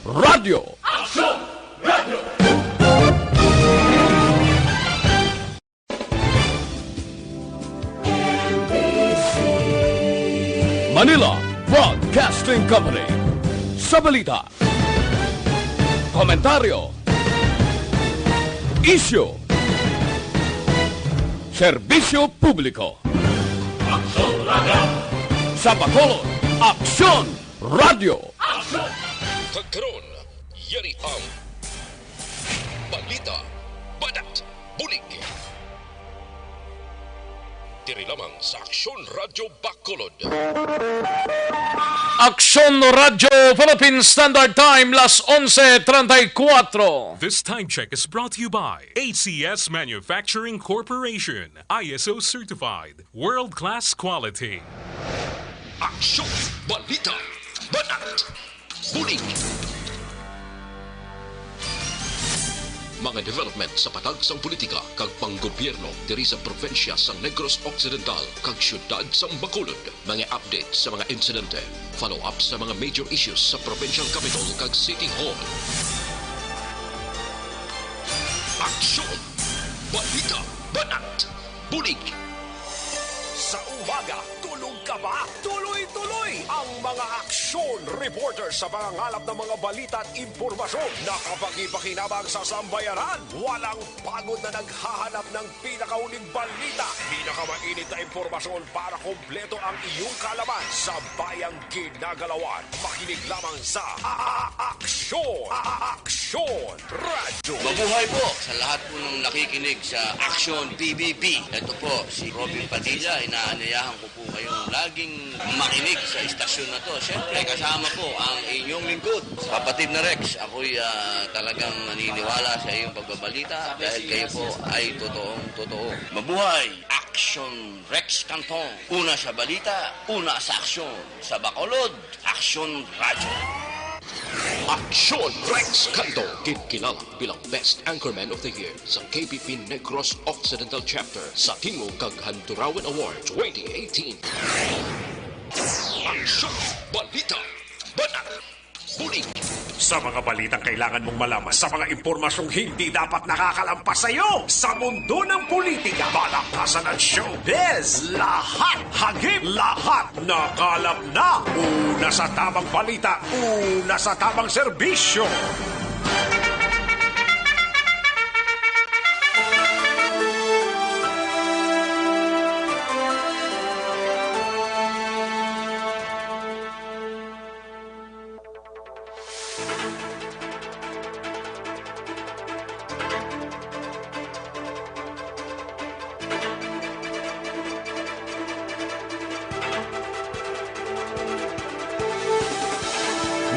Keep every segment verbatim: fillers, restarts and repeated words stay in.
Radyo. Manila Broadcasting Company. Sa balita, komentaryo, isyu, serbisyo publiko. Sa Bacolod, Aksyon Radyo. Kag karon, yari ang balita, banat, bulig. Diri lamang sa Aksyon Radyo Bacolod. Aksyon Radyo Philippine Standard Time, las onse treinta y cuatro. This time check is brought to you by A C S Manufacturing Corporation, I S O certified, world-class quality. Aksyon, balita, banat, bulig. Mga development sa patag sang politika kag panggobyerno diri sa probinsya sang Negros Occidental kag siyudad sang Bacolod. Mga update sa mga insidente, follow-up sa mga major issues sa provincial capital kag city hall. Aksyon, balita, banat, bulig. Sa umaga, tulog ka ba? Tuloy-tuloy ang mga aksyon reporter sa pangangalap ng mga balita at impormasyon. Nakapakipakinabang sa sambayanan. Walang pagod na naghahanap ng pinakauling balita. Pinakamainit na impormasyon para kompleto ang iyong kaalaman sa bayang ginagalawan. Makinig lamang sa A-, A-, Aksyon. A-, A-, Aksyon Radyo. Mabuhay po sa lahat po ng nakikinig sa Aksyon P B B. Ito po si Robin Padilla. Inaanyayahan ko po kayong laging makinig sa istasyon na to. Siyempre, kasama po ang inyong lingkod, kapatid na Rex. Ako'y, ah, talagang naniniwala sa iyong pagbabalita dahil kayo po ay totoong totoo. Mabuhay! Aksyon Rex Canton. Una sa balita, una sa aksyon. Sa Bacolod, Aksyon Radyo. Aksyon Rex Canton, ginkilala bilang Best Anchorman of the Year sa K B P Negros Occidental Chapter sa Tingog kag Handurawan Award twenty eighteen. Aksyon, balita, banat, bulig. Sa mga balitang kailangan mong malaman, sa mga impormasyong hindi dapat nakakalampas sa iyo, sa mundo ng politika, balakasan at showbiz, lahat hagip, lahat nakalap na. Una sa tamang balita, una sa tamang serbisyo.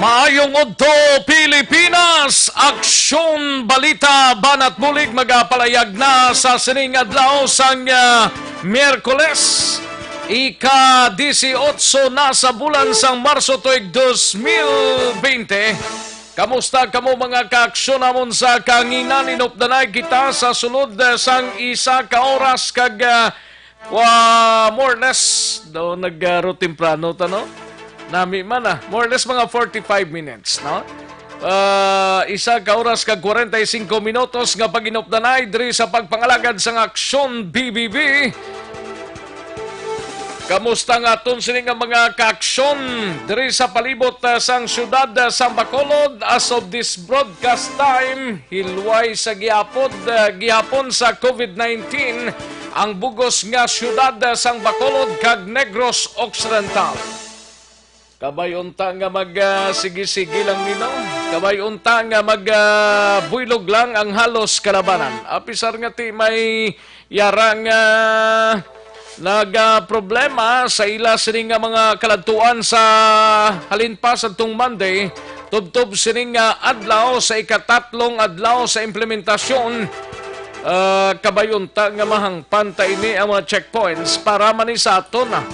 Maayong udto, Pilipinas! Aksyon, balita, banat bulig magapalayag na sa sining adlaw sang, ah, Miyerkules, ika-dieciocho na sa bulan sang Marso tuig dos mil bente. Kamusta kamo, mga kaaksyon namon sa kahanginan? Inupdanay kita sa sulod, eh, sang isa ka oras kag, ah, wa-, more or less, daw nag-, ah, ro temprano ta, no? Nami man, ah. More or less mga forty-five minutes, no? Ah, isa ka oras kag kwarenta y singko minutos nga pag-inupdanay diri sa pagpangalagad sang Aksyon B B B. Kamusta nga aton sini nga mga kaaksyon diri sa palibot, ah, sang siyudad, ah, sang Bacolod? As of this broadcast time, hilway sa giapod, ah, gihapon sa COVID nineteen ang bugos nga siyudad, ah, sang Bacolod kag Negros Occidental. Kabay unta nga mag, ah, sige-sige lang nino. Kabay unta nga mag, ah, buylog lang ang halos kalabanan. Apisar nga ti may yara nga nagaproblema sa ila sini nga mga kaladtuan sa halin pa sadtong Monday, tubtob sini nga adlaw sa ikatatlong adlaw sa implementasyon. Ah, kabay unta nga mahangpan ta ini ang mga checkpoints para man ni sa aton, ah,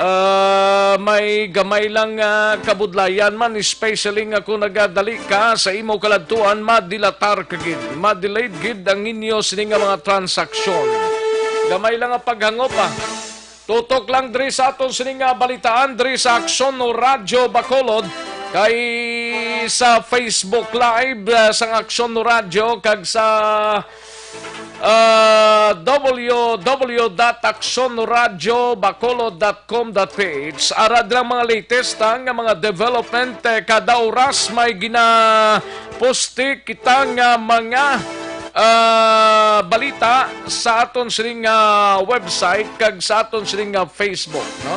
ah, may gamay lang, ah, kabudlayan man, especially nga kung nagadali ka sa imo kaladtuan, madilatar ka gid, madelayed gid ang inyo sini nga mga transaksyon. Gamay lang ang paghangop, ah. Tutok lang diri sa aton sini nga balitaan diri sa Aksyon o Radyo Bacolod, kay sa Facebook Live, ah, sang Aksyon Radyo kag sa, ah, W W W dot aksyon radyo bacolod dot com dot P H. Ara dira ang mga latest, ah, nga mga development, eh, kada oras may ginaposti kita nga mga, ah, balita sa aton sining, ah, website kag sa aton sining, ah, Facebook, no?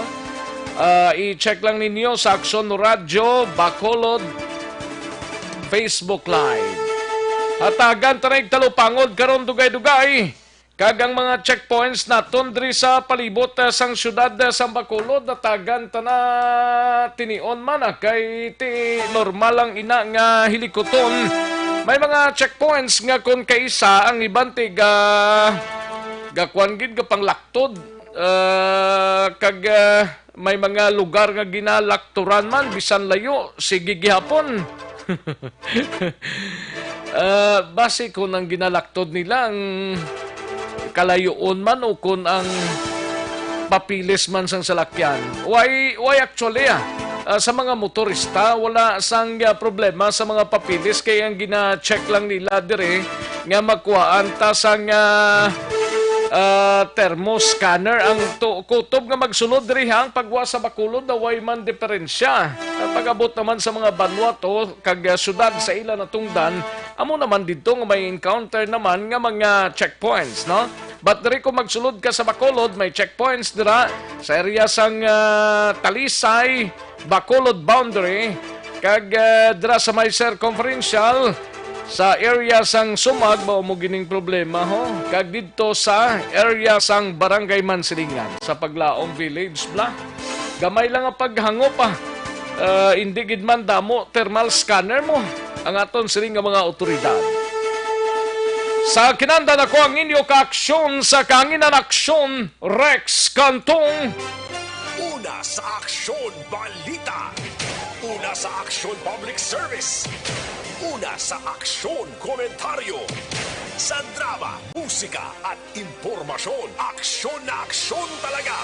Ah, i-check lang ninyo sa Aksyon Radyo Bacolod Facebook Live. Hatagan ta na og talupangod karon, dugay-dugay, kag ang mga checkpoints naton diri sa palibot, ah, sang siyudad, ah, sang Bacolod, hatagan ta na tinion man, ah, kay ti normal lang ina nga hilikuton. May mga checkpoints nga kon kaisa ang iban ti ga-, gakuan gid, gapanglakto. Ah, kag, ah, may mga lugar nga ginalakturan man, bisan layo, sige gihapon. Ah, basi kon ang ginalaktod nila ang kalayoon man o kon ang papilis man sang salakyan. Why, why actually, ah? Ah, sa mga motorista, wala sang, ah, problema sa mga papilis, kay ang gina-check lang nila diri nga makuhaan ta sang, ah, ah, thermoscanner. Ang tu-, kutob nga magsulod diri, ha, ang pagwa sa Bacolod, na way man diferensya. Ang pag-abot naman sa mga banwa to, kag, ah, syudad sa ila natungdan, amo naman didto nga may encounter naman nga mga checkpoints, no? But diri, kung magsulod ka sa Bacolod, may checkpoints dira sa area sang, ah, Talisay, Bacolod boundary, kag, ah, dira sa may circumferential, sa area sang Sumag, mao mo gining problema, ho. Kag didto sa area sang Barangay Mansilingan, sa Paglaom Village, bla. Gamay lang ang paghangop, ah. Ah, hindi gid man damo thermal scanner mo ang aton sining nga mga awtoridad. Sa kinandan ako ang inyo kaaksyon sa Kahanginan Aksyon, Rex Cantong. Una sa aksyon, balita. Una sa aksyon, public service. Una sa aksyon, komentaryo. Sa drama, musika, at impormasyon, aksyon na aksyon talaga.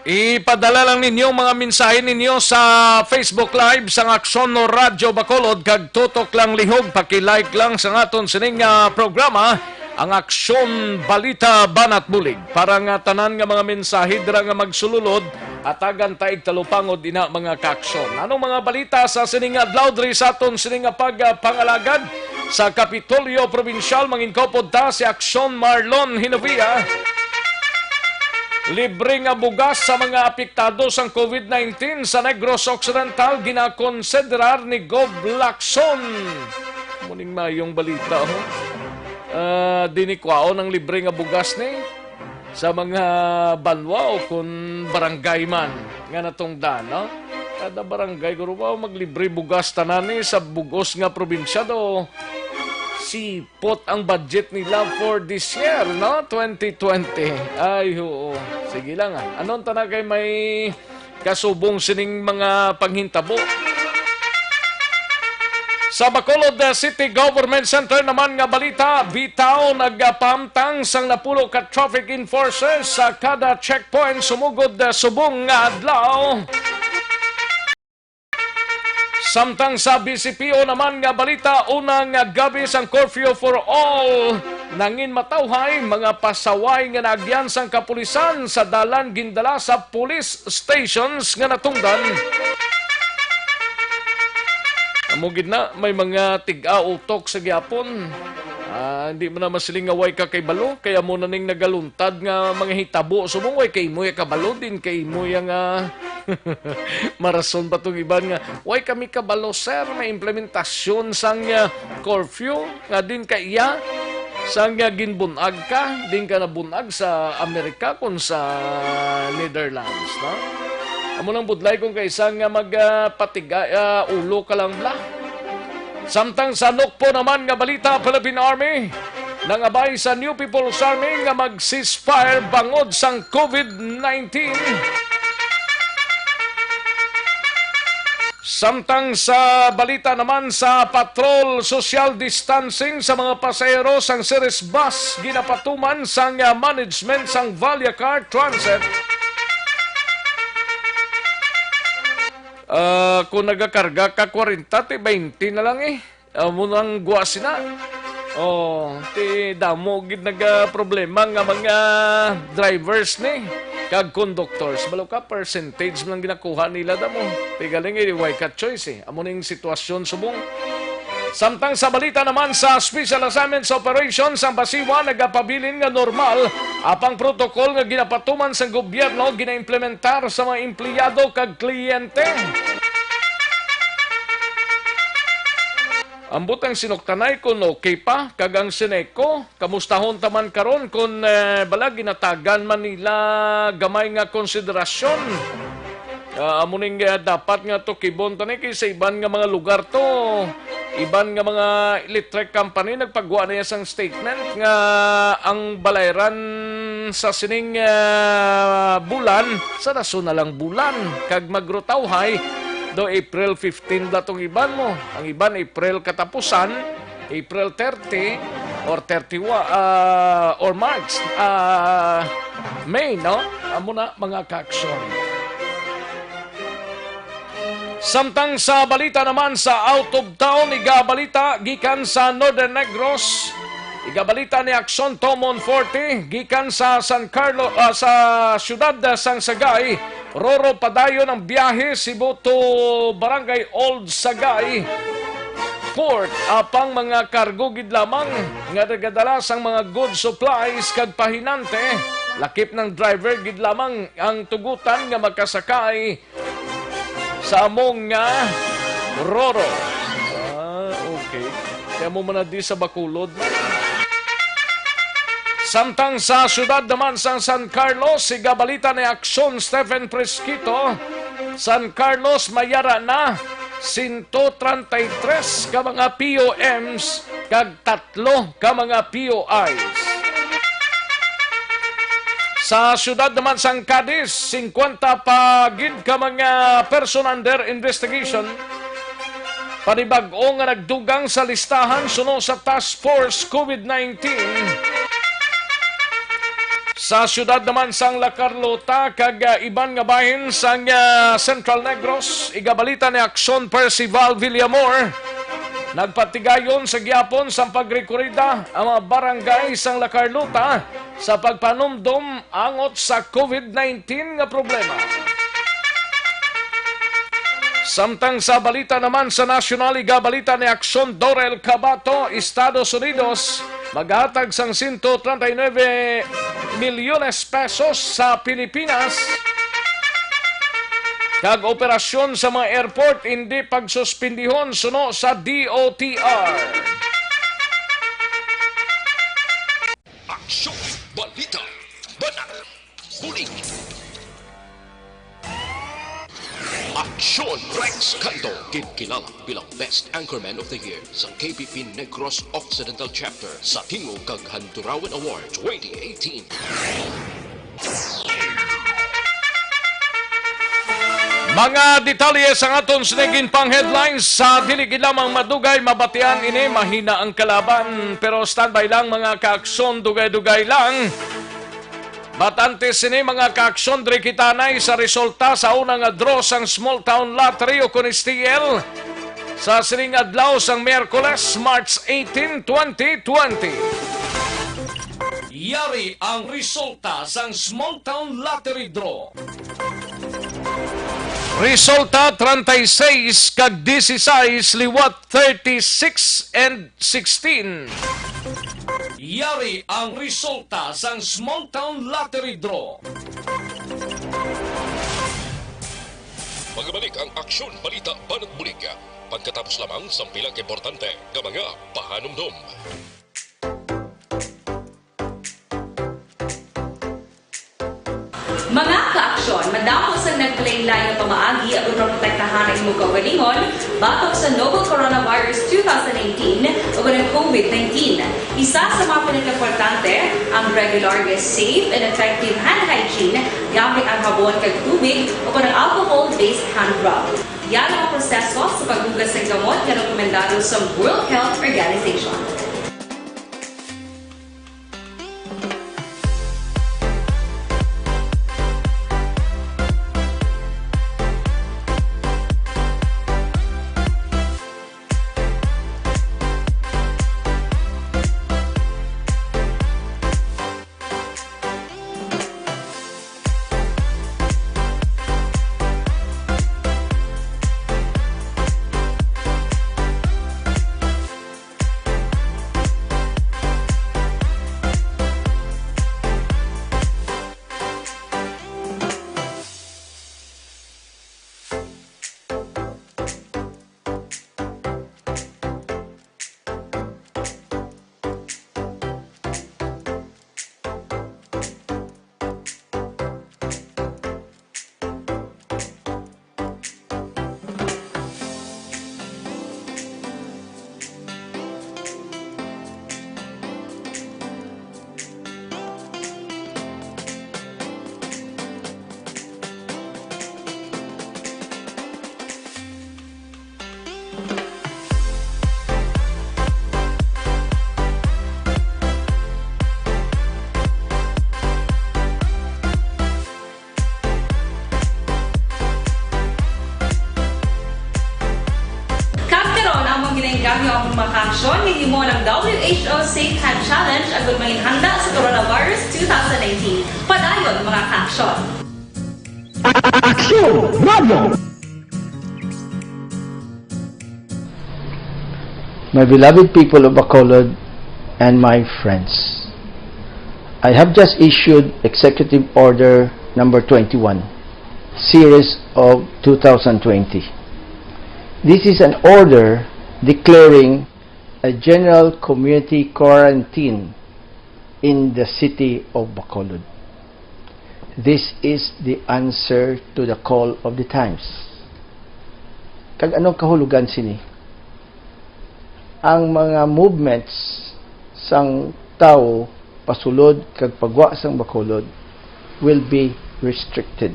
Ipadala lang ninyo ang mga mensahe ninyo sa Facebook Live sang Aksyon Radyo Bacolod, kag tutok lang lihog, paki-like lang sa aton sining, ah, programa, ang Aksyon Balita Banat Bulig. Para nga tanan nga mga mensahe dira nga magsululod, hatagan ta og talupangod ina, mga kaaksyon. Anong mga balita sa sining adlaw diri sa aton sining nga pagpangalagad? Sa Kapitolyo Probinsyal, manginkaupod ta si Aksyon Marlon Hinavia. Libre nga bugas sa mga apektado sang COVID nineteen sa Negros Occidental, ginakonsiderar ni Gov Lacson. Muning mayong balita, ho. Ah, di ni kwaon ang libre nga bugas ni sa mga banwa o kun barangay man nga natungdan, no? Kada barangay, guro ba, maglibre bugas tanan ni sa bug-os nga probinsya do. Sipot ang budget nila for this year, no? Twenty twenty. Ay, oo. Sige lang, ah. Anon ta na kay may kasubong sining mga panghintabo. Sa Bacolod, uh, City Government Center naman nga balita, bitaw nagapamtang sang napulo ka traffic enforcers sa kada checkpoint sumugod, uh, subong nga adlaw. Samtang sa B C P O naman nga balita, una nga gabi sang curfew for all, nangin matawhay, mga pasaway nga naagyan sang kapulisan sa dalan gindala sa police stations nga natungdan. Amo gid na, may mga tig-a utok sa gihapon. Ah, hindi mo na masiling nga way ka kay balo, kaya mo na ning nagaluntad nga mga hitabo. Subong way kay imo ya kabalo, din kay imo ya nga marason pa tong iban nga, "Way kami kabalo, sir, may implementasyon sang, ah, curfew." Nga din ka iya, sang nga ginbunag ka, din ka nabunag sa Amerika kun sa Netherlands, no? Amo nang budlay kung kaisa nga mag, ah, patiga, ah, ulo ka lang bla. Samtang sa Nokpo naman nga balita, Philippine Army nangabay sa New People's Army nga mag-ceasefire bangod sang COVID nineteen. Samtang sa balita naman sa patrol, social distancing sa mga pasahero sang Ceres Bus ginapatuman sang, ah, management sang Vallecar Transit. Ah, kung nagakarga ka kwarenta, ti baynte na lang eh. Amo nang gwa sina. Oh, ti damo gid naga problema nga mga drivers ni kag conductors. Balo ka, percentage man lang ginakuha nila damo. Ti galing eh, way ka choice eh. Amo ning sitwasyon subong. Samtang sa balita naman sa Special Assignments Operation, sang Basiwa nagapabilin nga normal apang protokol nga ginapatuman sang gobyerno ginaimplementar sa mga empleyado kag kliyente. Ambot ang Sinoktanay kung okay pa, kag ang Sineco, kamustahon ta man karon kung, eh, bala ginatagan man nila gamay nga konsiderasyon. Ah, amo ning, ah, dapat nga tukibon ta ni kay sa iban nga mga lugar to, iban nga mga electric company nagpagwa na sang statement nga ang balayran sa sining, ah, bulan sa dason na lang bulan kag magrutawhay do April fifteen bala tong iban mo, ang iban April katapusan, April thirty or thirty-one, ah, or March, ah, May, no? Amo na, mga kaaksyon. Samtang sa balita naman sa out of town, igabalita gikan sa Northern Negros. Igabalita ni Aksyon Tomon Forte gikan sa San Carlos, ah, sa siyudad sang Sagay. Roro padayon ang biyahe Cebu to Barangay Old Sagay Port, apang mga kargo gid lamang nga nagadala sang mga good supplies kag pahinante, lakip ng driver gid lamang ang tugutan nga makasakay sa among nga Roro. Ah, okay. Kaya mo man na di sa Bacolod. Samtang sa siyudad naman sang San Carlos, sigabalita ni Aksyon Stephen Presquito, San Carlos, mayara na sento treinta y tres ka mga P O Ms kag tatlo ka mga P O Is. Sa siyudad naman sang Cadiz, singkwenta pa gid ka mga person under investigation. Panibag-o nga nagdugang sa listahan suno sa Task Force COVID nineteen. Sa siyudad naman sang La Carlota kag, ah, iban nga bahin sang, ah, Central Negros, igabalita ni Aksyon Percival Villamor. Nagpatigayon sa gihapon sang pagrekurida ang mga barangay sang La Carlota sa pagpanumdom angot sa COVID nineteen nga problema. Samtang sa balita naman sa nasyonal, igabalita ni Aksyon Dorel Cabato, Estados Unidos, maghatag sang sento treinta y nueve milyones pesos sa Pilipinas, kag operasyon sa mga airport hindi pagsuspindihon suno sa D O T R. Aksyon, balita, banat, bulig. Aksyon, Rex Canto, ginkilala bilang Best Anchorman of the Year sa K P P Negros Occidental Chapter sa Tingog kag Handurawan Award twenty eighteen. Mga detalye sang aton sini ginpang headlines sa dili gid lamang madugay mabatian ini, mahina ang kalaban, pero standby lang, mga kaaksyon, dugay-dugay lang. But antes sini, mga kaaksyon, diri kita anay sa resulta sa una nga draw sang Small Town Lottery o kon S T L sa sining adlaw sang Miyerkules, March eighteen, twenty twenty. Yari ang resulta sang Small Town Lottery Draw. Resulta, treinta y seis kag dieciséis, liwat thirty-six and sixteen. Yari ang resulta sang Small Town Lottery Draw. Magbalik ang Aksyon, Balita, Banat, Bulig. Pagkatapos lamang sang pila ka importante nga mga pahanumdom. Mga kaaksyon, madamo sang naglain-lain nga pamaagi aron maprotektahan ang imo kaugalingon batok sa novel coronavirus two thousand nineteen o ang COVID nineteen. Isa sa mga pinakaimportante, ang regular nga safe and effective hand hygiene gamit ang habon kag tubig o ang alcohol-based hand rub. Yari ang proseso sa paghugas sang gamot nga rekomendado sa World Health Organization. Mga kaaksyon, gihimo ang W H O Safe Hand Challenge agud mangin handa sa coronavirus two thousand nineteen. Padayon, mga kaaksyon. Aksyon Radio! My beloved people of Bacolod and my friends, I have just issued Executive Order number twenty-one, series of two thousand twenty. This is an order declaring a general community quarantine in the city of Bacolod. This is the answer to the call of the times. Kag anong kahulugan sini? Ang mga movements sang tawo pasulod kag pagwa sang Bacolod will be restricted.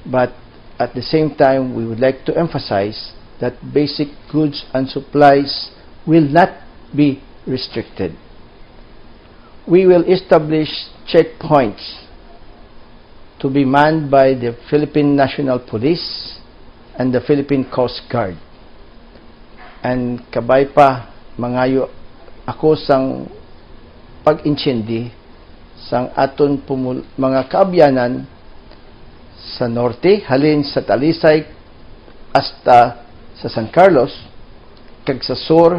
But at the same time, we would like to emphasize that basic goods and supplies will not be restricted. We will establish checkpoints to be manned by the Philippine National Police and the Philippine Coast Guard. And kabay pa, mangayo ako sang pag-intindi sang aton pumul-, mga kaabyanan sa norte, halin sa Talisay hasta sa San Carlos, kag sa sur,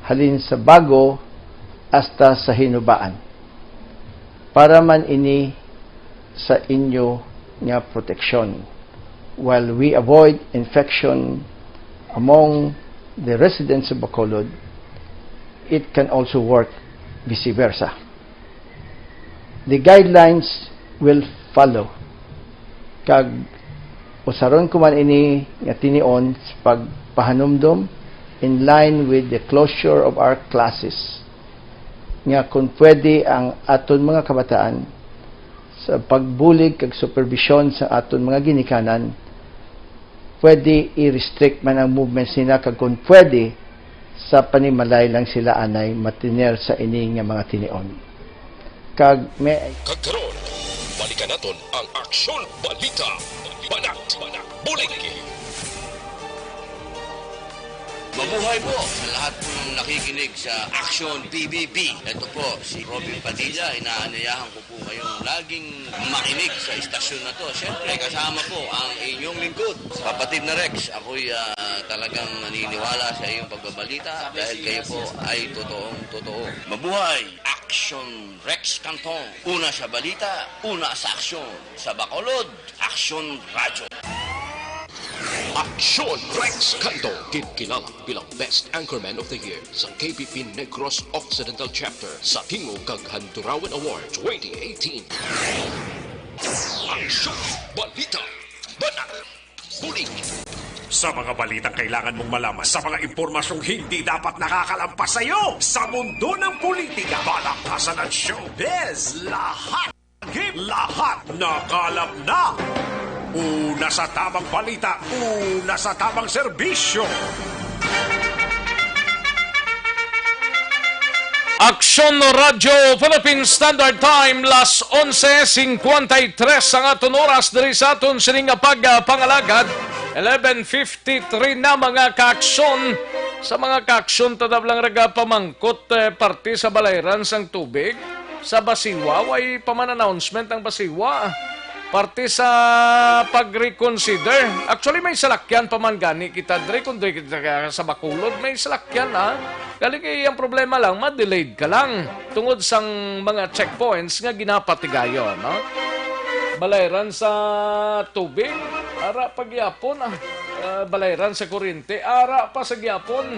halin sa Bago hasta sa Hinubaan. Para man ini sa inyo nga proteksyon, while we avoid infection among the residents of Bacolod, it can also work vice versa. The guidelines will follow, kag usaron ko man ini nga tinion sa pagpahanumdom in line with the closure of our classes, nga kung pwede ang aton mga kabataan sa pagbulig kag superbisyon sa aton mga ginikanan, pwede i-restrict man ang movements nila, kag kung pwede, sa panimalay lang sila anay matiner sa ini nga mga tinion. Kag may Kag karon, balikan naton ang Aksyon Balita. Banat, bulig. Mabuhay po sa lahat po ng nakikinig sa Action P B B. Ito po si Robin Padilla. Inaanyayahan ko po kayong laging makinig sa istasyon na to. Siyempre, kasama po ang inyong lingkod, Kapatid na Rex. Ako'y ah, talagang naniniwala sa iyong pagbabalita dahil kayo po ay totoong totoo. Mabuhay! Action Rex Cantong. Una sa balita, una sa aksyon. Sa Bacolod, Action Radyo. Aksyon Rex Canto, ginkilala bilang Best Anchorman of the Year sa K P P Negros Occidental Chapter sa Tingog kag Handurawan Award twenty eighteen. Aksyon Balita, Banat, Bulig. Sa mga balitang kailangan mong malaman, sa mga impormasyong hindi dapat nakakalampas sa iyo, sa mundo ng politika, balaktasan at showbiz, lahat, lahat nakalap na. Una sa tamang balita, una sa tamang serbisyo. Aksyon Radyo Philippine Standard Time, las onse cincuenta y tres ang aton oras diri sa aton sining nga pagpangalagad. Eleven fifty-three na, mga kaaksyon. Sa mga kaaksyon, tadab lang raga pamangkot, eh, parte sa balayran sang tubig, sa Basiwa, way pa man announcement ang Basiwa. Parte sa pag-reconsider. Actually, may salakyan pa man gani kita dre, kung dre kita sa Bacolod, may salakyan, ha. Galing kay ang problema lang, ma-delayed ka lang tungod sang mga checkpoints nga ginapatigayon, no? Balayran sa tubig, ara pa gyapon, ah. Ah, balayran sa kuryente, ara pa sa gyapon.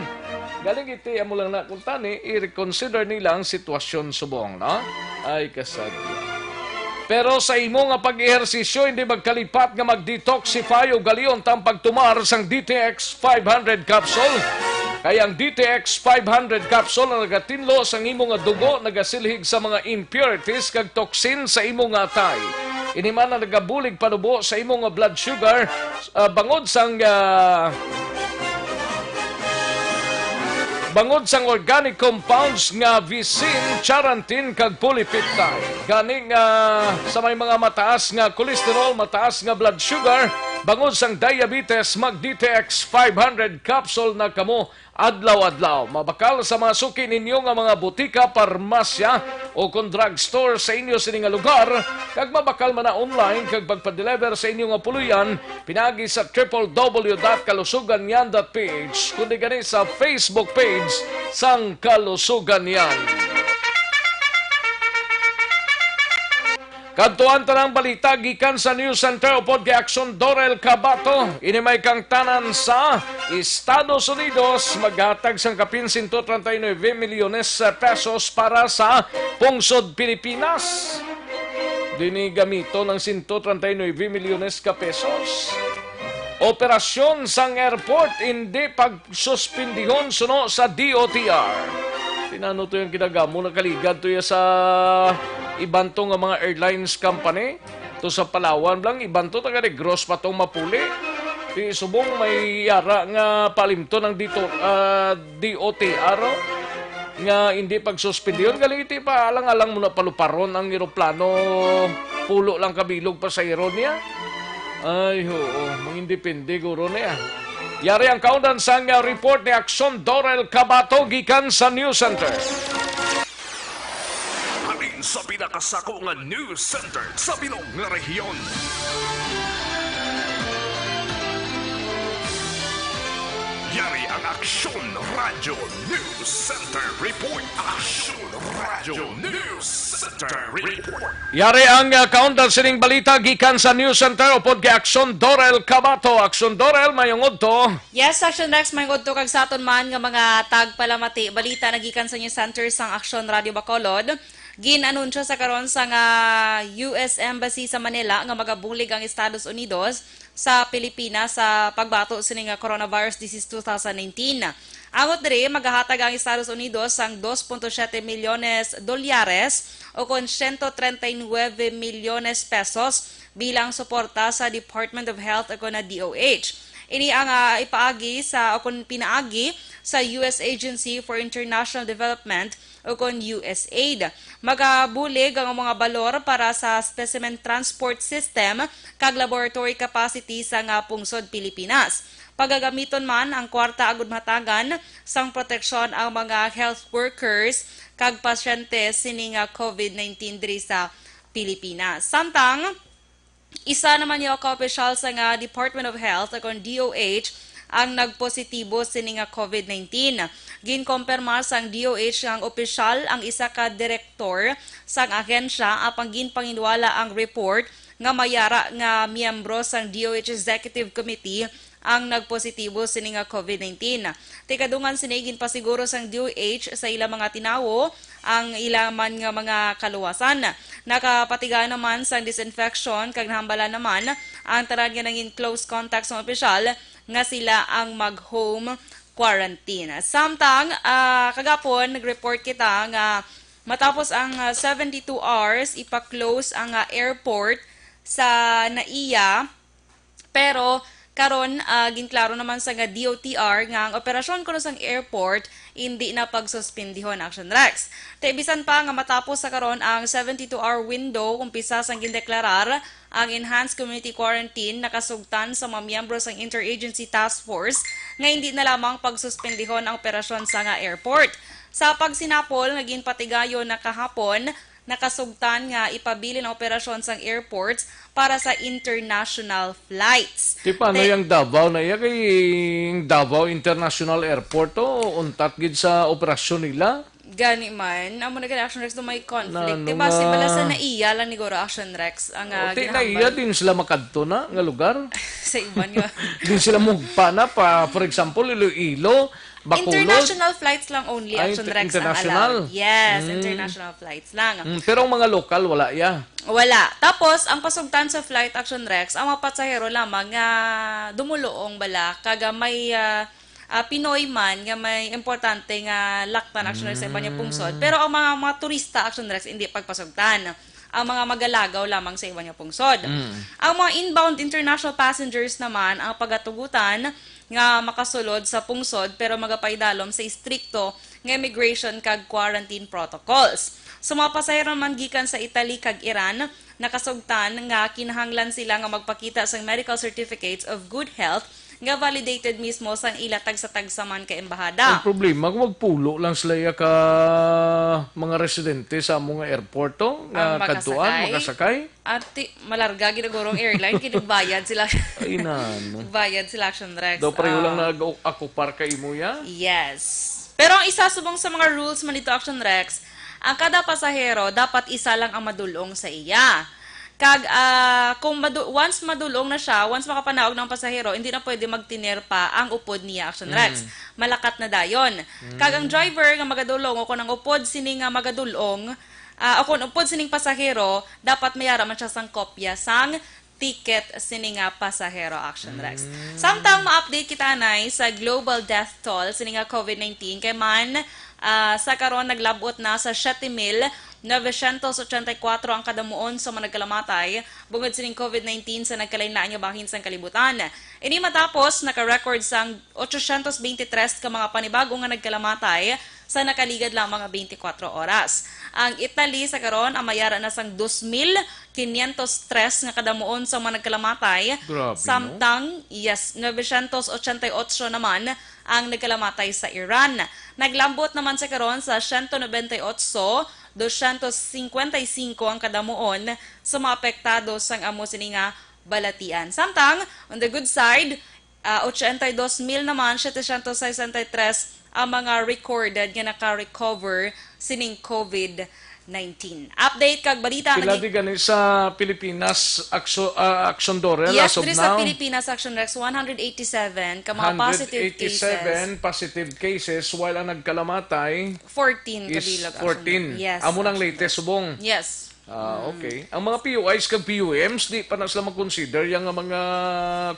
Galing iti amo lang na kung tani, i-reconsider nila ang sitwasyon subong, no? Ay, kasadya. Pero sa imo nga pag-ehersisyo, hindi magkalipat nga mag-detoxify o galion ta ang pagtumar sang D T X five hundred capsule. Kay ang D T X five hundred capsule ang nagatinlo sang imo nga dugo, nagasilhig sa mga impurities kag toxin sa imo nga atay. Ini man ang nagabulig panubo sa imo nga blood sugar, ah, bangod sang, ah, bangod sang organic compounds nga visin, charantin, kag polypeptide. Gani nga sa may mga mataas nga cholesterol, mataas nga blood sugar, Bangod sang diabetes, mag D T X five hundred capsule na kamo adlaw-adlaw. Mabakal sa mga suki ninyo nga mga butika, parmasya, o kon drugstore sa inyo sini nga lugar, kag mabakal man na online kag pagpadeliver sa inyo nga puloy-an pinaagi sa triple W dot kalusuganyan dot P H, kundi gani sa Facebook page sang Kalusuganyan. Kadto ang tanang balita gikan sa News Center upod kay Aksyon Dorel Cabato. Ini may kangtanan sa Estados Unidos maghatag sang kapin sento treinta y nueve milyones pesos para sa pungsod Pilipinas. Dini gamito ng sento treinta y nueve milyones ka pesos. Operasyon sang airport hindi pagsuspindihon suno sa D O T R. Tinano to yung kinagamo, nakaligad to ya sa iban to nga mga airlines company. To sa Palawan lang, iban to taga Negros pa tong mapuli. Di subong may yara nga palimton ang dito, ah, D O T R, oh, nga hindi pagsuspendyon. Gali iti pa alang-alang mo na paluparon ang eroplano, pulo lang kabilog pasahero niya. Ay, oo, mangindepende guro niya. Yari ang kaundan sang, ah, report ni Aksyon Dorel Cabato gikan sa News Center. Halin sa pinakasako nga news center sa bilog nga rehiyon. Yari ang Aksyon Radyo News Center Report. Aksyon Radyo News Center Report. Yari ang, ah, kaundan sining balita gikan sa News Center upod kay Aksyon Dorel Cabato. Aksyon Dorel, mayong udto. Yes, Action Rex, may udto kag sa aton man nga mga tagpalamati. Balita nagikan sa News Center sang Action Radio Bacolod. Gin-anunsyo sa karon sa nga U S Embassy sa Manila nga magabulig ang Estados Unidos sa Pilipinas sa pagbato sini nga coronavirus disease two thousand nineteen. Angot diri, magahatag ang Estados Unidos sang dos punto siete milyones dolyares o kon sento treinta y nueve milyones pesos bilang suporta sa Department of Health o kon na D O H. Ini ang, ah, ipaagi sa, o kon pinaagi sa U S Agency for International Development o kon U S aid. Magabulig ang mga balor para sa specimen transport system kag laboratory capacity sa nga pungsod Pilipinas. Pagagamiton man ang kwarta agud mahatagan sang proteksyon ang mga health workers kag pasyente sini nga COVID nineteen diri sa Pilipinas. Samtang, isa naman niya ka opisyal sa nga Department of Health, o kon D O H, ang nagpositibo sini nga COVID nineteen. Ginkompirma sang D O H nga ang opisyal ang isa ka direktor sang ahensya, apang ginpanginwala ang report nga may yara nga miyembro sang D O H Executive Committee ang nagpositibo sini nga COVID nineteen. Tikadungan sini, ginpasiguro sang D O H sa ila mga tinawo ang ila man nga mga kaluwasan. Nakapatiga naman sang disinfection kag nahambala naman ang tanan nga nangin close contact sang opisyal nga sila ang mag-home quarantine. Samtang, ah, kagapon, nag-report kita nga matapos ang, ah, seventy-two hours, ipa-close ang, ah, airport sa NAIA. Pero karon, ah, ginklaro naman sa nga D O T R nga ang operasyon kuno sang airport hindi na pagsuspendihon, Action Rex. Te, bisan pa nga matapos sa karon ang seventy-two hour window, umpisa sang gindeklarar ang enhanced community quarantine, nakasugtan sa mga miyembro sang Interagency Task Force nga hindi na lamang pagsuspendihon ang operasyon sa nga airport. Sa pagsinapol nga ginpatigayon na kahapon, nakasugtan nga ipabilin ang operasyon sang airports para sa international flights. Ti paano Te- yung Davao na iya? Kay yung Davao International Airport, to, untat gid sa operasyon nila. Gani man, amo na gani, Action Rex, do may conflict. Na, ano Diba, si nga bala sa NAIA lang ni Goro, Action Rex, ang, ah, O, ti ginahambal. NAIA, din sila makadto na nga lugar. Sa iban nga. Din sila mugpa na pa, for example, Iloilo, Bacolod. International flights lang only, Ay, Action inter-, Rex, ang international? allowed. Yes, Mm. international flights lang. Mm, pero ang mga lokal, wala ya. Wala. Tapos, ang pasugtan sa flight, Action Rex, ang mga pasahero lamang nga dumuloong bala, kag, ah, may, ah, ah, Pinoy man nga may importante nga laktan, Action Rex, sa iban nga pungsod. Mm. Pero ang mga, mga turista, Action Rex, hindi pagpasugtan. Ang mga magalagaw lamang sa iban nga pungsod. Mm. Ang mga inbound international passengers naman ang pagatugutan nga makasulod sa pungsod pero magapaidalom sa istrikto nga immigration kag quarantine protocols. Sa mga pasahero man gikan sa Italy kag Iran, nakasugtan nga kinahanglan sila nga magpakita sang medical certificates of good health nga validated mismo sang ila tagsa-tagsa man ka embahada. Ang problema kung magpulo lang sila iya ka mga residente sa amo nga airport to, nga Ang kadtuan, makasakay? makasakay. Ati, malarga ginagurong airline, kinagbayad sila. Ay, nano. Bayad sila, Action Rex. Daw pareho lang Ah. nag-akupar ka imo ya? Yes. Pero ang isa subong sa mga rules man dito, Action Rex, ang kada pasahero dapat isa lang ang madulong sa iya. Kag ah, kung madu- once madulong na siya, once makapanaog ng pasahero, hindi na pwede magtiner pa ang upod niya, Action Rex. Mm. Malakat na dayon. Kag ang Mm. driver nga magadulong o kung ang upod sini nga magadulong, ah, o kung upod sining pasahero, dapat mayara man siya sang kopya sang ticket sini nga pasahero, Action Rex. Mm. Samtang ma-update kita anay sa global death toll sini nga covid nineteen, kay man ah, sa karon naglabot na sa siyete mil novecientos ochenta y cuatro ang kadamuon sa mga nagkalamatay bungod sining covid nineteen sa nagkalain-lain nga bahin sang kalibutan. Ini matapos naka-record sang ochocientos veintitrés ka mga panibago nga nagkalamatay sa nakaligad lamang nga twenty-four oras. Ang Italy sa karon ang mayara na sang dos mil quinientos tres nga kadamuon sa mga nagkalamatay, Grabe, no? samtang, yes, novecientos ochenta y ocho naman ang nagkalamatay sa Iran. Naglambot naman sa karon sa siyento nobenta y ocho, dosyentos singkwenta y singko ang kadamuon sa mga apektado sang amo sini nga balatian. Samtang, on the good side, ah, ochenta y dos mil naman, setecientos sesenta y tres ang mga recorded nga naka-recover sining covid nineteen. Update kag balita Pila nagi- di gani sa Pilipinas, Action, ah, Action Dorel, Yes, as of diri sa now? Pilipinas, Action Rex, one hundred eighty-seven ka mga positive cases. Hundred eighty-seven positive cases, while ang nagkalamatay Fourteen is kabilog, Action fourteen. Rex. Yes, Amo nang Action latest Rex. subong. Yes. Ah, Mm. okay. Ang mga P U Is kag P U Ms, di pa na sila mag-consider yang nga mga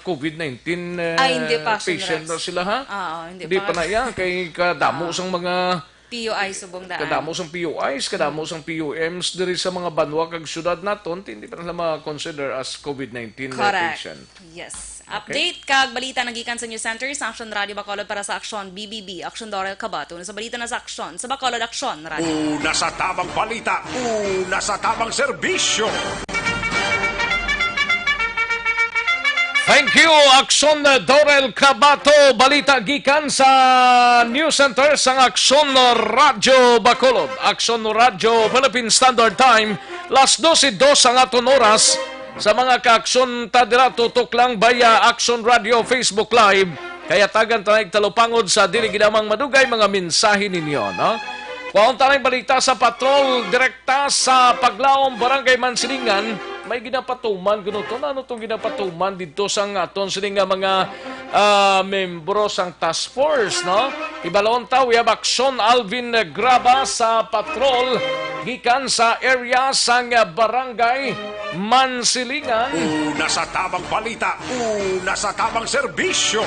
covid nineteen, eh, Ay, hindi pa, Action patient Rex. na sila, ha? Oo, hindi Hindi pa pa na nga. yan. Kay kadamo Oo. sang mga P U I subong daan. Kadamo sang P U Is, kadamo Mm. sang P U Ms diri sa mga banwa kag syudad naton, hindi pa na sila ma-consider as covid nineteen, eh, Correct. patient. Yes. Okay. Update kag balita nagikan sa News Center sa Action Radio Bacolod para sa Action B B B. Action Dorel Cabato. Sa balita na sa Action, sa Bacolod Action Radio. Una sa tabang balita, una sa tabang serbisyo. Thank you, Action Dorel Cabato. Balita gikan sa News Center sang Action Radio Bacolod. Action Radio Philippine Standard Time, las dose dos ang aton oras. Sa mga ka-aksyon ta dira, tutok lang via Action Radio Facebook Live. Kaya tagan ta na igtalupangod sa dili ginamang madugay mga mensahe ninyo, no? Kwaon ta na ang balita sa patrol direkta sa Paglaom, Barangay Mansilingan. May ginapatuman kuno to. Ano tong ginapatuman dito sa aton sini nga mga, ah, membro sang task force, no? Ibalon ta, we have Action Alvin Graba sa patrol gikan sa area sang Barangay Mansilingan. Una sa tabang balita, una sa tabang serbisyo.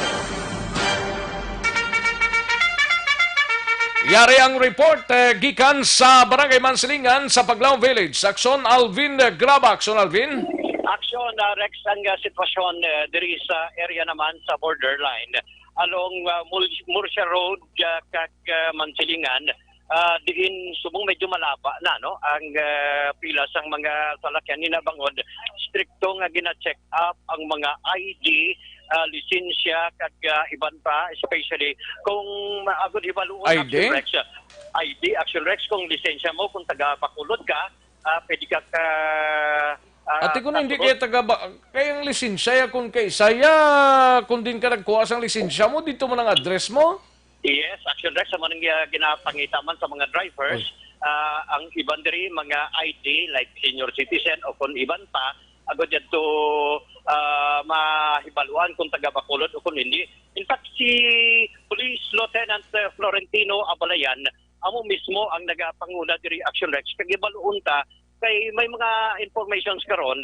Yari ang report, eh, gikan sa Barangay Mansilingan sa Paglaom Village. Action Alvin, eh, Graba. Action Alvin. Action, ah, Rex, ang, ah, sitwasyon, eh, diri sa area naman sa borderline along, ah, Mul-, Murcia Road, ah, kag, ah, Mansilingan, ah, diin subong medyo malaba na, no, ang, ah, pila sang mga salakyan. Ina bangod, strikto nga gina-check up ang mga I D, ah, lisensya, kag, ah, iban pa, especially kung maagod hibaluon, I D? Action Rex, ah, I D, Action Rex, kung lisensya mo, kung taga Bacolod ka, ah, pwede ka ka, ah, Ate, kung hindi kasunod. Kaya taga ba, kaya ang lisensya ya, kung kay saya, kung din ka nagkuha sang lisensya mo, dito man ang address mo? Yes, Action Rex, sa mga, ah, ginapangita man sa mga drivers, Oy. ah, ang iban diri, mga I D, like senior citizen o kung iban pa, agad yan to, ah, mahibaluan kung taga Bacolod o kung hindi. In fact, si Police Lieutenant, ah, Florentino Abalayan, amo mismo ang nagapanguna diri, Action Rex. Kag ibaluon ta, kay may mga informations karon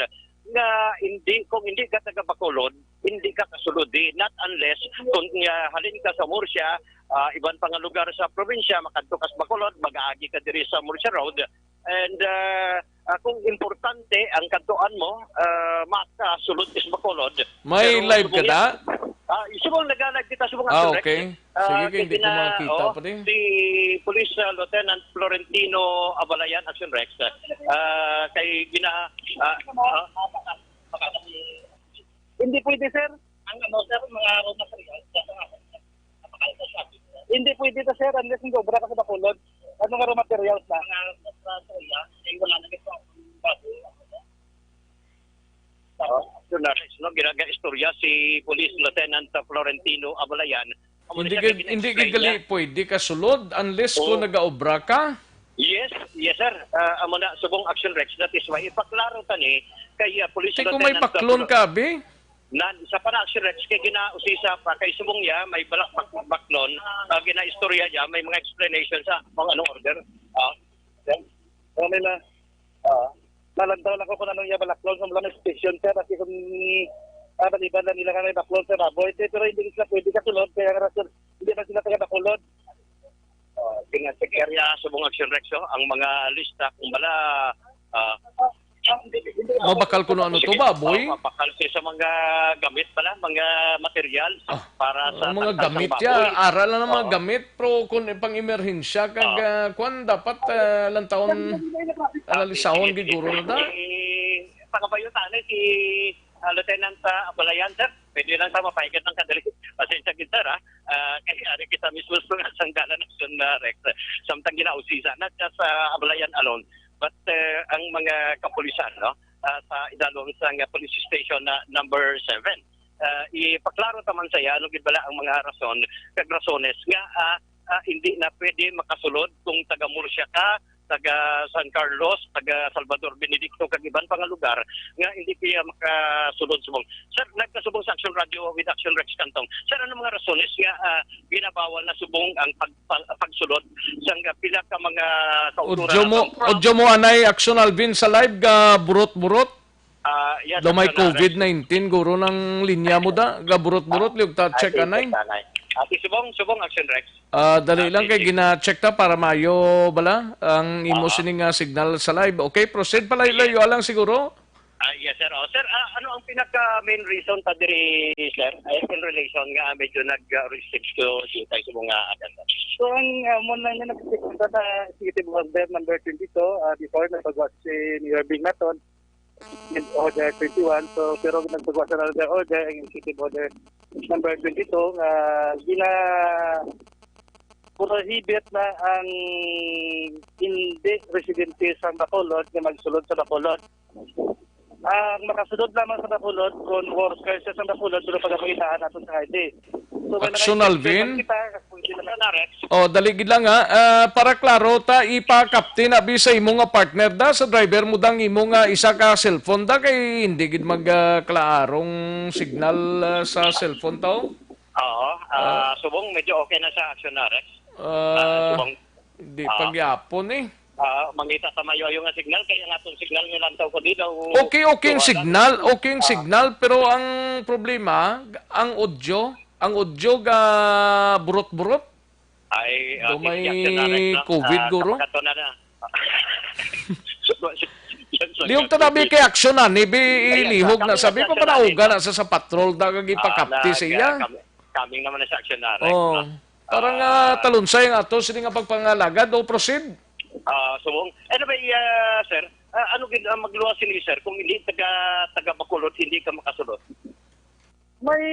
nga hindi, kung hindi ka taga Bacolod, hindi ka kasulod di. Not unless kung, ah, halin ka sa Murcia, ah, iban pa nga lugar sa probinsya, makadto ka sa Bacolod, mag-aagi ka diri sa Murcia Road. And, ah, ah, kung importante ang kadtuan mo, ah, makasulod ka sa Bacolod. May Pero live ka subong na? Ah, is-, Well, nag-live kita subong. Ah, Action Rex. Okay. Ah, sige, kay hindi ko gina-, makita oh, pa din. Si Police, ah, Lieutenant Florentino Abalayan, Action Rex. Ah, kay gina-, ah, ah, hindi pwede, sir. Ang ano, sir, mga raw material, hindi pwede to, sir, unless nag-obra ka sa Bacolod. Ano nga raw materials na? Mga, mga, wala na ito. Bago, ano, Oo, Action Rex, no? Ginaga-istorya si Police Lieutenant Florentino Abalayan. Amo Hindi ni siya gid, hindi gid gina-explain gali niya. Pwede ka sulod unless kung Oo. nagaobra ka. Yes, yes, sir. Ah, amo na, subong Action Rex, that is why ipaklaro ta ni kay, ah, Police Kay kung may Lieutenant baklon Flor- ka, abi? Nan, sa pa na, Action Rex, kay ginausisa pa, kay subong niya, may bala-, bak-, baklon, ah, ginaistorya niya, may mga explanation sa mga ano order. Ah, yan. Oh, may na. Ah, nalantaw lang ko kung anong iya balaklon, kung wala may station, sir, kasi kung, ah, baliban lang nila nga may baklon, sir, aboy, sir, pero hindi sila pwede kasulod, kaya nga rason, hindi man sila taga Bacolod. Ah, tingnan sa area, subong Action Rex, oh, ang mga lista, kung bala, ah, Mabakal kuno ano to, baboy? Oh, mabakal siya sa mga gamit pala, mga materials Ah, para sa ang mga tangkal sang gamit baboy. Ya, aral lang ang mga Oh. gamit, pero kung pang-emerhensya kag, Oh. ah, kwan, dapat, ah, lantawon, analisahon gid guro na ta. Eh, pakabayo sana si, ah, Lieutenant, ah, Abalayan, sir. Pwede lang sa mapaigat ng kadali. Pasensya gid, sir, ha? Ah, kay ari kita mismo sa mga sanggalan, Action, ah, Rex. Samtang ginausisa, not just, ah, Abalayan alone, but, eh, ang mga kapulisan, no? Ah, sa idalom sa nga police station na number seven. Ah, ipaklaro ta man sa iya ano gid bala ang mga rason kag rasones nga, ah, ah, hindi na pwede makasulod kung taga Murcia ka, taga San Carlos, taga Salvador Benedicto, kag iban pa nga lugar nga hindi kaya makasulod subong. Sir, nagkasubong sa Action Radio with Action Rex Cantong. Sir, ano mga rasones nga, ah, ginabawal na subong ang pag-, pag-, pagsulod sa nga pila ka mga kauturan Audio mo, atong audio mo anay, Action Alvin, sa live, ga burot-burot. Ah, yes, Daw may Action Rex. covid nineteen, guro, nang linya mo da, ga burot-burot, liog ta, Ah, check sige, anay. Check anay. Ah, si subong, subong, Action Rex. Ah, dali Ah, lang kay sige. Gina-check ta para mayo bala ang imo Oo. sining, ah, signal sa live. Okay, proceed pa, layo-layo lang siguro. Ah, yes, sir. Oh, sir, ah, ano ang pinaka main reason ta diri, sir? Ay, in relation nga medyo nag, ah, restrict ko dito sa mga agenda. So, ang, ah, mo na nga nagsisikta sa executive order number twenty-two, ah, before nagpagawa si Mayor Bing Maton, in order twenty-one. So, pero nagpagawa sa another order, ang executive order number twenty-two, nga gina-, prohibit na ang hindi residente sa Bacolod nga magsulod sa Bacolod. Ang makasulod lamang sa Bacolod kung worker siya sa Bacolod, pero pagapangitaan nato sa I D. So, may mga Action, exception Alvin? man kita, kung sila na Rex. Oh, dali gid lang, ha. Ah, para klaro ta, ipa-captain abi sa imo nga partner da, sa driver mo dang imo nga isa ka cellphone da, kay hindi gid mag, ah, klaarong signal, ah, sa cellphone ta, oh. Oo, ah, Ah. subong medyo okay na sa Action na, Rex. Ah, Ah, subong. Di Ah. pagyapon, eh. Ah, mangita ta mayo-ayo nga signal, kay ang atong signal nga lantaw ko di daw Okay, okay ang wala. signal, okay ang Ah. signal, pero ang problema, ang audio, ang audio ga burot-burot. Ay, Do ah, may sige, Action na, Rex, no? covid, Ah, guro? kapakato na na. Liog ta nabi kay Action na, ni bi Ayan, ilihog na. kami Sabi na ko, Action na, panauga no? na sa, sa patrol, da, kag Ah, ipakapti nag, siya. ah, kami, kami naman na sa Action na, Rex, Oh. no? Para nga Ah. talunsay ang ato sini nga pagpangalagad o proceed. Ah, subong. Anyway, ah, sir, ah, ano gid ang magluwas sini, sir, kung hindi taga, taga Bacolod, hindi ka makasulod? May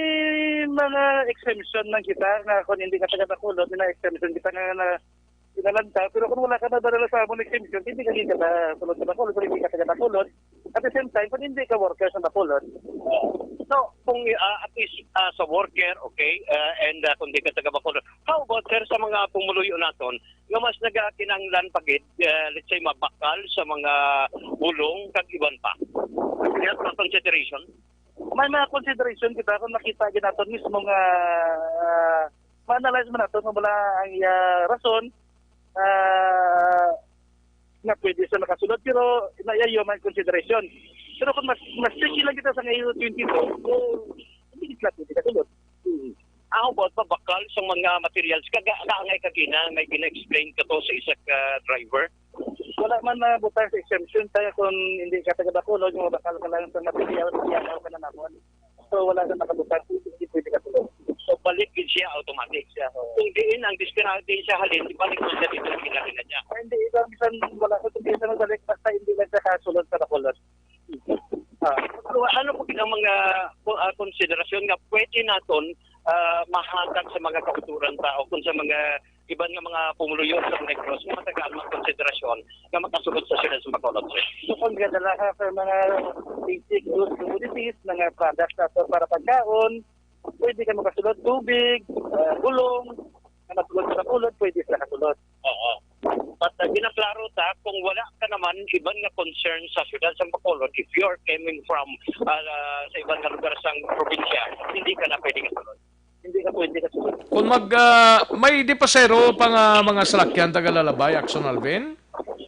mga exemption man kita nga kung hindi ka taga Bacolod, may mga exemption kita nga na pinalantaw. Pero kung wala ka nadala sa amon exemption, hindi ka, hindi ka na sulod sa Bacolod, kung hindi ka taga Bacolod. At the same time, kung hindi ka worker sa Bacolod. So, kung, ah, at least, ah, sa worker, okay, ah, and, ah, kung di ka taga Bacolod. How about, sir, sa mga pumuluyo naton nga mas nagakinahanglan pa gid, ah, let's say, mabakal sa mga bulong kag iban pa? Yes, for consideration. May mga consideration kita kung makita gid naton mismo nga, ah, ma-analyze man naton kung wala ang iya rason, ah, nga pwede siya makasulod, pero na iya human consideration. Pero kung mas, mas tricky lang kita sa ngayon twenty-two, so, hindi kita pwede kasulod. Hmm. How about pabakal sa mga materials? Kaga, kaangay ka gina, may gina-explain ka to sa isa ka driver? Wala man na butang sa exemption, kaya kung hindi ka taga Bacolod, yung mabakal ka lang sa material, kaya ka na naman. So, wala na nakabutang, hindi pwede ka tulog. So, siya automatic. Siya, oo. Kung diin ang destinasyon siya halin, ibalik mo siya dito sa pinakita niya. Ay, hindi, ibang bisan wala ko kung bisan magbalik, basta hindi lang siya kasulod sa Bacolod. Ah, pero ano po ang mga, ah, konsiderasyon nga pwede naton, ah, mahatag sa mga kauturan ta o kung sa mga iban nga mga pumuluyo sa Negros nga matagaan man konsiderasyon nga makasulod sa siyudad sa Bacolod, sir? So, kung gadala ka sa mga basic goods, commodities, mga products nato para pagkaon, pwede ka makasulod tubig, ah, gulong, nga masulod sa Bacolod, pwede sila kasulod. Oo. But, uh, ginaklaro ta, kung wala ka naman iban nga concern sa siyudad sa Bacolod, if you're coming from, uh, sa iban nga lugar sang probinsya, hindi ka na pwede kasulod. Hindi ka pwede kasulod. Kung mag, ah, may di pasahero pa nga mga salakyan taga Lalabay, Action Alvin?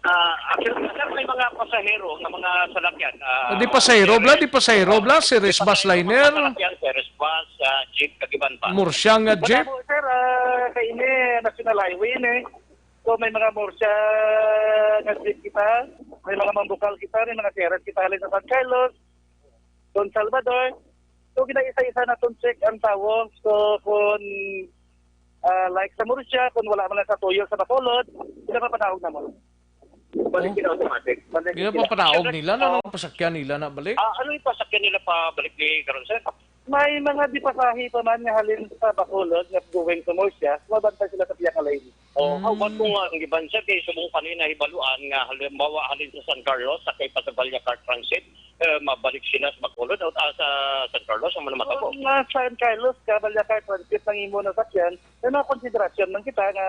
Ah, actually, sir, may mga pasahero nga mga salakyan. Ah, Di pasahero, bla, di pasahero, bla, series bus liner. Salakyan, series bus, ah, jeep, kag iban pa. Mursyang nga jeep. Wala po, sir, ah, kay ini, National Highway ini. So, may mga Murcia nga jeep kita, may mga Mambukal kita, may mga series kita halin sa San Carlos, Don Salvador. So, ginaisa-isa naton check ang tawo. So, kung, ah, like sa Murcia, kung wala man lang sa tuyo sa Bacolod, pinapapanahog naman. Balik Oh. in automatic. Balik Gina in pa panaog Siyempre, nila, no? oh. Ang pasakyan nila na balik? Ah, ano yung pasakyan nila pa balik ni karon, sir? May mga dipasahe pa man nga halin sa Bacolod nga going to Murcia, mabantay sila sa piyaka lane. Oh, Mm. how about kung, ah, ang iban, sir, kay subong pa ni nahibaluan nga halimbawa halin sa San Carlos, sa kay pa sa Balyacar Transit, eh, mabalik sila sa Bacolod o, ah, sa San Carlos, ang manamatabo? Kung nga San Carlos ka, Balyacar Transit, nang imo na sakyan, may mga konsiderasyon man kita nga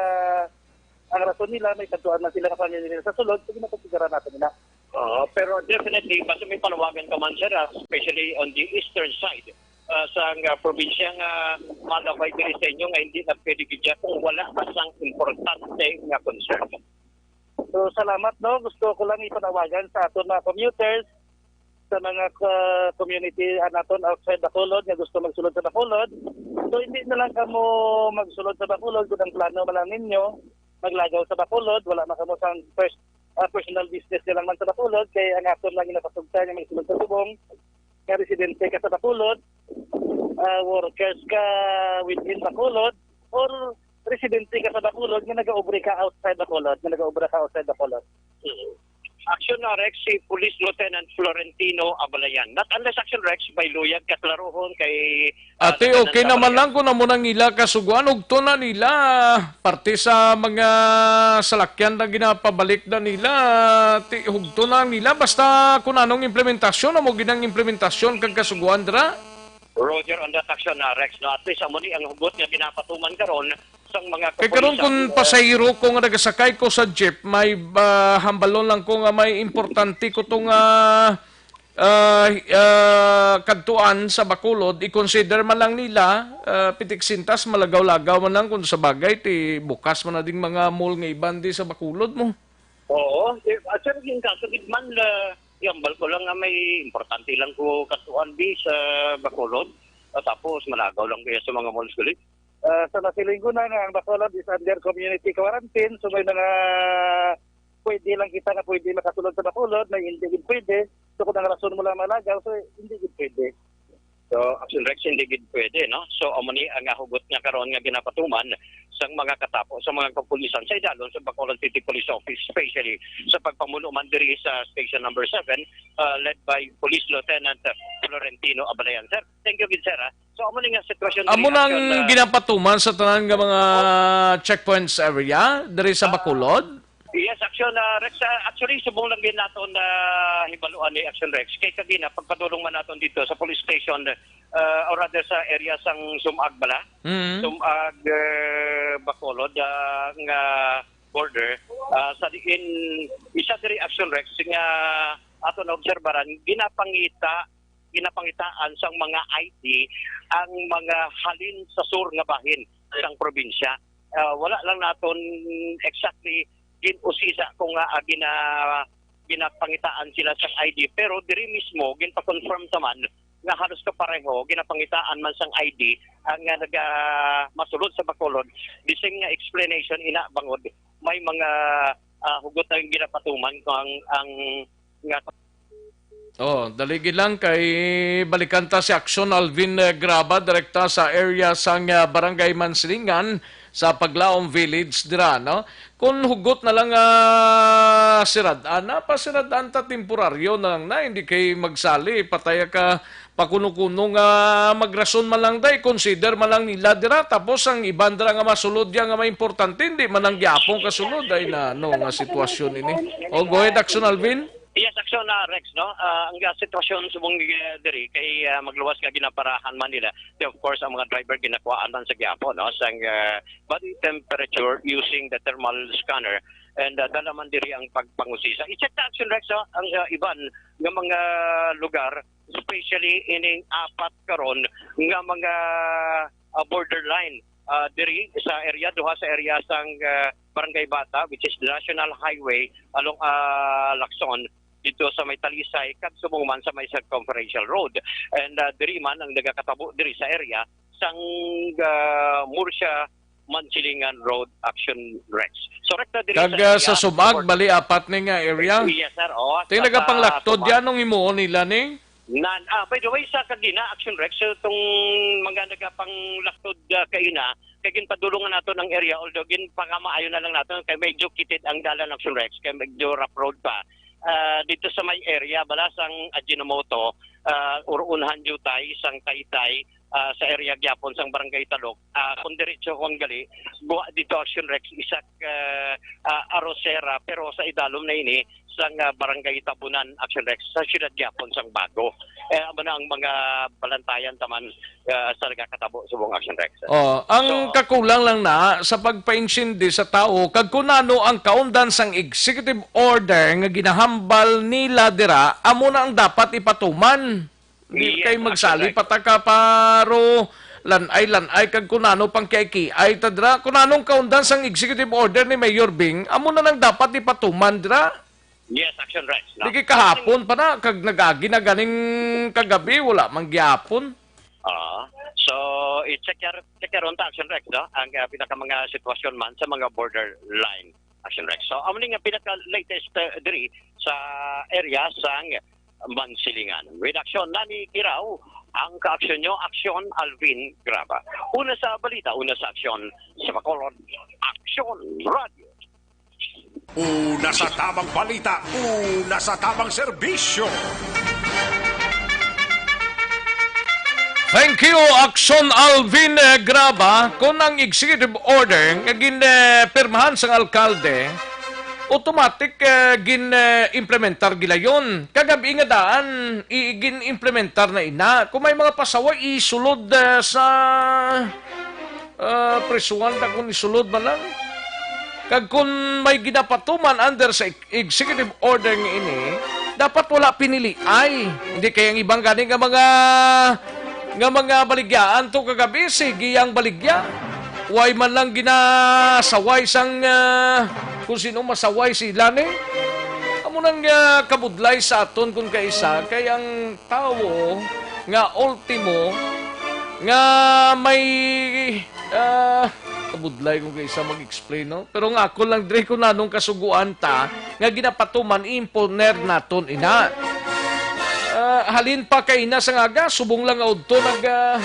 ang rason nila, may kadtuan man sila nga pamilya nila sa sulod, so ginakonsidera nato nila. Oo, pero definitely, basta may panawagan ka man, sir, ah, especially on the eastern side, ah, sa nga probinsya nga malabay diri sa inyo nga hindi na pwede gid siya kung wala ka sang importante nga concern. So, salamat, no? Gusto ko lang ipanawagan sa aton mga commuters, sa mga, ah, community, ah, naton outside Bacolod nga gusto magsulod sa Bacolod. So, hindi na lang kamo magsulod sa Bacolod kung ang plano man lang ninyo maglagaw sa Bacolod, wala man kamo sang pers-, ah, personal business na lang man sa Bacolod, kay ang aton lang ginapasugtan nga magsulod sa subong nga residente ka sa Bacolod, ah, workers ka within Bacolod, or residente ka sa Bacolod nga nagaobra ka outside Bacolod, nga nagaobra ka outside Bacolod. Mm. Action na, Rex, si Police Lieutenant Florentino Abalayan. Not unless, Action Rex, may luyag kaklaruhon kay, ah, Ate, tanan okay sa naman Abalayan. lang kung amo nang ila kasuguan, ugto na nila. Parte sa mga salakyan na ginapabalik na nila, ti, hugto na nila. Basta kung anong implementasyon, amo ginang implementasyon kag kasuguan dira. Roger, on that, Action na, Rex, no? At least, amo ni ang hugot nga ginapatuman karon sang mga Kay karon kapulisan, kung eh, pasahero ko nga nagasakay ko sa jeep, may, ah, hambalon lang ko nga may importante ko to nga, ah, ah, kadtuan sa Bacolod, i-consider man lang nila, ah, pitik sintas, malagaw-lagaw man lang kung sa bagay, ti bukas man na ding mga mall nga iban di sa Bacolod mo. Oo, eh, at sir, yung kaso gid man, ah, ihambal ko lang nga may importante lang ko kadtuan di sa Bacolod. Ah, tapos malagaw lang kaya sa mga malls gali. Ah, sa nasiling ko na nga ang Bacolod is under community quarantine, so may mga pwede lang kita nga pwede makasulod sa Bacolod, may hindi gid pwede. So kung ang rason mo lang malagaw, so hindi gid pwede. So, Action Rex, hindi gid pwede, no? So, amo ni ang hugot nga karon nga ginapatuman sang mga katapo sa mga kapulisan sa idalom sa Bacolod City Police Office, especially sa pagpamuno man diri sa Station Number Seven, uh, led by Police Lieutenant Florentino Abalayan. Sir, thank you gid, sir, ha? So, amo ni nga sitwasyon diri, Amo nang Action, uh, ginapatuman sa tanan nga mga checkpoints area diri sa Bacolod? Yes, Action, uh, Rex. Uh, actually, subong lang din naton na hibaluan ni Action Rex. Kay kagina, pagpadulong man naton dito sa police station, uh, or rather sa area sang Sumag bala, Mm. Sumag, uh, Bacolod, uh, nga border, uh, sa diin isa diri, Action Rex, nga aton naobserbaran, ginapangita, ginapangitaan sang mga I D ang mga halin sa sur nga bahin sang probinsya. Uh, wala lang naton exactly gin-usisa kung nga, ah, gina-, ginapangitaan sila sa I D. Pero diri mismo, ginpa-confirm ta man nga halos kapareho, ginapangitaan man sang I D ang nga naga-, masulod sa Bacolod. The same nga explanation ina bangod may mga, ah, hugot na yung ginapatuman kung ang, ang nga Oh, daligi lang kay balikan ta si Action Alvin, eh, Graba, direkta sa area sang, ah, Barangay Mansilingan sa Paglaom Village dira, no? Kung hugot na lang, ah, sirad-an, na pasirad-an ta temporaryo na lang na, hindi kay magsali, pataya ka, pakuno-kuno nga magrason man lang day, consider man lang nila dira, tapos ang iban dira nga masulod ya nga may importante, hindi man lang gyapon kasulod, ay na, no, nga sitwasyon ini. Oh, go ahead, Action Alvin. Yes, Action, ah, Rex, no? Ah, ang, ah, sitwasyon subong, ah, diri kay, ah, magluwas nga ginaparahan man nila. Di, of course, ang mga driver ginakuhaan man sa gihapon, no? Sang, ah, body temperature using the thermal scanner and, ah, dala man diri ang pagpangusisa. I-check ta, Action Rex, no? Ang, ah, iban nga mga lugar, especially ining apat karon nga mga, ah, borderline, ah, diri sa area, duha sa area sang, ah, Barangay Bata, which is the National Highway along, ah, Lacson, dito sa may Talisay, kag subong man sa may Circumferential Road. And, ah, diri man ang nagakatabo diri sa area sang, ah, Murcia Mansilingan Road, Action Rex. So, rekta diri Kag, sa ah, sa area, Subag, bali apat ni nga area? Yes, sir. Oh, Ting sa, nagapanglakto sa Subag. Dyan, anong himuon nila ni? Nan, ah, by the way, sa kagina, Action Rex, so, itong mga nagapanglakto, ah, kaina, kay ginpadulungan nato ang area, although ginpakamaayo na lang nato, kay medyo kitid ang dalan, Action Rex, kay medyo rough road pa. Ah, dito sa may area, bala sang Ajinomoto, ah, Urunhan Jutay, sang Taytay, ah, sa area gyapon sang Barangay Talok, ah, kung diretso kon gali, buwa dito, Action Rex, isa ka, ah, arosera, pero sa idalom na ini, sang, ah, Barangay Tabunan, Action Rex, sa siyudad gyapon sang Bago. Eh, amo na ang mga balantayan taman, ah, sa nagakatabo subong, Action Rex. Oh, ang So, kakulang lang na sa pagpaintindi sa tawo kag kun ano ang kaundan sang executive order nga ginahambal nila dira, amo na ang dapat ipatuman. Di Yes, kay magsali Action Rex. pa ta ka paro, lanay-lanay kag kun ano pang kiay-kiay ta dira. Kun anong kaundan sang executive order ni Mayor Bing, amo na lang dapat ipatuman dira. Yes, Action Rex, no? Di kay kahapon pa na, kag nag-agi na ganing kagabi, wala man gyapon. Ah, so, i-check yar-, check yaron ta, Action Rex, no? Ang, ah, pinaka mga sitwasyon man sa mga borderline, Action Rex. So, amo ni nga pinaka latest, ah, diri sa area sang Mansilingan. With action, Nani Kiraw, ang kaaksyon nyo, Aksyon, Alvin Graba. Una sa balita, una sa aksyon, sa Bacolod, Aksyon Radio. Una sa tamang balita, una sa tamang serbisyo. Thank you, Aksyon Alvin, eh, Graba. Kung ang executive order nga gin, eh, pirmahan sang alkalde, automatic, eh, gin, eh, implementar gilayon. Kagab-i nga daan, i-, gin-implementar na ina. Kung may mga pasaway, isulod, eh, sa ah, prisuhan ta kung isulod man lang. Kag kung may ginapatuman under sa ex-, executive order nga ini, dapat wala piniliay. Hindi kay ang ibang gani nga mga, nga mga baligyaan to kagabi, sige ang baligya. Way man lang ginasaway sang, ah, kung sino masaway sila ni. Amo nang, ah, kabudlay sa aton kung kaisa, kay ang tawo nga ultimo nga may, ah, kabudlay kung kaisa mag-explain, no? Pero nga ako lang, Dre, kung anong kasuguan ta nga ginapatuman, imponer naton ina. Ah, halin pa kay ina sa ngaga, subong lang nga udto nag, ah,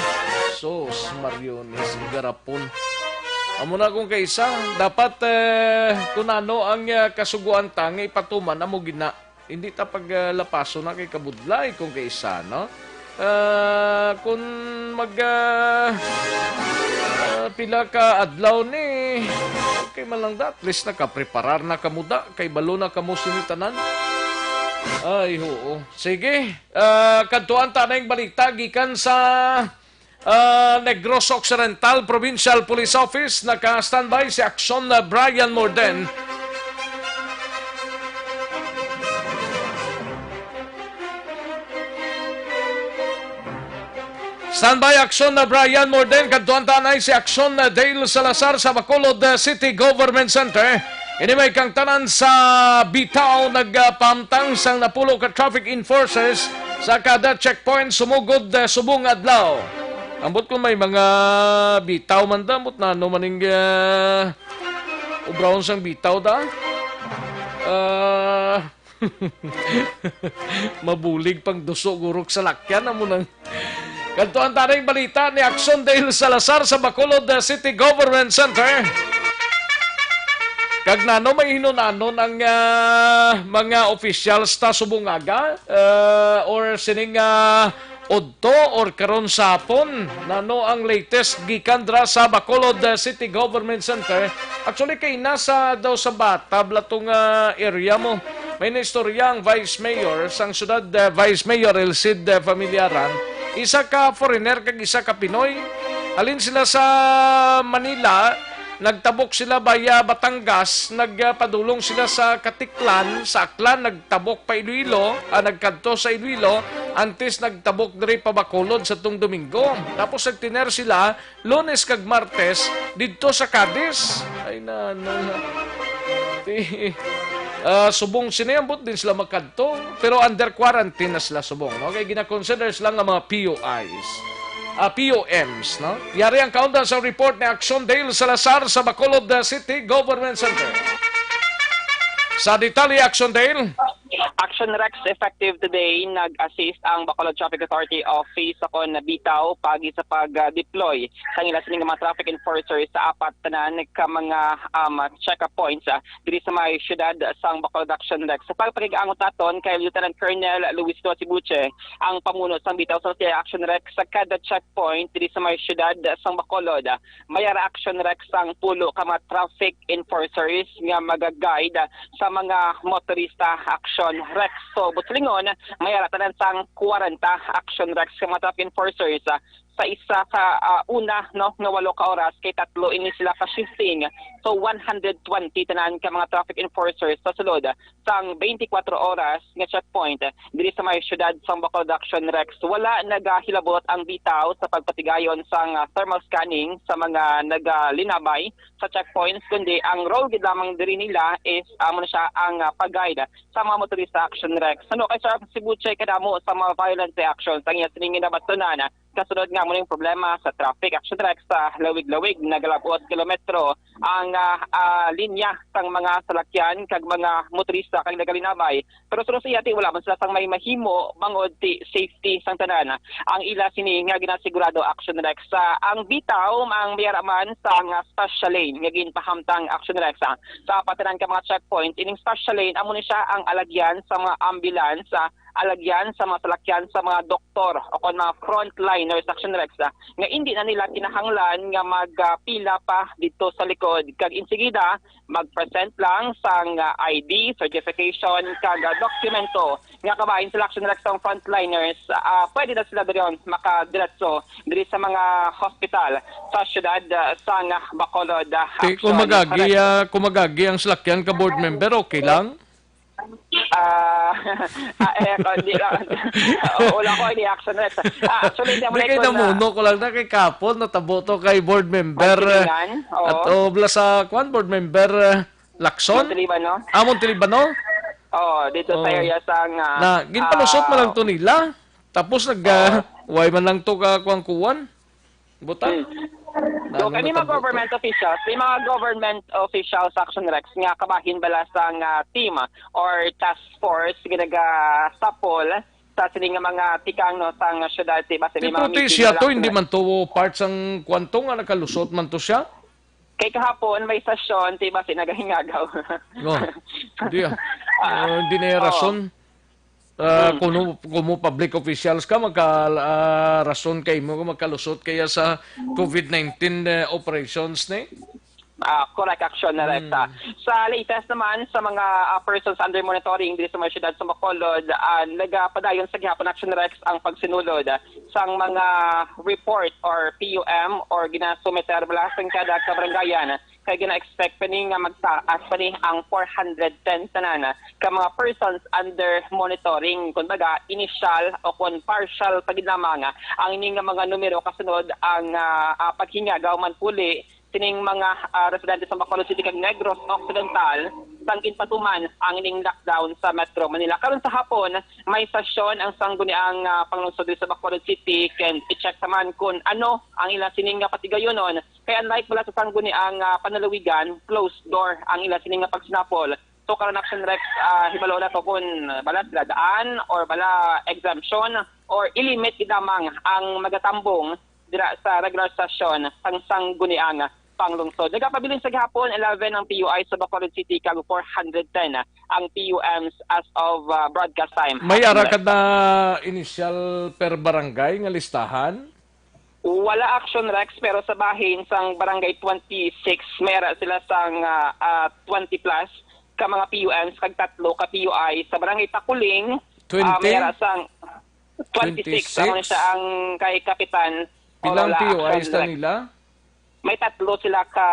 sus, Mariones, garapon. Amo na kung kaisa, dapat, eh, kung ano ang, ah, kasuguan ta nga ipatuman, amo gina. Hindi ta pag, ah, lapaso na kay kabudlay kung kaisa, no? Ah, kung mag, ah, ah, pila ka adlaw ni, okay man lang da, at least nakapreparar na kamo da, kay balo na kamo sini tanan. Ay, oo. Sige, ah, kadtuan ta na yung balita gikan sa Ah, Negros Occidental Provincial Police Office, naka-standby si Aksyon na Brian Morden. Standby, Aksyon na Brian Morden, kadtuan ta anay si Aksyon na Dale Salazar sa Bacolod, uh, City Government Center. Ini may kang tanan sa bitaw nagpamtang sang napulo ka traffic enforcers sa kada checkpoint sumugod, eh, subong adlaw. Ambot kung may mga bitaw man da, ambot na ano man ning, eh, ubrahon sang bitaw da? Ah, Mabulig pang duso gurok sa lakyan amo nang. Kadto ang taning balita ni Action Dale Salazar sa Bacolod, uh, City Government Center. Kag nano may hinunanon ang, ah, mga officials ta subong aga, ah, or sining, ah, udto or karon sa hapon? Nano ang latest gikan dra sa Bacolod, ah, City Government Center? Actually, kay nasa daw sa Batab la tong, ah, area mo. May naistorya ang Vice Mayor sang syudad, ah, Vice Mayor Elcid, ah, Familiaran. Isa ka foreigner kag isa ka Pinoy. Halin sila sa Manila, nagtabok sila via Batangas, nagpadulong sila sa Caticlan, sa Aklan, nagtabok pa Iloilo, ah, nagkadto sa Iloilo, antes nagtabok diri pa Bacolod sa tung Domingo. Tapos nagtiner sila Lunes kag Martes didto sa Cadiz. Ay, nanay, ha. Ti-, ah, subong sini, ambot din sila makadto, pero under quarantine na sila subong, no? Kay gina-consider sila nga mga P U Is. Ah, P U Ms, no? Yari ang kaundan sa report ni Action Dale Salazar sa Bacolod, uh, City Government Center. Sa detalye, Action Dale. Action Rex, effective today, nag-assist ang Bacolod Traffic Authority Office sa kon bitaw pagi sa pag-deploy sa ila sining mga traffic enforcers sa apat tanan ka mga, um, check-up points, ah, diri sa may siyudad sang Bacolod, Action Rex. Sa pagpakigangot naton kay Lieutenant Colonel Luis Tuasibuche, ang pamuno sang bitaw sa Action Rex, sa kada checkpoint diri sa may siyudad sang Bacolod, may ara Action Rex ang pulo ka mga traffic enforcers nga maga-guide sa mga motorista. Action Rex. So, buot silingon, may ara tanan sang kwarenta Action Rex ka mga traffic enforcers, ah, sa isa ka, ah, una, no, nga walo ka oras, kay tatlo ini sila ka shifting. So, one hundred twenty tanan ka mga traffic enforcers sa sulod sang twenty-four oras nga checkpoint diri sa may siyudad sang Bacolod, Action Rex. Wala nagahilabot ang bitaw sa pagpatigayon sang, ah, thermal scanning sa mga nagalinabay sa checkpoints, kundi ang role gid lamang diri nila is amo na siya ang, ah, pag-guide sa mga motorista. Action Rex. Ano kay Sir Sibuche, kadamo sa mga violent reactions ang iya sining ginabatunan, kasunod nga mo ning problema sa traffic. Action Rex, sa lawig-lawig, nagalabot kilometro ang, ah, ah, linya sang mga salakyan kag mga motorista kag nagalinabay. Pero suno sa iya, ti wala man sila sang may mahimo bangod ti safety sang tanan. Ang ila sini nga ginasigurado. Action Rex, sa ang bitaw ang mayara man sang, ah, special lane nga ginpahamtang. Action Rex, ah, sa patanan ka mga checkpoint, ining special lane amo ni siya ang alagyan sa mga ambulance, ah, alagyan sa mga salakyan sa mga doktor o kon mga frontliners. Action Rex, ah, nga indi na nila kinahanglan nga magpila pa didto sa likod, kag insigida mag-present lang sang, ah, I D, certification, kag, ah, dokumento nga kabahin sila. Action Rex, ang frontliners, ah, pwede na sila dayon makadiretso diri sa mga hospital sa siyudad, ah, sang Bacolod, ah. Ti, kung Action, magagi, correct. Ah, kung magagi ang salakyan ka board member, okay lang? Ah, ah, eh, kung di lang. Oo, wala ko ini. Action Rex. Ah, actually, hindi ako Di kay na-, namuno ko lang na kay kapon, natabo to kay board member, Pagsilingan, oo. At obla sa, kwan, board member, eh, Lacson? Montelibano? Ah, Montelibano? Oo, dito sa Oo. area sang, ah, Na, ginpalusot man ah, lang to nila. Tapos nag, ah, Oo. Why man lang to ka kuwan-kuwan? Buta? Hmm. So, Ano kami mga natabo to? Government officials, may mga government officials, Action Rex, nga kabahin bala sang, ah, team or task force nga nagasapol sa sini nga mga tikang, no, sang syudad, ti basi Di, may mga pero ti meeting siya nila to, hindi sa man to part sang kwan to nga nakalusot man to siya? Kay kahapon, may session, ti basi nagahingagaw. No. Hindi, ah. Ah, Ah, hindi na yung oo. Rason. Ah, Hmm. kuno, kuno public officials ka, magka, ah, rason kay mo, magkalusot kaya sa covid nineteen, eh, operations ni? Ah, correct. Action Rex, ah. Hmm. Sa latest naman, sa mga, ah, persons under monitoring diri sa mga syudad sa Bacolod, ah, nagapadayon sa gihapon, Action Rex, ang pagsinulod, ah, sang mga report or P U M or ginasumiter bala sa kada kabarangayan. Kay gina-expect pa ni nga magtaas pa ni ang four hundred ten tanan ka mga persons under monitoring. Kumbaga, initial o kung partial pa gid lamang ang ini nga mga numero kasunod ang, ah, ah, paghingagaw man puli sining mga, ah, residente sa Bacolod City kag Negros Occidental sang ginpatuman ang ining lockdown sa Metro Manila. Karon sa hapon, may sesyon ang sangguniang, ah, panglungsod diri sa Bacolod City, kag i-check naman kung ano ang ila sining nga patigayonon. Kay unlike bala sa sangguniang, ah, panlalawigan, closed door ang ila sining nga pagsinapol So, karon, Action Rex, ah, hibalo na to kung bala sila daan or bala exemption or ilimit gid lamang ang magatambong dira sa regular session sang Sangguniang Panglungsod. Nagapabilin sa gihapon, eleven ang P U I sa Bacolod City, kag four hundred ten ang P U Ms as of, ah, broadcast time. May ara ka na initial per barangay nga listahan? Wala, Action Rex, pero sa bahin sang Barangay twenty-six, may ara sila sang, ah, ah, twenty plus ka mga P U Ms kag tatlo ka P U I. Sa Barangay Takuling, ah, may Twenty? ara sang twenty-six, Twenty-six? Amo na siya ang kay Kapitan Pilang Orola, P U Is Action na Rex. nila? May tatlo sila ka,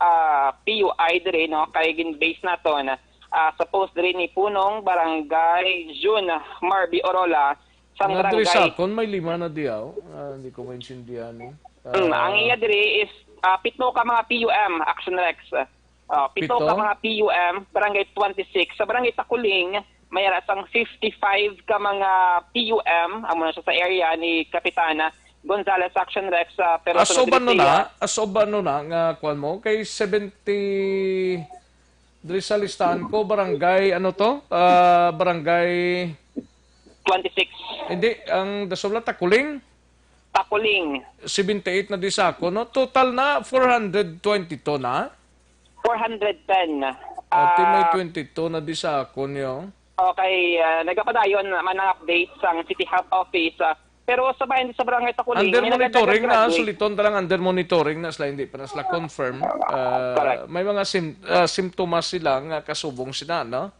ah, P U I diri, no? Kay gin-base naton, ah, sa post diri ni Punong Barangay June Marby Orola sang Nga diri barangay. Sa akon, may lima na diyaw. Ah, hindi ko maintindihan, eh. Mm, ang Ah, iya diri is, ah, pito ka mga P U M, Action Rex. Ah, pito Pito? ka mga P U M, Barangay twenty-six. Sa Barangay Takuling, may ara sang fifty-five ka mga P U M, amo na siya sa area ni Kapitana Gonzales, Action Rex, ah, pero sunod Asoban no diri siya, na? Asoban no na nga, kwan mo? Kay seventy, diri sa listahan ko, barangay, ano to? Ah, barangay, twenty-six. Hindi, ang Dasola, Takuling? Takuling. Seventy-eight na di sa ako, no? Total na, four hundred twenty-two na? Four hundred ten. Ate, may Ah, twenty-two na di sa ako niyo. Okay, ah, nagapadayon naman ang update sang City Health Office, ah, pero sa bahin sa Barangay Takuling, Under may monitoring na, nagdagdag-graduate. Suliton ta lang, under monitoring na sila, hindi pa na sila confirm. Ah, Correct. May mga sim-, ah, simptomas sila nga kasubong sila, no?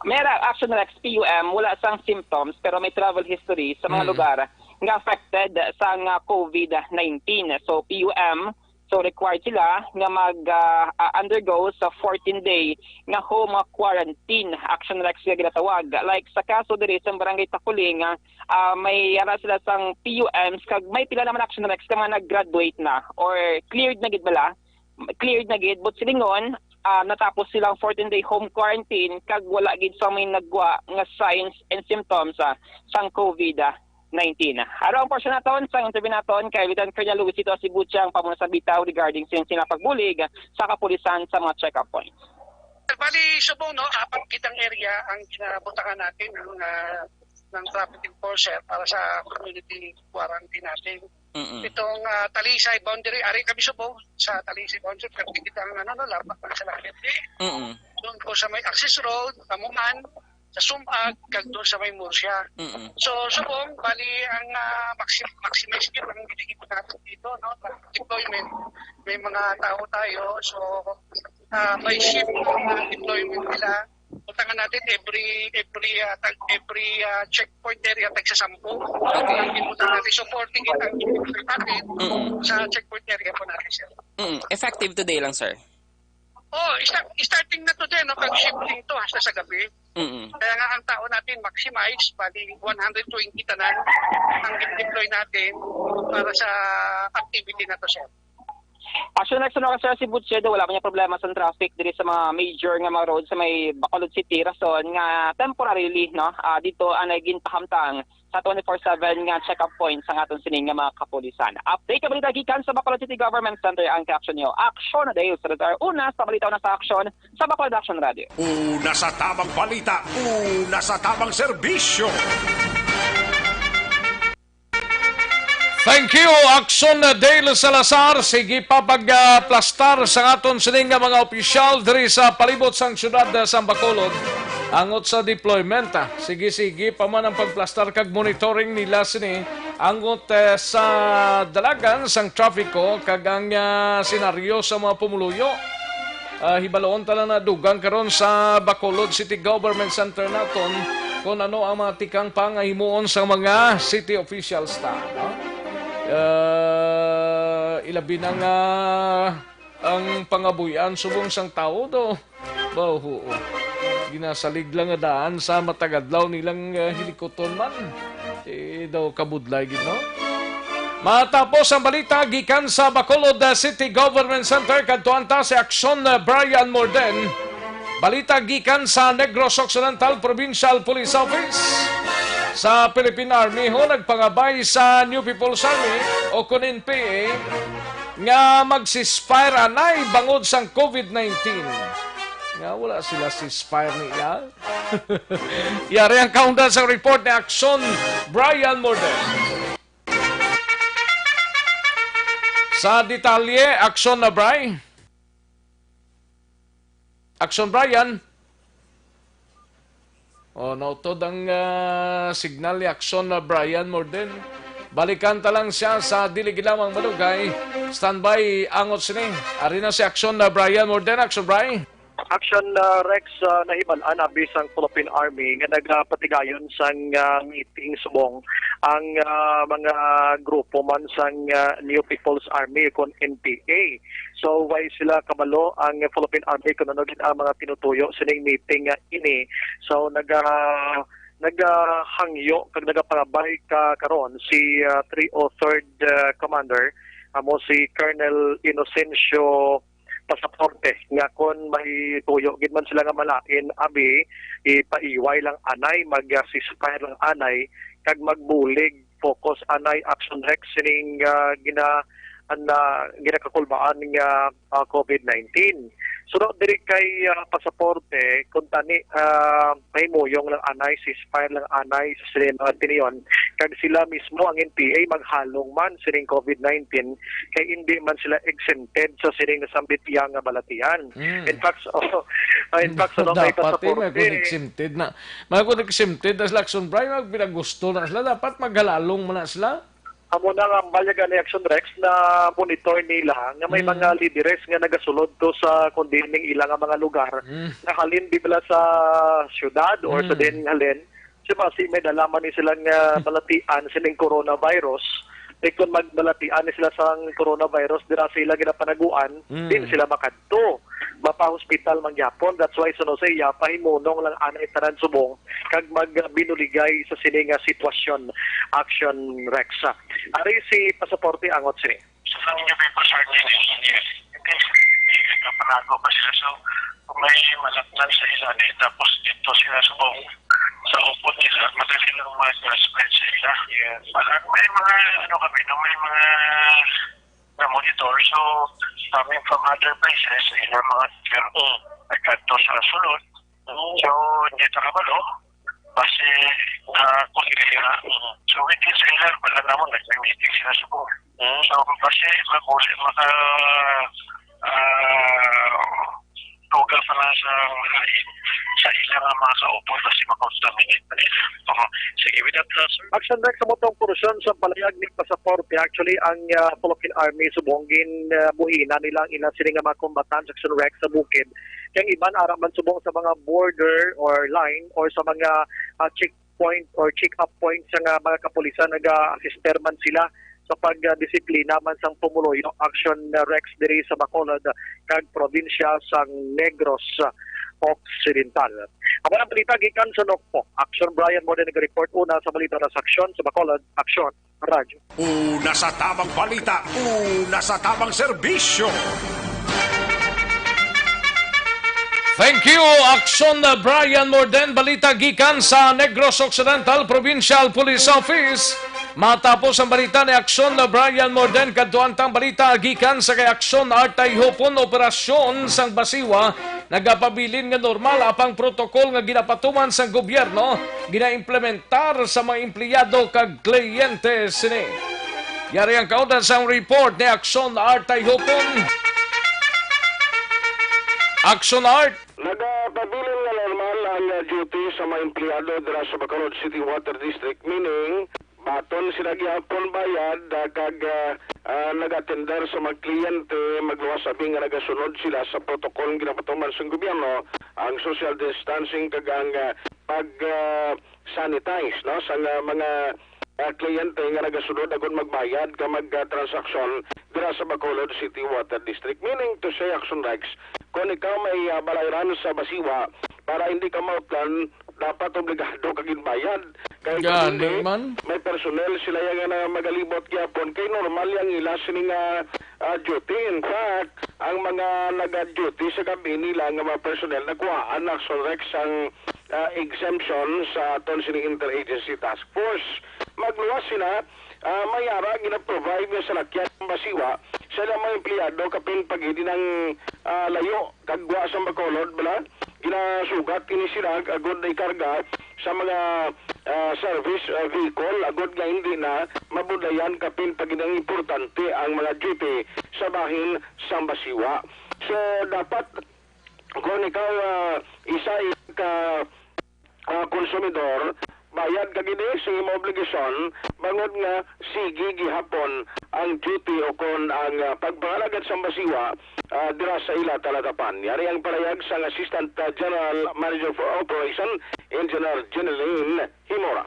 May ra-, Action Rex, P U M, wala sang symptoms, pero may travel history sa mga Mm. lugar nga affected sang, ah, covid nineteen. So, P U M, so required sila nga mag, ah, ah, undergo sa fourteen day nga home quarantine, Action Rex nga ginatawag. Like sa kaso diri sa Barangay Takuling, ah, ah, may ara sila sang P U Ms, kag may pila naman, Action Rex, nga mga nag-graduate na or cleared na gid bala, cleared na gid, but silingon, ah, natapos silang fourteen day home quarantine kag wala gid sa may nagwa nga signs and symptoms, ah, sang covid nineteen. Aro ang portion naton sang interview naton kay Lieutenant Colonel Luisito Sibucha ang pamuna sa bitaw regarding sa sina pagbulig sa kapulisan sa mga check-up points. Bali, subong, no, apat kitang area ang ginabutangan natin ng, ah, ng traffic enforcer para sa community quarantine natin. Mm-mm. Itong, ah, Talisay boundary, ari kami subong sa Talisay boundary, pero kita ang ano, no, lapat na sa Lakete. Mm-mm. Doon po sa may access road, Tamuman, sa Sumag, kag doon sa may Murcia. Mm-mm. So, subong, bali, ang, ah, maxi-, maximize yun ang ginigit natin dito, no? Deployment, may mga tao tayo, so, ah, may shift ang, ah, deployment nila. Butangan natin every, every, ah, tag-, every, ah, checkpoint area, tagsa sampu. Okay. Ang butangan natin, so, forty kita ang checkpoint natin Mm-mm. sa checkpoint area po natin, sir. Mm, effective today lang, sir. Oh, start, starting na today, no? Pag shifting to hasta sa gabi. Mm-mm. Kaya nga ang tao natin maximize, bali one hundred twenty tanan ang deploy natin para sa activity na to, sir. Actually, next na kasi si Butchedo, wala pa niya problema sa traffic diri sa mga major nga mga road sa may Bacolod City, rason nga temporarily, no, ah, dito ang naging pahamtang sa twenty-four seven nga check-up point sa aton sining nga mga kapulisan. Update ka balita gikan sa Bacolod City Government Center ang Action News. Action na dahil sa lugar. Una sa balita, una sa aksyon sa Bacolod Action Radio. Una sa tamang balita, una sa tamang serbisyo. Thank you, Action Dale Salazar. Sige pa pag, ah, plastar sa aton sining nga mga opisyal diri sa palibot sang siyudad, ah, sang Bacolod. Angot sa deployment, ah. Sige, sige pa man ang pagplastar kag monitoring nila sini. Angot, eh, sa dalagan sang trafiko kag ang, ah, senaryo sa mga pumuluyo. Ah, hibaloon ta lang na dugang karon sa Bacolod City Government Center naton kung ano ang mga tikang pangahimuon sa mga city officials ta, no? Ah, ilabi na nga ang pangabuy-an subong sang tawo do. Ba, oo. Ginasalig lang nga daan sa matag adlaw nilang, ah, hilikuton man. Eh, daw kabudlay gid, no? Matapos ang balita gikan sa Bacolod, ah, City Government Center, kadtuan ta si Action, ah, Brian Morden. Balita gikan sa Negros Occidental Provincial Police Office. Sa Philippine Army ho nagpangabay sa New People's Army o kun N P A nga mag-ceasefire anay bangod sang covid nineteen. Nga wala sila ceasefire nila. Yari ang kaundan sa report ni Action Brian Morden. Sa detalye, Action na Bri. Action Brian. Oh, nautod ang ah, signal ni Action na Brian Morden. Balikan ta lang siya sa dili ginawang malugay. Standby, angot sini. Ari na si Action na Brian Morden. Action, Brian. Action, ah, Rex, ah, nahibalaan abi sang Philippine Army nga nagapatigayon sang, ah, meeting subong ang, ah, mga grupo man sang, ah, New People's Army kon N P A. So, way sila kabalo ang Philippine Army kung ano gid ang mga tinutuyo sining meeting nga ini. So, naga-, nagahangyo kag nagapangabay ka karon si, ah, three oh third, ah, Commander, amo si Colonel Inocencio Pasaporte, nga kon may tuyo gid man sila nga malain, abi, ipaiway lang anay, mag, ah, ceasefire lang anay, kag magbulig, focus anay, Action Rex, sining, ah, gina-, an-, ah, ginakakulbaan nga, ah, COVID nineteen. Suno diri kay, ah, Pasaporte, kung tani, ah, mahimuyong lang anay, ceasefire lang anay sa sining mga tiniyon, kag sila mismo ang N P A maghalong man sining COVID nineteen, kay hindi man sila exempted sa sining nasambit iya nga balatian. Mm. In fact, oh, ah, in fact, ano, kay Dapat, eh, may Pasaporte, kung exempted na. May kung exempted na sila, Action Brian, magpinagusto na sila. Dapat maghalalong man na sila. Amo na nga ang bayag ni Action Rex na monitor nila nga may Mm. mga lideres nga nagasulod to sa kundi ning ila nga mga lugar Mm. nga halin di bala sa syudad or sa Mm. din halin. Si basi may dala man ni sila nga balatian sining coronavirus. Di kon magbalatian ni sila sang coronavirus dira sa ila ginapanaguan, Mm. din sila makadto. Mapahospital man gyapon. That's why suno sa iya, pahimunong lang anay tanan subong kag magbinuligay sa sini nga sitwasyon, Action Rex. Ari si Pasaporte, angot sini. Sa ninyo may pasar din eh, hindi, hindi, hindi kapanago pa sila. So, kung may malaknan sa ila ni, tapos dito sila subong sa upod nila, madali lang mag-spread sa ila. Yes. Wala, may mga, ano kami, no, may mga na-monitor. So, coming from other places, ilang mga teacher, Mm. nagkadto sa sulod. Mm. So, hindi ta kabalo. Basi, ah, kung hindi na. Mm. So, within sa ilang, wala namon, nagme-meeting sila sa buwan. Mm. So, basi, makuli, maka, ah, tuga pa na sa mga i-, sa ila nga mga kaupod, basi makontaminate pa nila. Oo. Sige, with that, uh, sir. Action Rex, sa motong portion sa palayag ni Pasaporte, actually, ang, ah, Philippine Army subong gin, ah, buhina nila ang ilang sini nga mga combatants, Action Rex, sa bukid. Kay ang iban, ara man subong sa mga border or line or sa mga, ah, checkpoint or check-up point sa nga mga kapulisan, naga-assister man sila sa pagdisiplina man sang pumuluyo, Action Rex, diri sa Bacolod kag probinsya sang Negros Occidental. Amo ang balita gikan sa Nokpo. Action Brian Morden nag-report una sa balita na sa Aksyon sa Bacolod. Aksyon, Radyo. Una sa tamang balita, una sa tamang serbisyo. Thank you, Aksyon na Brian Morden. Balita gikan sa Negros Occidental Provincial Police Office. Matapos ang balita ni Aksyon na Brian Morden, kadtuan tang balita gikan sa kay Aksyon Artay Hupon. Operasyon sang Basiwa nagapabilin nga normal apang protokol nga ginapatuman sang gobyerno ginaimplementar sa mga empleyado kag kliyente sini. Yari ang kaundan sang report ni Aksyon Artay Hupon. Aksyon Art. Nagapabilin nga normal ang, ah, duty sa mga empleyado dira sa Bacolod City Water District, meaning baton sila gihapon bayad, ah, kag, ah, ah, nag-atender sa mga kliyente, magluwas abi nga nagasunod sila sa protokol nga ginapatuman sang gobyerno, ang social distancing kag ang, ah, pag, ah, sanitize, no, sa nga mga, ah, kliyente nga nagasunod agud magbayad ka mag, ah, transaksyon dira sa Bacolod City Water District. Meaning to say, Action Rex, kung ikaw may, ah, balayran sa Basiwa, para hindi ka mautlan, dapat obligado ka ginbayad. Kay kung Gani hindi, man. may personnel sila yang nga magalibot gyapon. Kay normal yang ila sini nga, ah, duty. In fact, ang mga naga-duty sa gabi nila nga mga personnel, nakuhaan, Action Rex, ang ah, exemption sa aton sining Interagency Task Force. Magluwas sila, ah, may ara gina-provide nga salakyan ang Basiwa sa ilang mga empleyado kapin pag hindi nang, ah, layo kag gwa sa Bacolod, bala, ginasugat ini sila agud ikarga sa mga, ah, service, ah, vehicle agud nga hindi na mabudlayan kapin pa gid ang importante ang mga duty sa bahin sang Basiwa. So, dapat kung ikaw, ah, isa ka ah, konsumidor, bayad ka gid sa imo obligasyon, bangod nga sige gihapon ang duty o kon ang, ah, pagpangalagad sang Basiwa, ah, dira sa ila talatapan. Yari ang palayag sang Assistant, ah, General Manager for Operation, Engineer Jeneline Himora.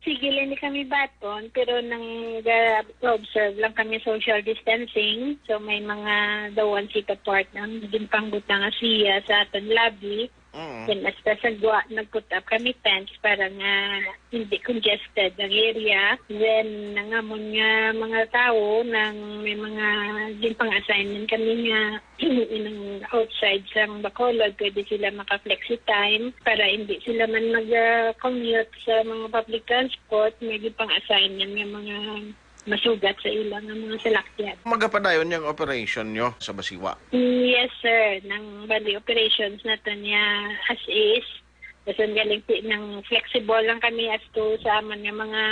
Sige lang ni kami baton, pero nang ga-observe lang kami social distancing. So, may mga dawan si part ang ginpanggut na nga siya sa aton lobby. Mm. Then, hasta sa gwa, nag-put up kami tents para nga hindi congested ang area. Then, nangamon nga mga tao nang may mga ginpang-assignment kami nga inang outside sang Bacolod, pwede sila maka-flexi time para hindi sila man mag-commute sa mga public transport, may ginpang-assignment nga mga masugat sa ila nga mga salakyan. Magapadayon niyang operation niyo sa Basiwa? Yes, sir. Nang bali operations na to niya as is. Basta galing ti-, nang flexible lang kami as to sa amon nga mga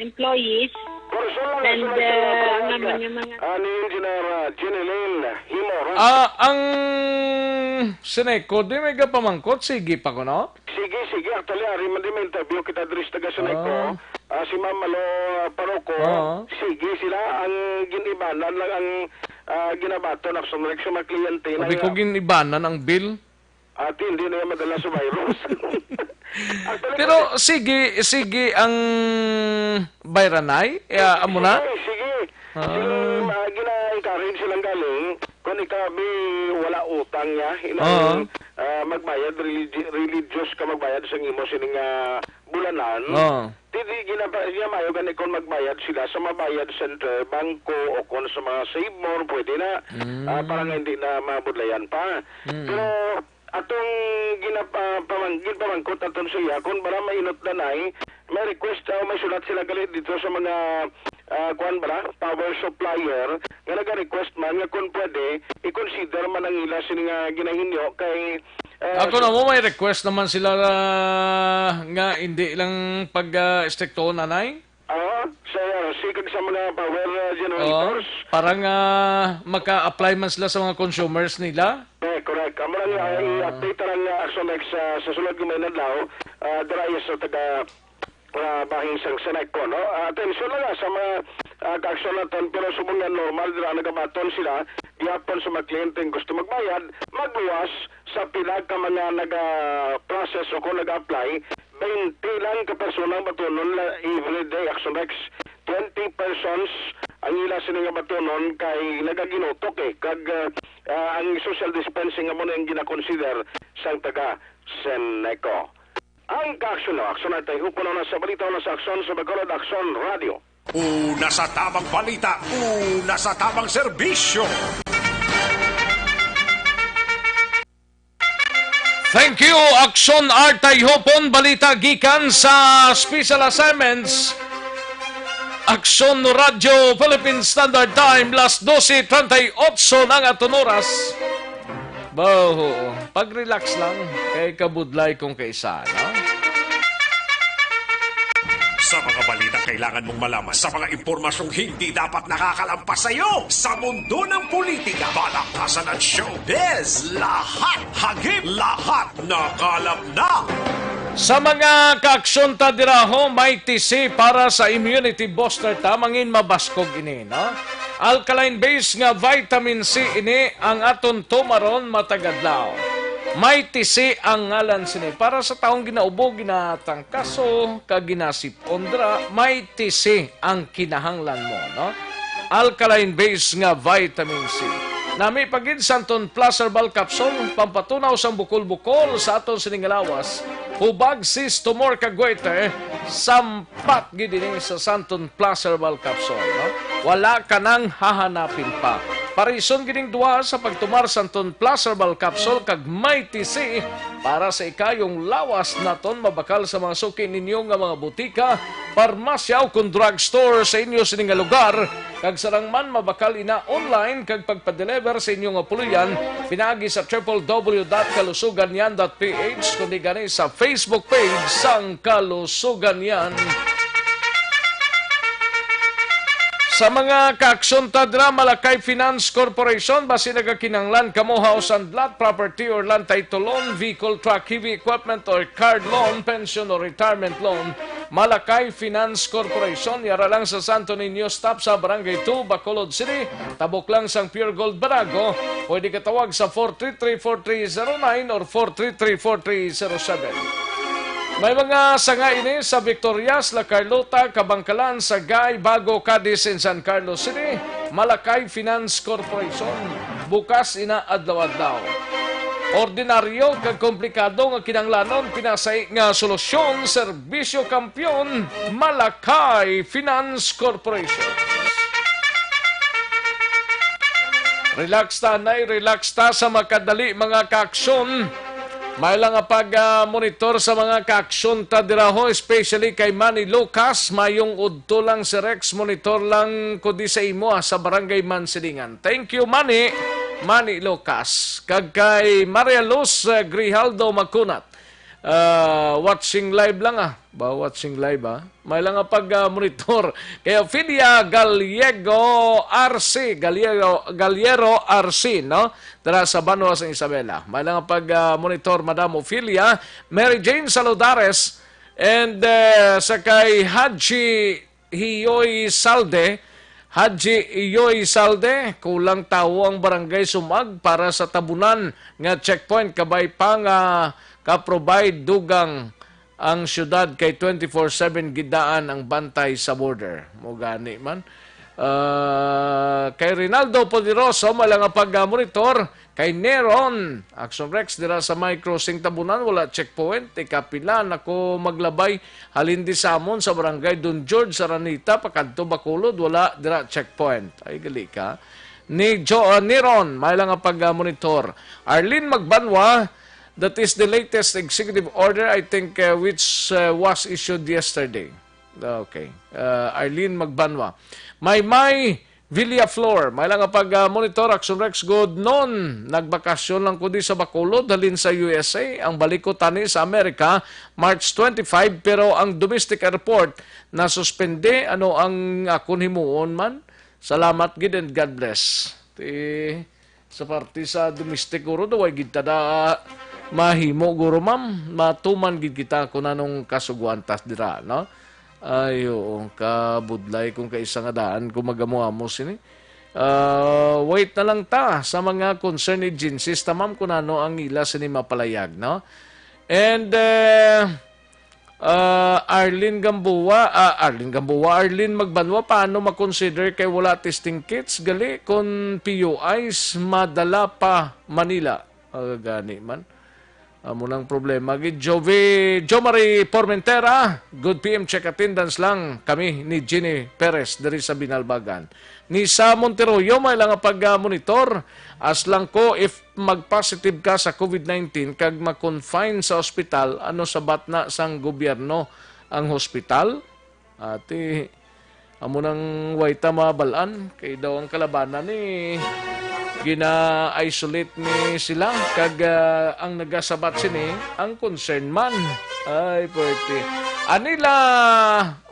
employees. Personal na And, sila sa uh, mga ang amon nga mga Ah, ni Engineer, ah, Jeneline Himora. Ah, ang Seneco, di may gapamangkot, sige pa ko, no? Sige, sige. Actually, ari man din may interview kita diri sa taga Seneco. Ah. Ah, si Ma'am Malo, ah, Paroko, Ah. sige sila ang ginibanan lang ang, ah, ginabaton ako sa mga, sa mga kliyente na Sabi ko, nga ginibanan ang bill. Ati, hindi na yan madala sa virus. Actually, Pero kasi sige, sige ang bayranay, eh, amo na? Sige, sige. Ah. Sige, ah, gina-encourage silang galing. Kung ikabi, wala utang niya, inang, Ah. ah, magbayad, religi-, religious ka magbayad sa imo sining, ah, bulanan. Ah. Di, di, ginaba-, ginamayo gani kung magbayad sila sa mabayad center, bangko, o kung sa mga Save More, pwede na. Mm. Ah, para nga hindi na mabudlayan pa. Mm. Pero atong ginap-, ah, pamang-, ginpamangkot aton sa iya, kung bara mainot na nay, may request, ah, may sulat sila gali dito sa mga, ah, kuwan bara, power supplier, nga naga-request man nga kung pwede, i-consider man ang ila sini nga ginahinyo kay, ah, Ako na mo, may request naman sila, ah, nga hindi lang pag, ah, estrikto, nanay? Ah, sa, ah, sikag sa mga power, ah, Oo, generators. Para nga maka-apply man sila sa mga consumers nila. Eh, correct. Amo lang nga, Ah. i-update lang nga, Action X, ah, sa sulod nga mga adlaw, ah, dira iya sa taga, ah, bahin sang Seneco, no? Ah, atensyon lang, ah, sa mga, ah, ka-action naton, pero subong nga normal dira nagabaton sila, gihapon sa mga kliyente nga gusto magbayad, magluwas sa pila ka mga naga-process o kung nag-apply, twenty lang ka persona ang batunon la everyday, Action X. Twenty persons ang ila sini nga batunon kay nagaginutok, eh. Kag, ah, ah, ang social dispensing amo na ang ginakonsider sang taga Seneco. Ang ka-aksyon, no? Aksyon ay tayo. Puno na sa balita, una sa aksyon sa Bacolod Aksyon Radio. Una sa tamang balita, una sa tamang serbisyo. Thank you, Aksyon Artay Hopon. Balita gikan sa Special Assignments. Aksyon Radyo Philippine Standard Time, las doce treinta y ocho na ang aton oras. Baho, pag-relax lang. Kay kabudlay kung kaisa, no? Sa mga balitang kailangan mong malaman, sa mga impormasyong hindi dapat nakakalampas sa iyo, sa mundo ng politika, balaktasan at showbiz, lahat hagip, lahat nakalap na. Sa mga kaaksyon ta dira, ho, may tisi para sa immunity booster ta, mangin mabaskog ini, no? Alkaline base nga vitamin C ini ang aton tumaron matag adlaw. May tisi ang ngalan sini. Para sa taong ginaubo, ginatangkaso, kag ginasip-on dira, may tisi ang kinahanglan mo, no? Alkaline base nga vitamin C. Nami pa gid Santon Plus Herbal Capsule, pampatunaw sang bukol-bukol sa aton sining lawas, hubag, cyst, tumor, kag goiter, sampat gid ini sa Santon Plus Herbal Capsule, no? Wala ka nang hahanapin pa. Parison gining duha sa pagtumar sa Anton Plus Herbal Capsule kag Mighty C para sa ikayong lawas naton mabakal sa mga suki ninyo nga mga butika, parmasya o kon drugstore sa inyo sini nga lugar, kag sarang man mabakal ina online kag pagpa-deliver sa inyo nga puloy-an pinaagi sa triple W dot kalusugan yan dot P H, kundi gani sa Facebook page sang Kalusugan Yan. Sa mga kaaksyon ta dira, Malakay Finance Corporation, basi nagakinahanglan kamo house and lot, property or land title loan, vehicle, truck, heavy equipment or car loan, pension or retirement loan, Malakay Finance Corporation, yara lang sa Santo Niño stop sa Barangay two, Bacolod City, tabok lang sang Pure Gold Barago. Pwede ka tawag sa four three three, four three zero nine or four three three, four three zero seven. May mga sanga ini sa Victorias, La Carlota, Kabangkalan, Sagay, Bago, Cadiz, and San Carlos City. Malakay Finance Corporation, bukas ina adlaw-adlaw. Ordinaryo kag komplikado nga kinahanglanon, pinasay nga solusyon, serbisyo kampiyon, Malakay Finance Corporation. Relax ta, nay, relax ta sa makadali, mga kaaksyon. May lang nga pag, ah, monitor sa mga kaaksyon ta dira ho, especially kay Manny Lucas. Mayong udto lang, si Rex, monitor lang ko di sa imo, ah, sa Barangay Mansilingan. Thank you, Manny. Manny Lucas. Kag kay Maria Luz, ah, Grijaldo Magkunat. Ah, watching live lang, ah. Ba, watching live, ah. May lang nga pag, ah, monitor kay Ophelia Gallego R C, Gallego, Gallero R C, no? Dira sa Banwa sang Isabela. May lang nga pag, ah, monitor, Madam Ophelia. Mary Jane Saludares and, eh, sa kay Haji Hiyoy Salde. Haji Hiyoy Salde, kulang tawo ang barangay Sumag para sa tabunan nga checkpoint, kabay pa nga ka-provide dugang ang siyudad kay twenty-four seven gidaan ang bantay sa border. Mo gani man. Ah, kay Rinaldo Poderoso, may lang nga pag-monitor. Kay Neron, Action Rex, dira sa may crossing Tabunan, wala checkpoint. Ikapila na ko maglabay halin di sa amon sa barangay Don George, Araneta, pakadto Bacolod, wala dira checkpoint. Ay, gali ka. Ni Jo, ah, Neron, may lang nga pag-monitor. Arlene Magbanwa, that is the latest executive order, I think, uh, which, uh, was issued yesterday. Okay. Uh, Arlene Magbanwa. Maymay Villaflor, may lang nga pag, uh, monitor, Action Rex, good noon. Nagbakasyon lang ko di sa Bacolod, halin sa U S A. Ang balik ko tani sa Amerika, March twenty-five, pero ang domestic airport nasuspende. Ano ang akon himuon man? Salamat gid and God bless. Ti, sa parte sa domestic, guro, daw ay gid ta da mahimo, guro, ma'am. Matuman gid kita kung anong kasuguan ta dira, no? Ay, oo, kabudlay kung kaisa nga daan kung magamo-amo sini. Ah, wait na lang ta sa mga concerned agencies ta, ma'am, kung ano ang ila sini mapalayag, no? And, eh, ah, Arlene Gamboa, ah, Arlene Gamboa, Arlene Magbanwa, paano ma-consider kay wala testing kits? Gali, kung P U Is madala pa Manila. Ah, gani man. Amo nang problema. Gid Jovi, Jomari Formentera, good P M check attendance lang kami ni Jenny Perez diri sa Binalbagan. Ni sa Monteroyo, may lang nga pag-monitor. As lang ko, if mag-positive ka sa COVID nineteen kag ma-confine sa ospital, ano sabat na sang gobyerno ang hospital? Ati, amo nang way ta mabal-an, kay daw ang kalabanan ni gina-isolate ni sila, kag, ah, ang nagasabat sini, ang concern man. Ay, pwerte. Anila,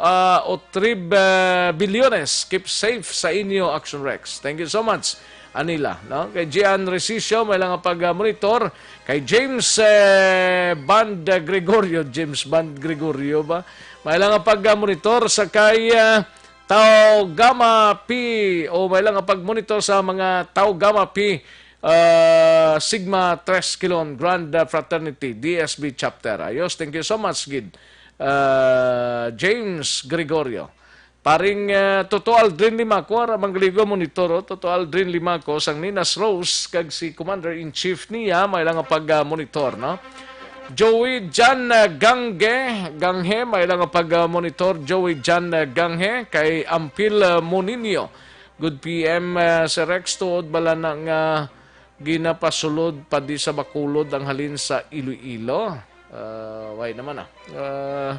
ah, Otrib, ah, Bilyones, keep safe sa inyo, Action Rex. Thank you so much. Anila, no? Kay Gian Resicio, may lang nga pag-monitor. Kay James, eh, Band, eh, Gregorio, James Band Gregorio ba? May lang nga pag-monitor sa kay, eh, Tau Gamma Pi, o may lang nga pag-monitor sa mga Tau Gamma Pi, eh, Sigma Tres Kilon Grand Fraternity, D S B Chapter. Ayos, thank you so much, gid, eh, James Gregorio. Paring, eh, Toto Aldrin Limaco, ara manggaligo monitor, oh. Toto Aldrin Limaco, sang Ninas Rose, kag si Commander-in-Chief niya, may lang nga pag, ah, monitor, no? Joey Jan, ah, Gangge, Ganghe, may lang nga pag, ah, monitor, Joey Jan, ah, Ganghe, kay Ampil, ah, Moninio, Good P M, ah, Sir Rex, tuod bala na nga ginapasulod pa di sa Bacolod ang halin sa Iloilo? Ah, why naman, ah? Ah,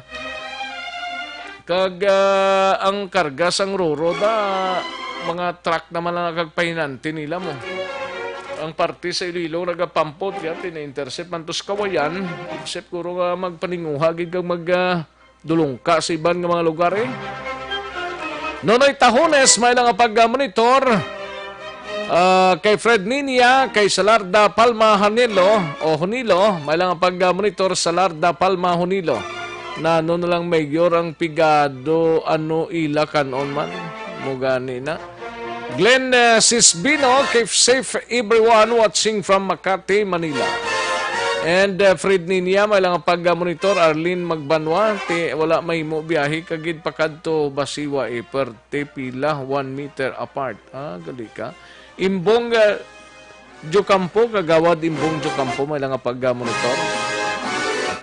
kag, ah, ang karga sang Roro da, mga truck naman ang nagpahinanti nila mo. Ang parte sa Iloilo nagapampot, ya, pina-intercept man to sa Kawayan, except kuro nga magpaninguha gid kag mag, ah, dulungka sa iban nga mga lugar, eh. Nonoy Tahones, may lang nga pag-monitor. Ah, kay Fred Ninia, kay Salarda Palma Hanilo, o Honilo, may lang nga pag-monitor, Salarda Palma Honilo. Na ano na lang, Mayor, ang pigado, ano ila kanon man. Mugani na. Glenn, eh, Sisbino, keep safe everyone watching from Makati, Manila. And, eh, Fred Ninia, may lang pag-monitor, Arlene Magbanwa, ti, wala mahimo biyahe kagid pakadto Basiwa, eh, perte pila, one meter apart. Ah, gali ka. Imbong, eh, Jocampo, Kagawad Imbong Jocampo, may lang pag-monitor.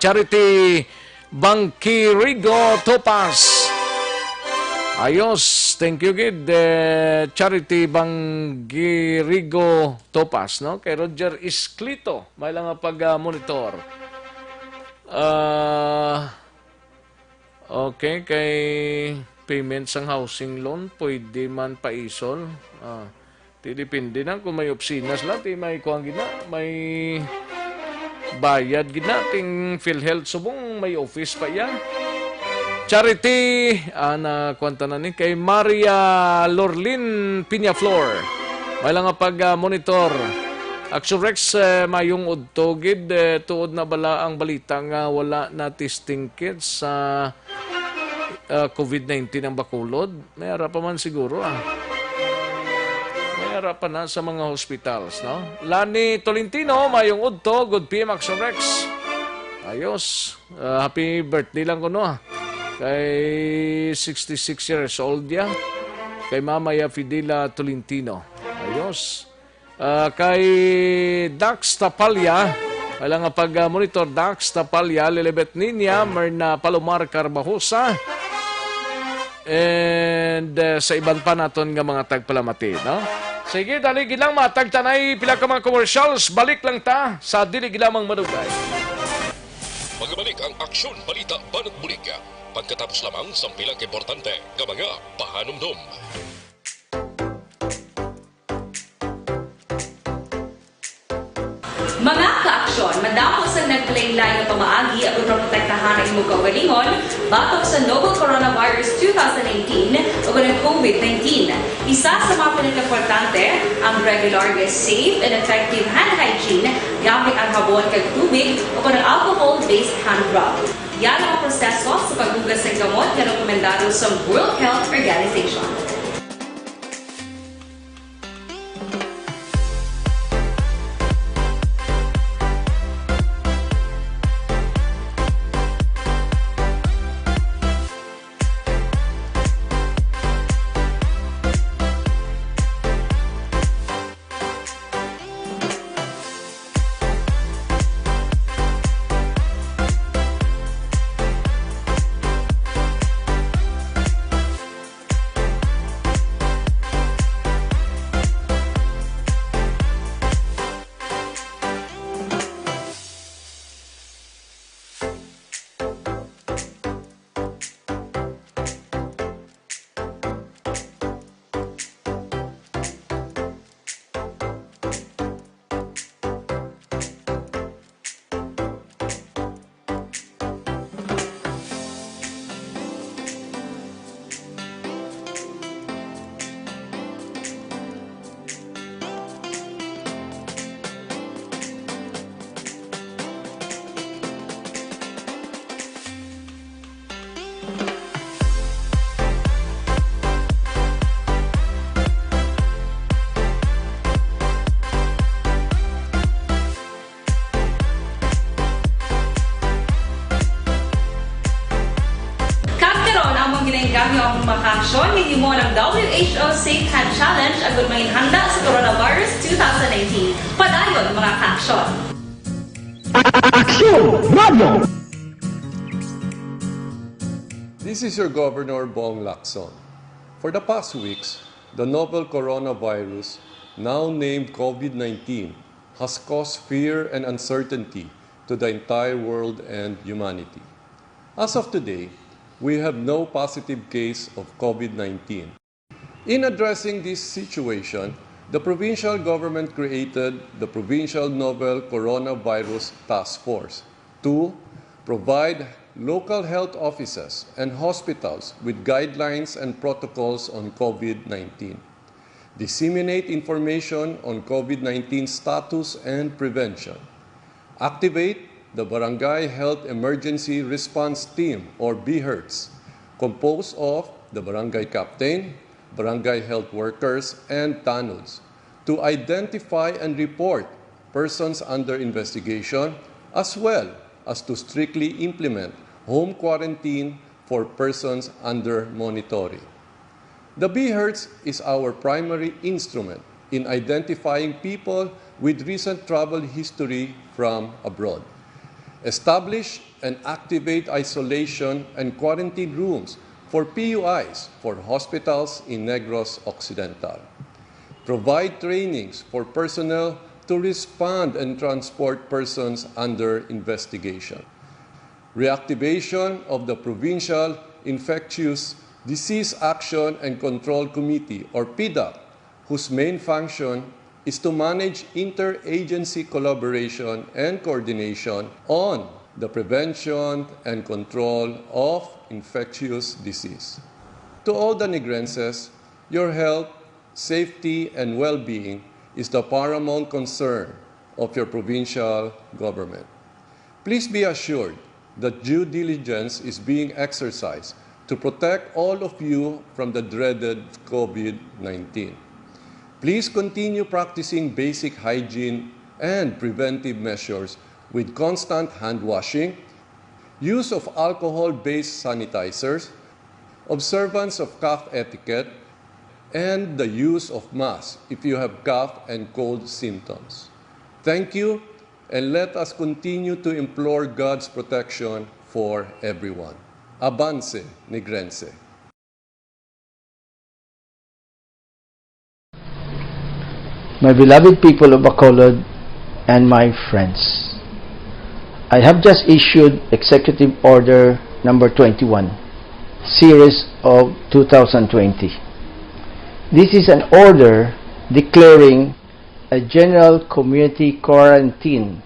Charity Bangkirigo Topas. Ayos, thank you gid, eh, Charity Bangkirigo Topas, no? Kay Roger Isclito, may lang nga pag, ah, monitor. Ah, okay, kay payment sang housing loan, pwede man paisol. Ah, Ti depende na kung may opisina sila, ti may kuwan gid na, may bayad gid na, ting PhilHealth subong may office pa iya. Charity, ah, na kuwan ta na ni, kay Maria Lorlin Peñaflor. May lang nga pag, ah, monitor. Action Rex, eh, mayong udto gid, eh, tuod na bala ang balita nga wala na testing kits sa ah, COVID nineteen ang Bacolod, may ara pa man siguro, ah. May ara pa na sa mga hospitals, no? Lani Tolentino, mayong udto, good P M Action Rex. Ayos. Ah, happy birthday lang kuno, ah. Kay sixty-six years old ya. Kay Mama ya Fidela Tolentino. Ayos. Ah, kay Dax Tapalya, wala nga pag, ah, monitor, Dax Tapalya, Lilibet Ninya, Merna Palomar Carbajosa, and, ah, sa iban pa naton nga mga tagpalamati, no? Sige, dali gid lang, matag tanay pila ka mga commercials, balik lang ta sa dili gid lamang madugay. Magbalik ang Aksyon Balita Banat Bulig pagkatapos lamang sang pila ka importante nga mga pahanumdom. Mga ka-aksyon, madamo sang naglain-lain nga pamaagi agud maprotektahan ang imo kaugalingon batok sa novel coronavirus two thousand nineteen o kon ang COVID nineteen. Isa sa mga pinakaimportante ang regular nga safe and effective hand hygiene gamit ang habon kag tubig o kon ang alcohol-based hand rub. Yan ang mga proseso sa paghugas sang kamot nga rekomendado sa World Health Organization. Kag karon, among ginainggam ang mga kaaksyon nga himo ng W H O Safe Hand Challenge agud manginhanda sa coronavirus two thousand nineteen. Padayon, mga kaaksyon. Aksyon Radio! This is your Governor Bong Lacson. For the past weeks, The novel coronavirus, now named COVID nineteen, has caused fear and uncertainty to the entire world and humanity. As of today, we have no positive case of COVID nineteen. In addressing this situation, the provincial government created the Provincial Novel Coronavirus Task Force to provide local health offices and hospitals with guidelines and protocols on COVID nineteen, disseminate information on COVID nineteen status and prevention, activate the Barangay Health Emergency Response Team, or BHERTs, composed of the barangay captain, barangay health workers, and tanods, to identify and report persons under investigation, as well as to strictly implement home quarantine for persons under monitoring. The BHERTs is our primary instrument in identifying people with recent travel history from abroad. Establish and activate isolation and quarantine rooms for PUIs for hospitals in Negros Occidental. Provide trainings for personnel to respond and transport persons under investigation. Reactivation of the Provincial Infectious Disease Action and Control Committee, or PDAC, whose main function is to manage interagency collaboration and coordination on the prevention and control of infectious disease. To all the Negrenses, your health, safety, and well-being is the paramount concern of your provincial government. Please be assured that due diligence is being exercised to protect all of you from the dreaded COVID nineteen. Please continue practicing basic hygiene and preventive measures with constant hand washing, use of alcohol-based sanitizers, observance of cough etiquette, and the use of masks if you have cough and cold symptoms. Thank you, and let us continue to implore God's protection for everyone. Avance, Negrense! My beloved people of Bacolod and my friends, I have just issued Executive Order number twenty-one, series of two thousand twenty. This is an order declaring a general community quarantine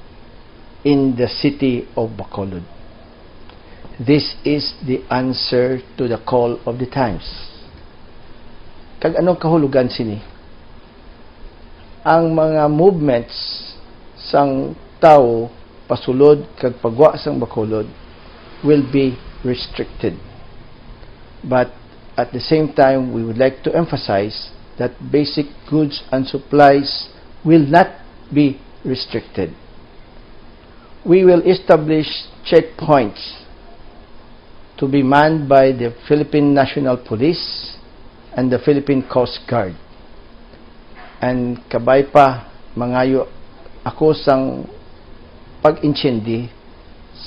in the city of Bacolod. This is the answer to the call of the times. Kag anong kahulogan sini? Ang mga movements sang tawo pasulod kag pagwa sang Bacolod will be restricted. But at the same time, we would like to emphasize that basic goods and supplies will not be restricted. We will establish checkpoints to be manned by the Philippine National Police and the Philippine Coast Guard. And kabay pa, mangayo ako sang pag-intindi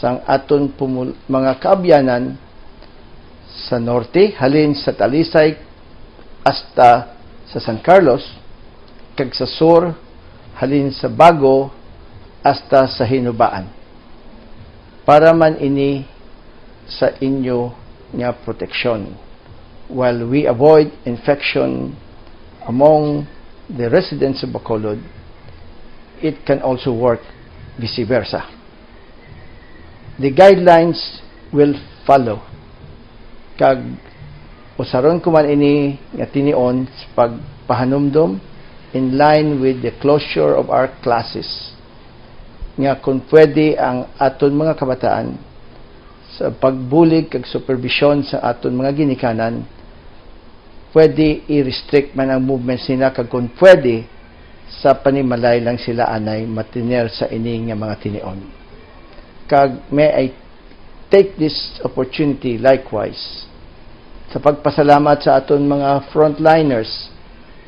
sang aton pumul-, mga kaabyanan sa norte, halin sa Talisay hasta sa San Carlos, kag sa sur, halin sa Bago hasta sa Hinubaan. Para man ini sa inyo nga proteksyon, while we avoid infection among the residents of Bacolod, it can also work vice versa. The guidelines will follow, kag usaron ko man ini nga tinion sa pagpahanumdom in line with the closure of our classes, nga kung pwede ang aton mga kabataan sa pagbulig kag superbisyon sa aton mga ginikanan, pwede i-restrict man ang movements nila, kag kung pwede, sa panimalay lang sila anay matiner sa ini nga mga tinion. Kag may I take this opportunity likewise sa pagpasalamat sa aton mga frontliners,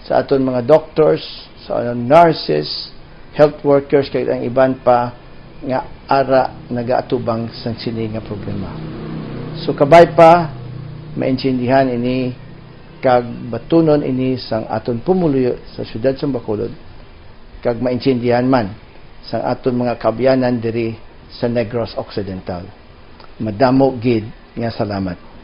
sa aton mga doctors, sa aton nurses, health workers, kag ang iban pa nga ara nagaatubang sang sini nga problema. So kabay pa, maintindihan ini Kag batunon ini sang aton pumuluyo sa siyudad sang Bacolod, kag maintindihan man sang aton mga kaabyanan diri sa Negros Occidental. Madamo gid nga salamat.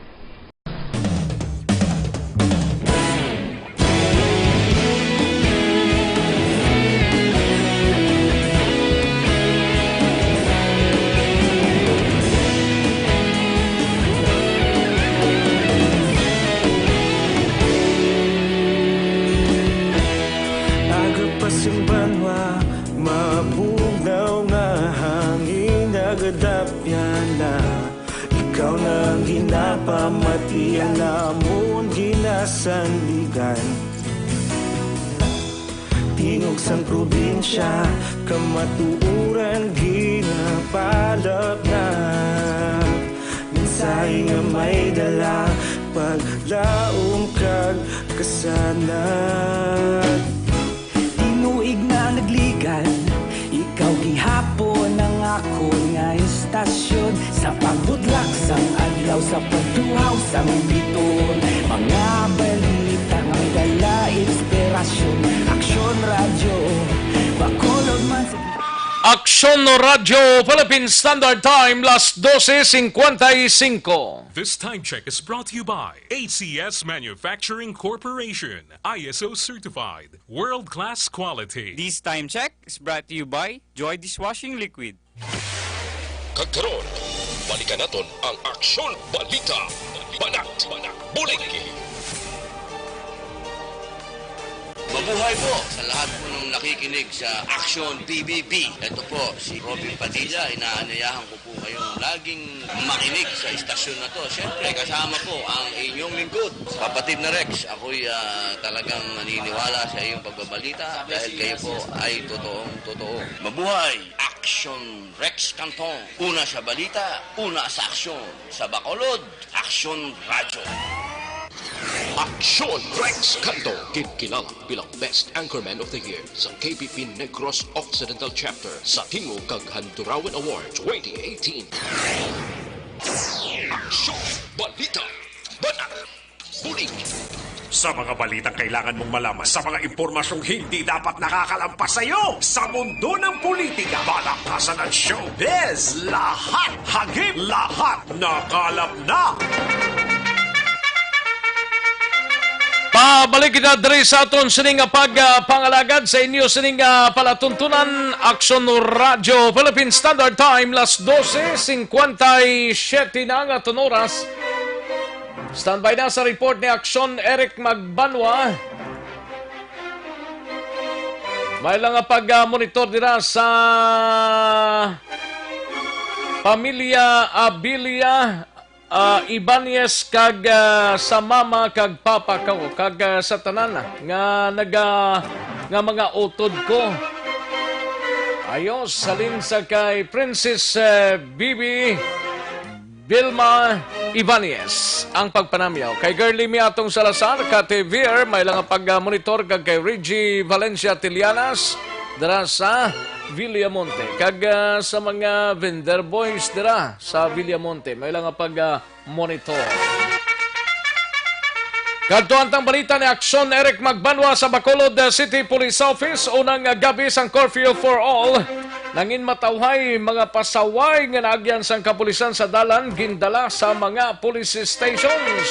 Aga pa sing banwa, mabugnaw nga hangin, nagadapya na. Ikaw na ang ginapamati, ang amon ginasandigan. Tingog sang probinsya, kamatuoran ginapalapnap. Mensahe nga may dala, paglaom kag kasanag. Tinuig na nagligad, ikaw gihapon ang akon nga estasyon. Sa pagbudlak sang adlaw, sa pagtuhaw sang biton, mga balita nga may dala inspirasyon. Aksyon Radyo, Bacolod man sa Aksyon Radyo Philippine Standard Time, las doce cincuenta y cinco. This time check is brought to you by A C S Manufacturing Corporation, I S O certified, world-class quality. This time check is brought to you by Joy Dishwashing Liquid. Kag karon, balikan naton ang Aksyon Balita. Banat, Bulig. Mabuhay po sa lahat po ng nakikinig sa Aksyon B B B. Ito po si Robin Padilla. Inaanyayahan ko po kayong laging makinig sa istasyon na to. Siyempre, kasama po ang inyong lingkod, kapatid na Rex. Ako'y, ah, talagang naniniwala sa iyong pagbabalita dahil kayo po ay totoong totoo. Mabuhay! Aksyon Rex Cantong. Una sa balita, una sa aksyon. Sa Bacolod, Aksyon Radyo. Aksyon Rex Cantong, ginkilala bilang Best Anchorman of the Year sa K B P Negros Occidental Chapter sa Tingog kag Handurawan Award twenty eighteen. Aksyon, balita, banat, bulig. Sa mga balitang kailangan mong malaman, sa mga impormasyong hindi dapat nakakalampas sa iyo, sa mundo ng politika, palakasan at showbiz, lahat hagip, lahat nakalap na. Pabalik kita diri sa aton sining nga pag, ah, pangalagad sa inyo sining, ah, palatuntunan. Aksyon Radyo Philippine Standard Time, las doce cincuenta y siete na ang aton oras. Standby na sa report ni Aksyon Eric Magbanwa. May lang nga pag, ah, monitor dira sa pamilya Abilia, ah, Ibanez kag, ah, sa mama kag papa ko kag, ah, sa tanan nga naga-, nga mga utod ko. Ayos, halin sa kay Princess, eh, Bibi Vilma Ibanez ang pagpanamyaw. Kay Girlie Miatong Salazar, Kate Vier, may lang nga pag-monitor kag kay Reggie Valencia Tilianas dira sa Villamonte. Kag, ah, sa mga vendor boys dira sa Villamonte, may lang nga pag-, ah, monitor. Kadto ang tang balita ni Aksyon Eric Magbanwa sa Bacolod, uh, City Police Office. Unang, uh, gabi sang curfew for all. Nangin matawhay mga pasaway nga naagyan sang kapulisan sa dalan, gindala sa mga police stations.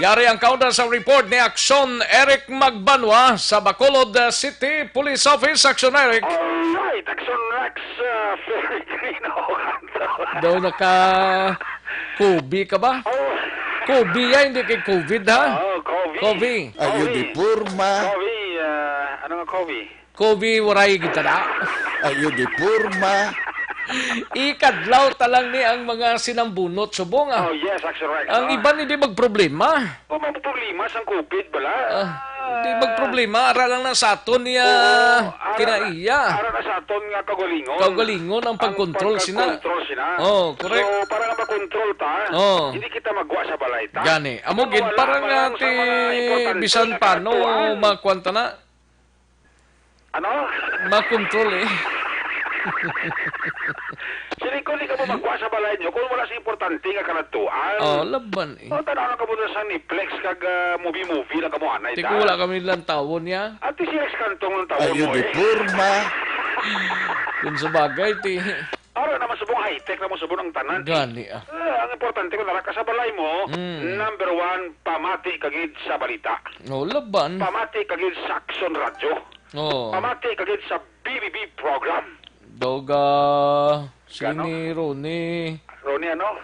Yari ang kaunda sa report ni Aksyon Eric Magbanwa sa Bacolod, uh, City Police Office. Aksyon Eric. Alright, Aksyon Rex, uh, Peregrino Canto. Daw naka Kobe ka ba? Oh. Kobe ya, hindi kay COVID, ha? Oo, Kobe. Kobe. Ayo Kobe. Di porma. Kobe, ah, ano nga Kobe? Kobe, waray kita na. Ayo di porma. Ikadlaw ta lang ni ang mga sinambunot, subong, ah. Oh, yes, that's right. Ang Ah. iban hindi magproblema. Oh, may problema sang COVID bala. Ah, di magproblema. Ara lang na sa aton niya Oo, ara na, kinaiya. ara na sa aton nga kaugalingon. Kaugalingon ang Ang pagkontrol sina. pagkontrol sina. Oh, correct. So, para nga makontrol ta, Oh. hindi kita magwa sa balay ta. Gani. Amo gid, Wala para man nga lang sa ti mga importante bisan nga paano katuan. makuan ta na. Ano? Makontrol eh. Siling ko, di ka mo magkuha sa balay nyo kung wala sa importante nga kaladtuan. Oh, laban eh. O, tanaw lang ka mo sa Netflix kag, ah, movie-movie lang ka mo anay. Di ko, wala kami lantawon niya. At si Rex Cantong ang tawon mo eh. Deporma. Kung sa bagay, ti. Ara naman subong high-tech na mo subong ang tanan eh. Gani ah. Eh, ang importante kung nara ka sa balay mo, Mm. number one, pamati kagid sa balita. Oh, laban. Pamati kagid sa Aksyon Radyo. Oh. Pamati kagid sa B B B program. Dog, ah, si Kano? Ni Ronnie. Ronnie ano?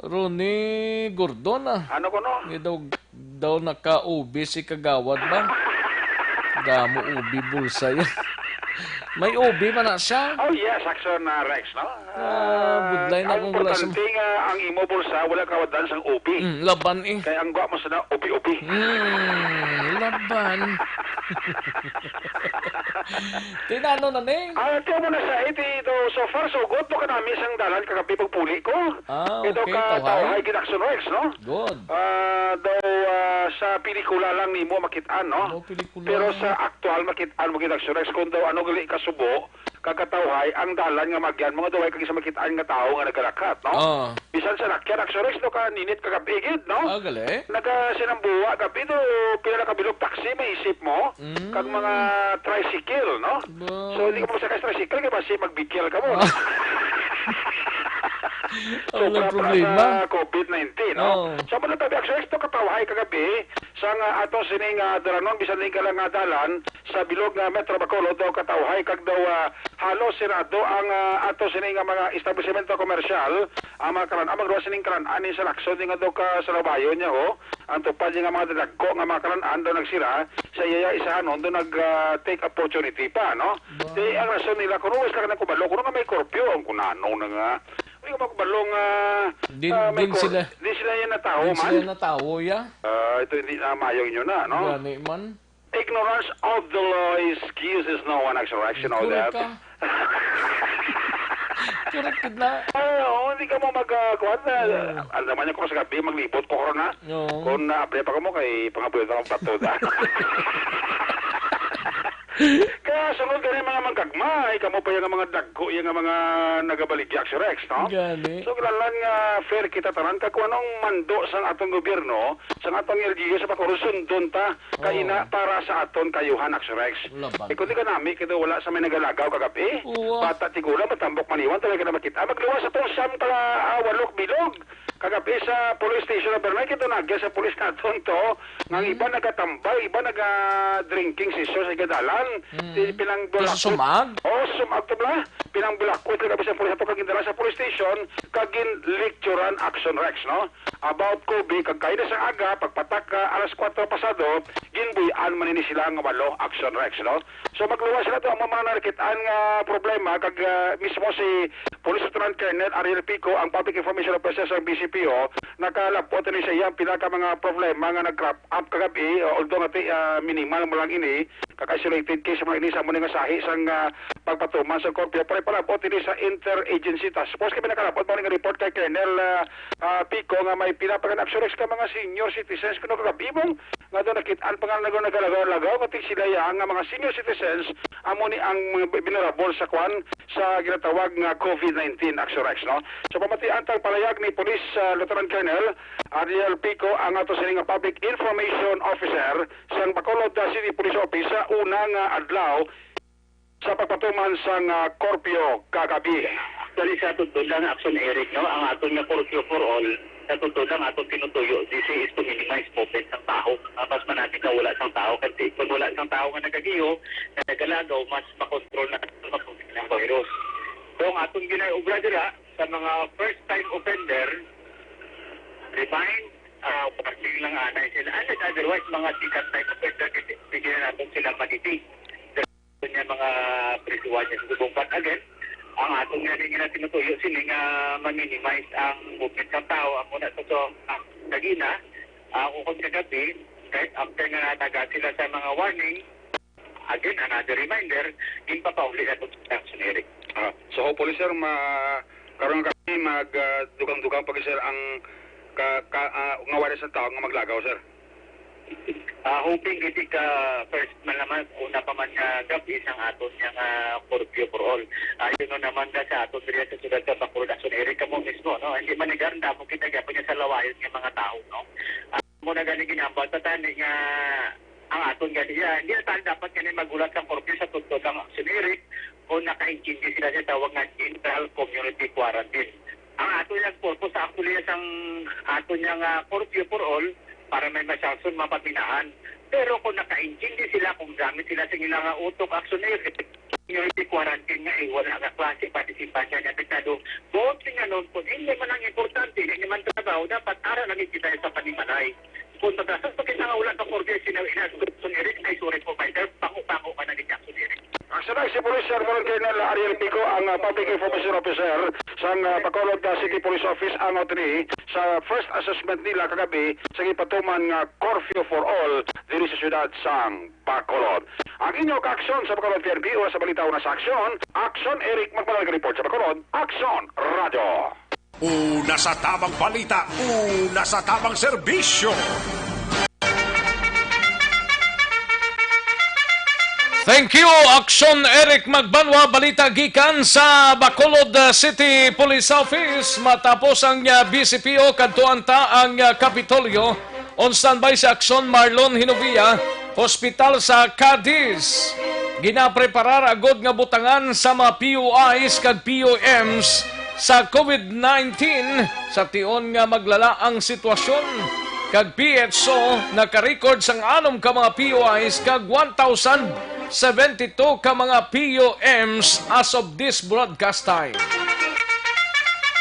Ronnie Gordon, ah. Ano ko, no? Ni daw, daw naka-ubi si Kagawad ba? Damo ubi bulsa yan. May ubi man na siya. Oh, yes, Action, ah, Rex, no? Ah, budlay na ang kung wala sa importante nga ang imo bulsa, wala ka wadan sang ubi. Mm, laban eh. Kaya ang gwa mo sana ubi-ubi. Mm, laban. Tinano na ni? Ah, tiyo mo na sa iti ito. So far, so good. Mo kanami sang dalan kagabi pagpuli ko. Ah, Ito okay, ka tawhay. Tawhay gid Action Rex, no? Good. Ah, daw, ah, sa pelikula lang nimo makit-an, no? Ano, pelikula? Pero sa aktual, makit-an mo gid Action Rex. Kung daw ano gali kasubo, kag katawhay, ang dalan nga magyan, mga duway kag isa makit-an nga tawo nga nagalakat, no? Ah. Bisan sa lakyan, Action Rex, no, kaninit kagabi gid, no? Ah, gali? Nagasinambuwa gabi, do, pila na kabilog taxi, maisip mo? Mm. Kag mga tricycle, no? Ba. So, hindi ka masakay sa tricycle, kaya basi magbikyal ka mo, no? Ah. Wala Sobra pa problema. Sa covid nineteen, no? Oo. So, muna tabi, Action Rex, to katawhay kagabi, sa nga ato sining, ah, dalanon, bisan din ka lang nga dalan, sa bilog nga Metro Bacolod, daw katawhay, kag daw, ah, halos sirado ang, ah, ato sini nga mga establisimento komersyal, ang mga kalan-an, magluwas sining kalan-an ni sa Lacson, di nga daw ka sa labayon niya, ho. Ang tupad niya nga mga dadagko nga mga kalan-an daw nagsira, sa iya, iya isahanon, daw nag, ah, take opportunity pa, no? Wow. Di, ang rason nila, kung uwis lang na kubalo, kung nga may curfew, ang kunano na nga. May kubalo nga, Din, ah, may din cor-, sila, di sila yan natawo din man. Sila natawo, ya? Ah, ito hindi na mayong inyo na, no? Gani man. Ignorance of the law is excuse is no one action, action of Correct that. Ka. Correct na. Ah, oo, hindi ka mo mag, ah, kuwan na. Oo. Alam naman niya kung sa gabi, maglibot ko karon, ha? Oo. Kung naabre pa ka mo, kay pangabuyo na akong bato, da. Kaya sunod ka rin mga manggagmay, kamo pa yung mga dagko, yung mga nagabaligya, Action Rex, no? Gani. So, kailangan nga fair kita tanan, kag kung anong mando sang atong gobyerno, sang atong L G U sa Bacolod, sundon ta. Kay Oo. Ina, para sa aton kayuhan, Action Rex. Laban. Ikaw di ka nami, kaya wala sa may nagalagaw kagabi. Uwa. Bata tigulang, matambok maniwan, talaga na makita. Magluwas sa tong siyam ka, ah, walok bilog. Kagabi sa police station na Bernay, kito nagya sa police naton to. Nga ang Hmm. iba nagatambay, iba naga-drinking session sa gadalan. Hmm. Di pinang Sa bulakot. Sumag? Oh, sa Sumag to bla. Pinang bulakot kagabi sa police nato, kag gindala sa police station, kag ginlecturan, Action Rex, no? About Kobe, kag kaina sa aga, pagpatak, ah, alas kuwatro pasado, ginbuy-an man ini sila nga walo, Action Rex, no? So, magluwas sila to ang mga nakit-an nga problema, kag, ah, mismo si Police Lieutenant Colonel Ariel Pico, ang Public Information Officer sa B C P O, nakalabot ini sa iyang pila ka mga problema nga nag-crop up kagabi, although nga ti-, ah, minimal mo lang ini, kag isolated case mo lang ini sa amo ni nga sahi sang, ah, pagpatuman sa korpyo. Pero palabot ini sa Interagency Task Force. Kami nakalabot mo nga report kay Colonel, ah, ah, Pico nga may pila pa nga Action Rex ka mga senior citizens kuno kagabi mong nga daw nakit-an pa nga nag-, nagalagaw-lagaw nga ti sila ya nga mga senior citizens amo ni ang mga vulnerable sa kwan sa ginatawag nga covid nineteen, Action Rex, no? So, pamatian tang palayag ni Police, ah, Lieutenant Colonel Ariel Pico, ang ato sini nga Public Information Officer sang Bacolod, ah, City Police Office sa una nga adlaw sa pagpatuman sang, ah, korpyo kagabi. Actually, sa totoo lang, Action Eric, no, ang aton nga curfew for all, sa totoo lang, aton tinutuyo, this is to minimize movement sang tao. Ah, mas manati nga wala sang tao, kasi kung wala sang tao nga nagagiyo, nga nagalagaw, mas makontrol na ang virus. So, ang aton ginay-obra dira, sa mga first time offender, remind, ah, warning lang anay sila. Unless otherwise, mga second time offender, pwede, pwede na natin sila maniti. Ito niya mga prisuhan niya sa subong. But again, ang aton nga rin nga tinutuyo sini nga ma-minimize ang movement ng tao. Ang una sa so, ang lagi na, ah, kung kagabi, kahit after nga nataga sila sa mga warning, again, another reminder, ginpapauli na to sa Action Eric. Ah, so hopefully, sir, ma-, karon nga kami mag, ah, dugang-dugang pa, sir, ang ka, ka, ah, nga wala sa tao nga maglagaw, sir. Ah, hoping gid ka first man naman, una pa man nga gabi sang aton nga, ah, curfew for all. Ayon no naman ka sa aton diri sa siyudad sa Bacolod, Action Area kamo mismo, no? Hindi man ni Garda, mo kita gyapon niya sa lawayon nga mga tao, no? Ah, mo na gani ginambal sa tani nga ang aton gani, ah, hindi na tayo dapat gani magulat sa curfew sa tungkol sang Action Area kung nakaintindi sila sa tawag nga general community quarantine. Ang ato niyang purpose actually sang ato niyang, ah, curfew for all para may masanction mga paminahan. Pero kung nakaintindi sila, kung gamit sila sa ilang utok, action na yun. Community quarantine nga eh, wala nga klase pa di simpansya nga apektado. Buot nga nun, kung hindi man ang importante, hindi man trabaho, dapat ara na kita sa panimalay. Kung magkasas pa kita nga wala ka for this, sinaw ina, Jackson Eric, ay sorry po, my sir, pango-pango ka na ni Jackson Eric. Ang sa si Police Sergeant Colonel Ariel Pico ang, ah, Public Information Officer sang, ah, Bacolod, ah, City Police Office ang otri sa first assessment nila kagabi sa gipatuman nga curfew for all diri sa siyudad sang Bacolod. Ang inyo kaaksyon sa Bacolod P N P o sa balita una sa aksyon, Aksyon Eric Magbanal report sa Bacolod, Aksyon Radio. Una sa tabang balita, una sa tabang serbisyo. Thank you, Aksyon Eric Magbanwa. Balita gikan sa Bacolod, uh, City Police Office. Matapos ang, uh, B C P O, kadtuan ta ang, uh, Kapitolyo. On standby si Aksyon Marlon Hinovia, hospital sa Cadiz. Ginapreparar agod nga butangan sa mga P U Is kag P U Ms sa COVID nineteen, sa tion nga maglala ang sitwasyon. Kag P H O nakarecord sang anom ka mga P U Is kag one thousand seventy-two ka mga P U Ms as of this broadcast time.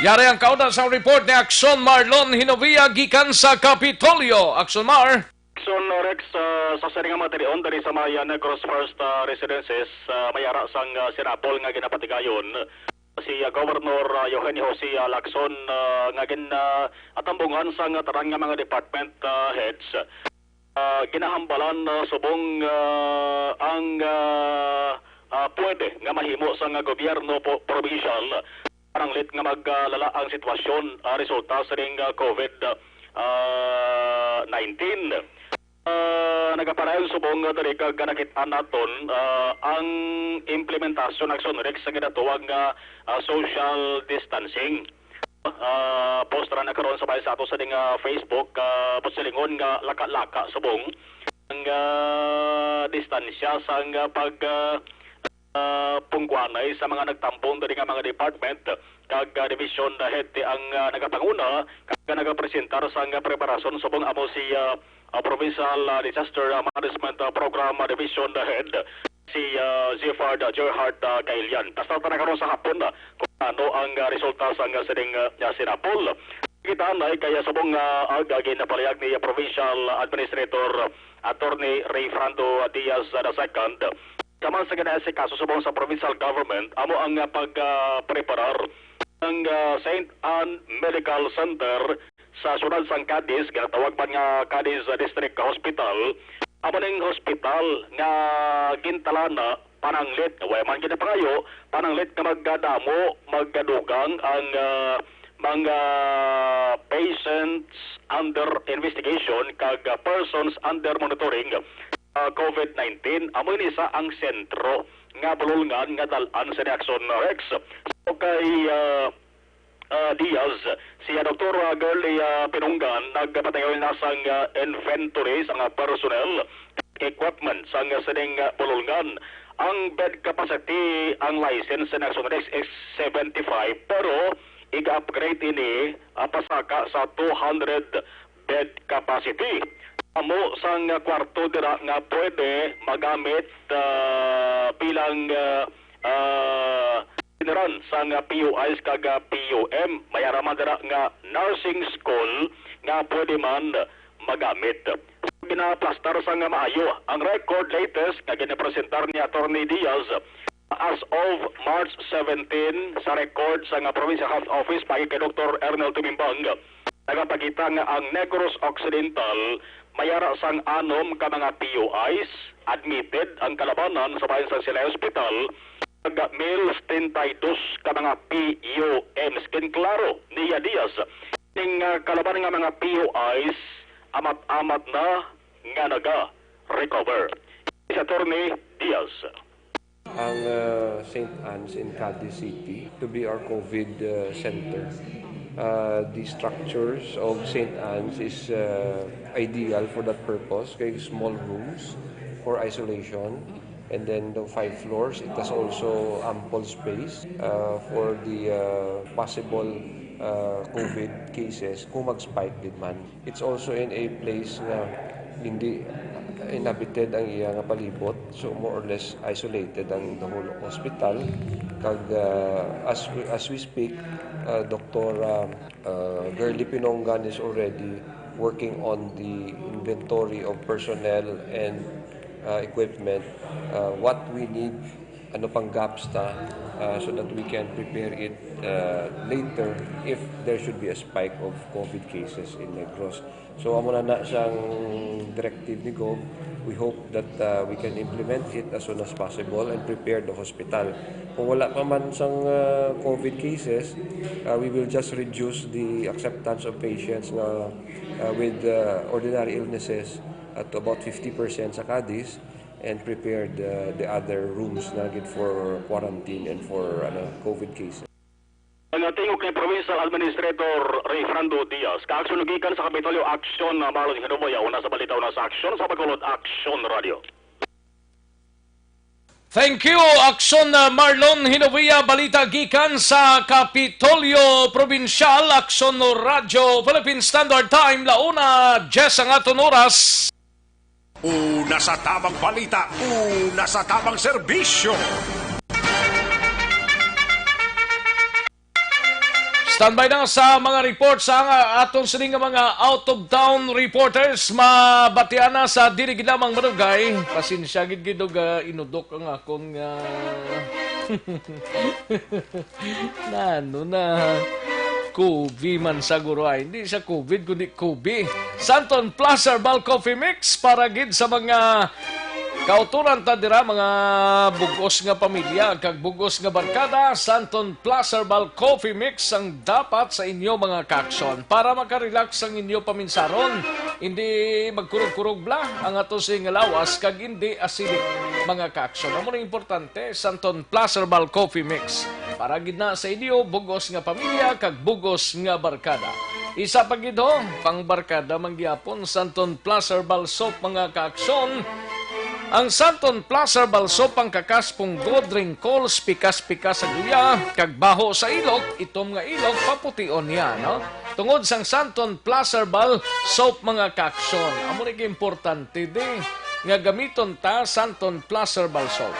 Yari ang kauna sa report ni Aksyon Marlon Hinovia gikan sa Kapitolyo. Aksyon Mar. Aksyon Rex, ah, sa sining mga tinion diri sa mga Negros First, ah, Residences, ah, may ara sang, ah, sinapol nga ginapatigayon si, ah, Governor, ah, Eugenio Jose, ah, Lacson, ah, nga gin, ah, atambungan sang tanan nga mga department, ah, heads. Ah, ginahambalan, ah, subong, ah, ang, ah, ah, pwede nga mahimo sang gobyerno po, probinsyal, pananglit nga maglala ang sitwasyon, ah, resulta sining, ah, COVID, ah, nineteen. Ah, nagapadayon subong nga diri kag nakit-an naton, ah, ang implementasyon, Aksyon Rex, sa ginatawag nga, ah, social distancing. Ah, post ra na karon sa bahin sa ato sa ding, ah, Facebook, ah, buot silingon nga laka-laka subong ang, ah, distansya sang, ah, pag, ah, ah, pungkuanay sa mga nagtambong diri nga mga department kag, ah, division head ti ang, ah, nagapanguna kag nagapresentar sang, ah, preparasyon subong amo si, ah, ah, Provincial, ah, Disaster, ah, Management, ah, Program, ah, Division Head si, ah, Ziffard, ah, Gerhard, ah, Gailian. Basta ta na karon sa hapon, ah, kung ano ang, ah, resulta sang, ah, sining, ah, sinapol. Kita na kaya subong nga aga ginapalihag ni Provincial Administrator Attorney Rayfrando Diaz the second. Kaman sa ginaasikaso subong sa provincial government, amo ang, ah, pag, ah, preparar ang, ah, Saint Anne Medical Center sa siyudad sang Cadiz, ginatawag man nga Cadiz District Hospital. Amo ning hospital nga gintalana pananglit, way man ginapangayo, pananglit nga magdamo, magdugang ang, ah, mga patients under investigation kag, ah, persons under monitoring, ah, COVID nineteen. Amo ini sa ang sentro nga bulolngan nga dal-an sa ni Aksyon Rex. So kay, ah, ah, Diaz, si, ah, Doktor, ah, Girlie, ah, Pinunggan nagpatigayon na sang, ah, inventory sang, ah, personnel, equipment sang, ah, sining, ah, bulolngan. Ang bed capacity, ang license sa Aksyon Rex is seventy-five, pero iga-upgrade ini, ah, pasaka sa two hundred bed capacity. Amo sang kwarto dira nga pwede magamit, ah, bilang, ah, ah, general sang P U Is kag, ah, P U M. May ara man dira nga nursing school nga pwede man magamit. Ginaplastar sang maayo ang record latest nga ginapresentar ni Attorney Diaz. As of March seventeen, sa record sang Provincial Health Office, paagi kay Doktor Ernel Tumimbang, nagapakita nga ang Negros Occidental may ara sang anom ka mga P U Is admitted ang kalabanan sa bahin sang Silay Hospital, kag mil setenta y dos ka mga P U Ms. Ginklaro ni Diaz, ning, ah, kalaban nga mga P U Is, amat-amat na nga naga-recover. Si Attorney Diaz. Ang, uh, Saint Anne's in Cadiz City to be our COVID, uh, center. Uh, the structures of Saint Anne's is, uh, ideal for that purpose, kay small rooms for isolation. And then the five floors, it has also ample space, uh, for the, uh, possible, uh, COVID cases kung mag-spike din man. It's also in a place nga hindi inhabited ang iya nga palibot, so more or less isolated ang the whole hospital. Kag, uh, as we, as we speak, uh, Doctor, um, uh, Girly Pinongan is already working on the inventory of personnel and, uh, equipment, uh, what we need, ano pang gaps ta, uh, so that we can prepare it, uh, later if there should be a spike of COVID cases in Negros. So, amo na na siyang directive ni Gov. We hope that, uh, we can implement it as soon as possible and prepare the hospital. Kung wala pa man sang, uh, COVID cases, uh, we will just reduce the acceptance of patients nga, uh, with, uh, ordinary illnesses at about fifty percent sa Cadiz and prepare the, the other rooms na gid for quarantine and for, ano, COVID cases. Ang tingog ni Provincial Administrator Rayfrando Diaz, kaaksyon gikan sa Kapitolyo Aksyon, uh, Marlon Hinovia, una sa balita, una sa aksyon, sa pagkulot, Aksyon Radio. Thank you, Aksyon, uh, Marlon Hinovia. Balita gikan sa Kapitolyo Probinsyal, Aksyon Radyo, Philippine Standard Time, launa, diyes ang aton oras. Una sa tamang balita, una sa tamang serbisyo. Standby na sa mga report sa nga aton sini nga mga out-of-town reporters. Mabatian na sa dili gid lamang madugay. Pasensya gid gid og, ah, inudok ang akong, ah, nano na. Kobe man siguro ay. Hindi siya COVID, kundi Kobe. Santon Plus Herbal Coffee Mix para gid sa mga kauturan ta dira, mga bugos nga pamilya kag bugos nga barkada. Santon Plus Herbal Coffee Mix ang dapat sa inyo, mga kaakson, para makarelax ang inyo paminsaron. Hindi magkurog-kurog bla ang ato sini nga lawas kag hindi acidic, mga kaakson. Amo na importante, Santon Plus Herbal Coffee Mix. Para gid na sa inyo, bugos nga pamilya kag bugos nga barkada. Isa pa gid ho, pang barkada man gyapon, Santon Plus Herbal Soap, mga kaakson. Ang Santon Plus Herbal Soap ang kakas punggod, wrinkles, pikas-pikas sa guya, kag baho sa ilok, itom nga ilok, papution niya, no? Tungod sang Santon Plus Herbal Soap, mga kaakson. Amo ni importante di nga gamiton ta Santon Plus Herbal Soap.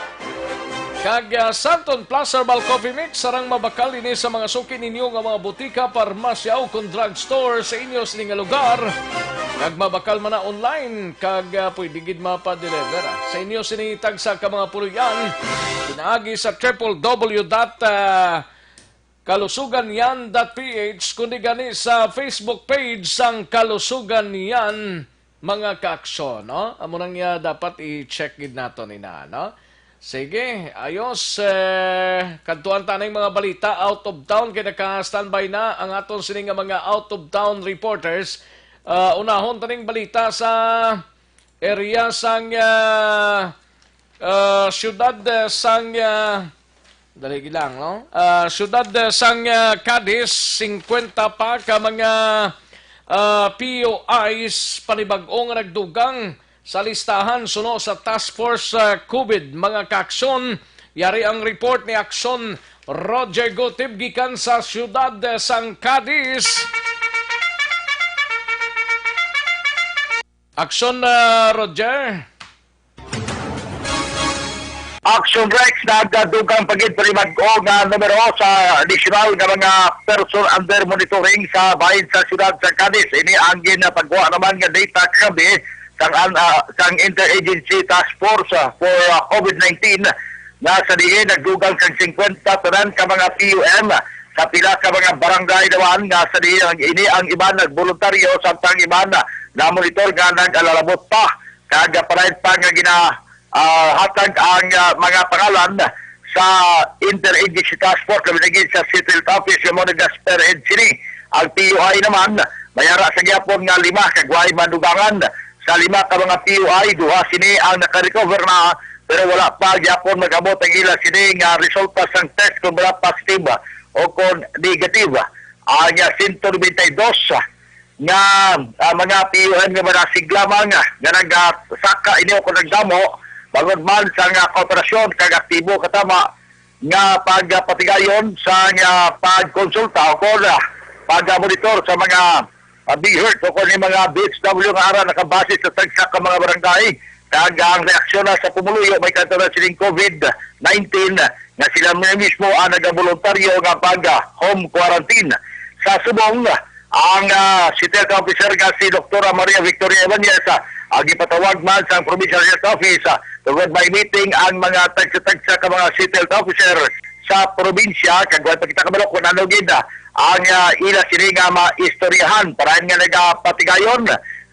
Kag, ah, Santon Plus Herbal Coffee Mix, sarang mabakal ini sa mga suki ninyo nga mga butika, parmasya, o kon drugstore sa inyo sini nga lugar. Kag mabakal man na online, kag, ah, pwede gid mapa-deliver, ah, sa inyo sini tagsa ka mga puloy-an. Pinaagi sa triple W dot, ah, kalusugan yan dot P H, kundi gani sa Facebook page sang Kalusugan Yan, mga kaakson, no? Amo nang, ah, dapat i-check gid naton ina, no? Sige, ayos. Eh, kadtuan ta ning mga balita out of town, kay naka-standby na ang aton sini nga mga out of town reporters. Ah, unahon ta ning balita sa area sang, ah, ah, siyudad, eh, sang, ah, dali lang, no? Ah, siyudad, eh, sang, ah, Cadiz, singkwenta pa ka mga, ah, P U Is panibag-o nga nagdugang sa listahan suno sa Task Force, ah, COVID, mga kaakson. Yari ang report ni Akson Roger Gutib gikan sa siyudad, eh, sang Cadiz. Akson, ah, Roger. Action Rex, nagadugang pa gid panibag-o nga numero sa additional nga mga person under monitoring sa bahin sa siyudad sa Cadiz. Ini ang ginapagwa naman nga data kagabi sang, ah, sang Interagency Task Force, ah, for, ah, COVID nineteen, nga sa diin nagdugang sang singkwenta tanan ka mga P U M sa pila ka mga barangay naman, nga sa diin ang, ini ang iban nagboluntaryo, samtang iban na monitor nga nag-alalabot pa. Kag, ah, palaid pa nga gina-, ah, hatag ang, ah, mga pangalan sa Interagency Task Force, labi na gid sa City Health Office, nga mao ni Jasper Edsini. Ang P U I naman, may ara sa gihapon nga lima, kag way madugangan Sa lima ka mga P U I, duha sini ang naka-recover na, pero wala pa gyapon mag-abot ang ila sini nga resulta sang test kung wala positive o kung negative. Ang, ah, sento nobenta y dos nga, ah, mga P U M nga manasig lamang nga nagasaka ini o kung nagdamo, bangod man sa nga kooperasyon kag aktibo katama nga pagpatigayon sa nga pagkonsulta o kon, ah, pagmonitor sa mga, ah, BHERT o kon ni mga B H W nga ara nakabase sa tagsa ka mga barangay, kag ang reaksyon na sa pumuluyo may kanto na sining COVID nineteen nga sila mismo ang nagaboluntaryo nga pag, ah, home quarantine. Sa subong, ang, ah, City Health Officer nga si Doktora Maria Victoria Ibanez, ah, ang gipatawag man sa Provincial Health Office, ah, tungod may meeting ang mga tagsa-tagsa ka mga City Health Officer sa probinsya, kag wala pa kita kabalo kung ano gid, ah, ang, ah, ila sini nga maistoryahan para nga nagapatigayon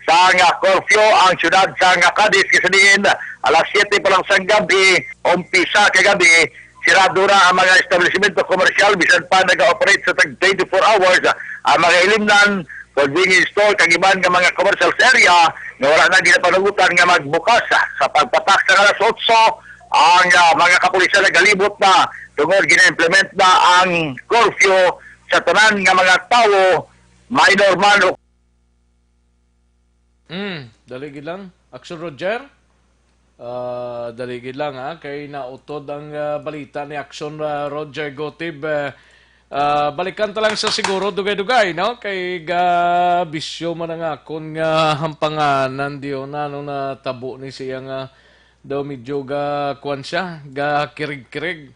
sa nga curfew ang siyudad sa nga Cadiz, kasi diin alas siyete pa lang sang gabi, umpisa kagabi, sirado na ang mga establishmento komersyal, bisan pa nag-operate sa tag twenty-four hours, ang mga ilimnan, convenience store, kag iban nga mga commercial area nga wala na ginapanugutan nga magbukas. Sa pagpatak sa alas otso, ang, ah, mga kapulisan nagalibot na tungod gina-implement na ang curfew sa tanan nga mga tawo, minor man o Mm, dali gid lang. Action Roger? Ah, dali gid lang, ha, kay nautod ang, ah, balita ni Action, ah, Roger Gotib. Ah, ah, balikan ta lang sa siguro dugay-dugay, no? Kay ga bisyo man ang akon nga hampanganan diyo na nung natabo ni siya nga daw medyo ga kuwan siya, ga kirig-kirig.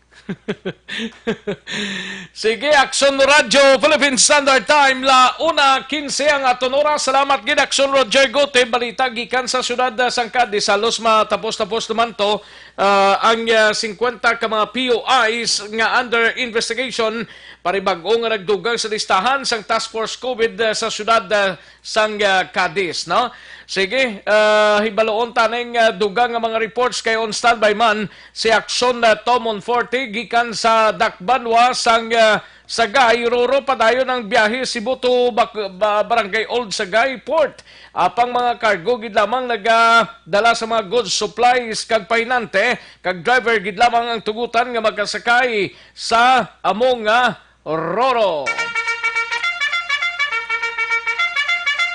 Sige, Action Radio, Philippine Standard Time, la una quince ang aton oras. Salamat gid, Action Roger Gute. Balita gikan sa siyudad, ah, sang Cadiz. Halos matapos-tapos naman to, ah, ang, ah, singkwenta ka mga P U Is nga under investigation. Paribag-o nga nagdugang sa listahan sang Task Force COVID, ah, sa siyudad, ah, sang, ah, Cadiz, no? Sige, ah, hibaloon taning, ah, dugang nga mga reports kay on standby man si Action, ah, Tom Monforte gikan sa Dakbanwa sang, ah, Sagay. Roro, padayon ang biyahe Cebu to Bak-, Ba-, Barangay Old Sagay Port. Apang mga cargo gid lamang nagadala sa mga goods, supplies kag pahinante, kag driver gid lamang ang tugutan nga makasakay sa amo nga Roro.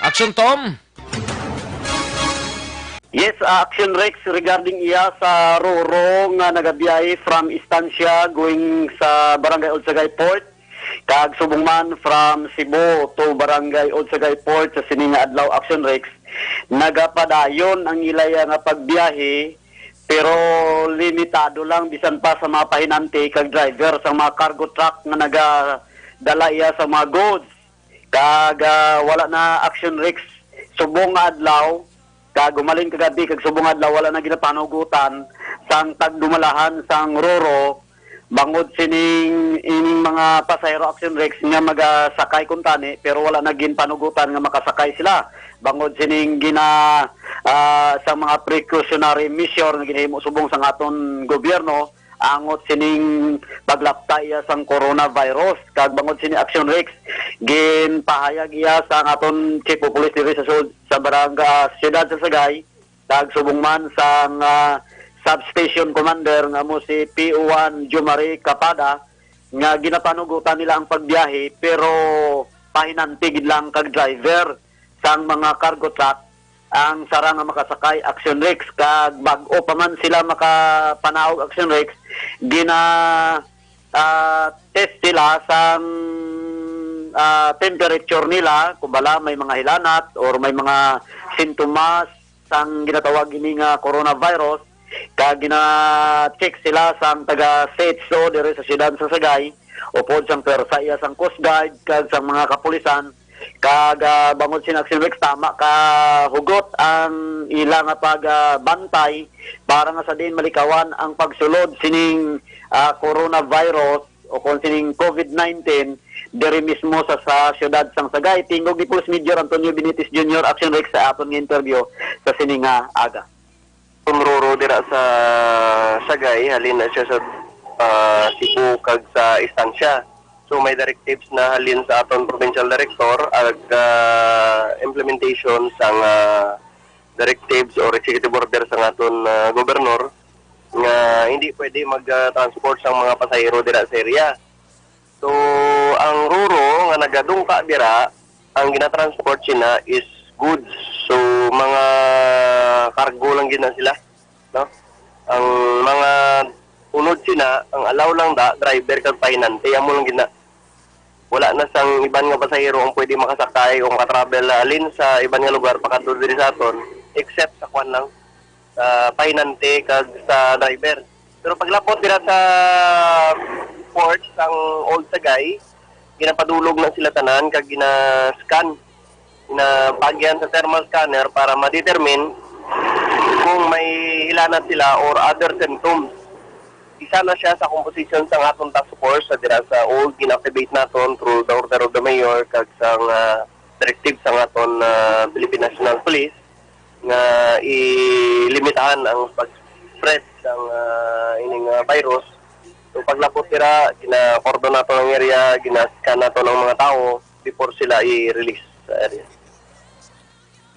Action, Tom. Yes, uh, Action Rex, regarding iya sa Roro nga nagabiyahe from Estancia going sa Barangay Old Sagay Port, kag subong man from Cebu to Barangay Old Sagay Port sa sini nga adlaw, Action Rex, nagapadayon ang ilaya nga pagbiyahe, pero limitado lang bisan pa sa mga pahinante kag driver sa mga cargo truck nga nagadala iya sa mga goods. Kag, ah, wala na, Action Rex, subong nga adlaw, kag umalin kagabi kag subong nga adlaw, wala na ginapanugutan sang tagdumalahan sang Roro, bangod sining ining mga pasahero, Action Rex, nga magasakay kuntani, pero wala na ginpanugutan nga makasakay sila bangod sining gina-, ah, sa mga precautionary measure nga ginahimo subong sang aton gobyerno angot sining paglapta iya sang coronavirus. Kag bangod sini, Action Rex, ginpahayag iya sang aton Chief of Police diri sa sul-, sa barangay, ah, siyudad sa Sagay, kag subong man sang, ah, substation commander nga amo si P O one Jumari Capada, nga ginapanugutan nila ang pagbiyahe, pero pahinantig lang kag driver sang mga cargo truck ang sara nga makasakay, Action Rex, kag bag-o pa man sila makapanaog, Action Rex, gina, ah, test sila sang, ah, temperature nila, kung bala may mga hilanat or may mga sintomas sang ginatawag ini nga coronavirus, kag gina-check sila sang taga C H O diri sa siyudad sa Sagay, upod sang pwersa iya sang Coast Guard kag sang mga kapulisan, kag, ah, bangod sini, Action Rex, tama ka hugot ang ila nga pag, ah, bantay para nga sa diin malikawan ang pagsulod sining, ah, coronavirus o kon sining COVID nineteen diri mismo sa, sa siyudad sang Sagay. Tingog ni Police Major Antonio Benitez Junior, Action Rex, sa aton nga interview sa sini nga aga. Ang Roro dira sa Sagay, halin na siya sa, ah, Cebu kag sa Estancia. So, may directives na halin sa aton provincial director ag, ah, implementation sang, ah, directives or executive order sa aton, ah, gobernador nga hindi pwede mag, ah, transport sang mga pasahero dira sa area. So, ang roro nga nagadungka dira, ang ginatransport sina is goods. So, mga cargo lang gid na sila, no? Ang mga unod sina, ang allow lang da, driver kag pahinante, amo lang gid na. Wala na sang iban nga pasahero ang pwede makasakay o makatravel halin sa iban nga lugar pakadto diri sa aton, except sa kwan lang, sa pahinante kag sa driver. Pero paglapot dira sa port sang Old Sagay, ginapadulog na sila tanan kag gina-scan, ginabagian sa thermal scanner para ma-determine kung may hilanat sila or other symptoms. Isa na siya sa composition sang aton task force sa dira sa Old, gina-activate naton through the order of the mayor kag sang, ah, directive sang aton, ah, Philippine National Police nga ilimitahan ang pag-spread sang, ah, ining, ah, virus. So, paglapot dira, gina-cordon nato ang area, gina-scan nato ang mga tawo before sila i-release sa area.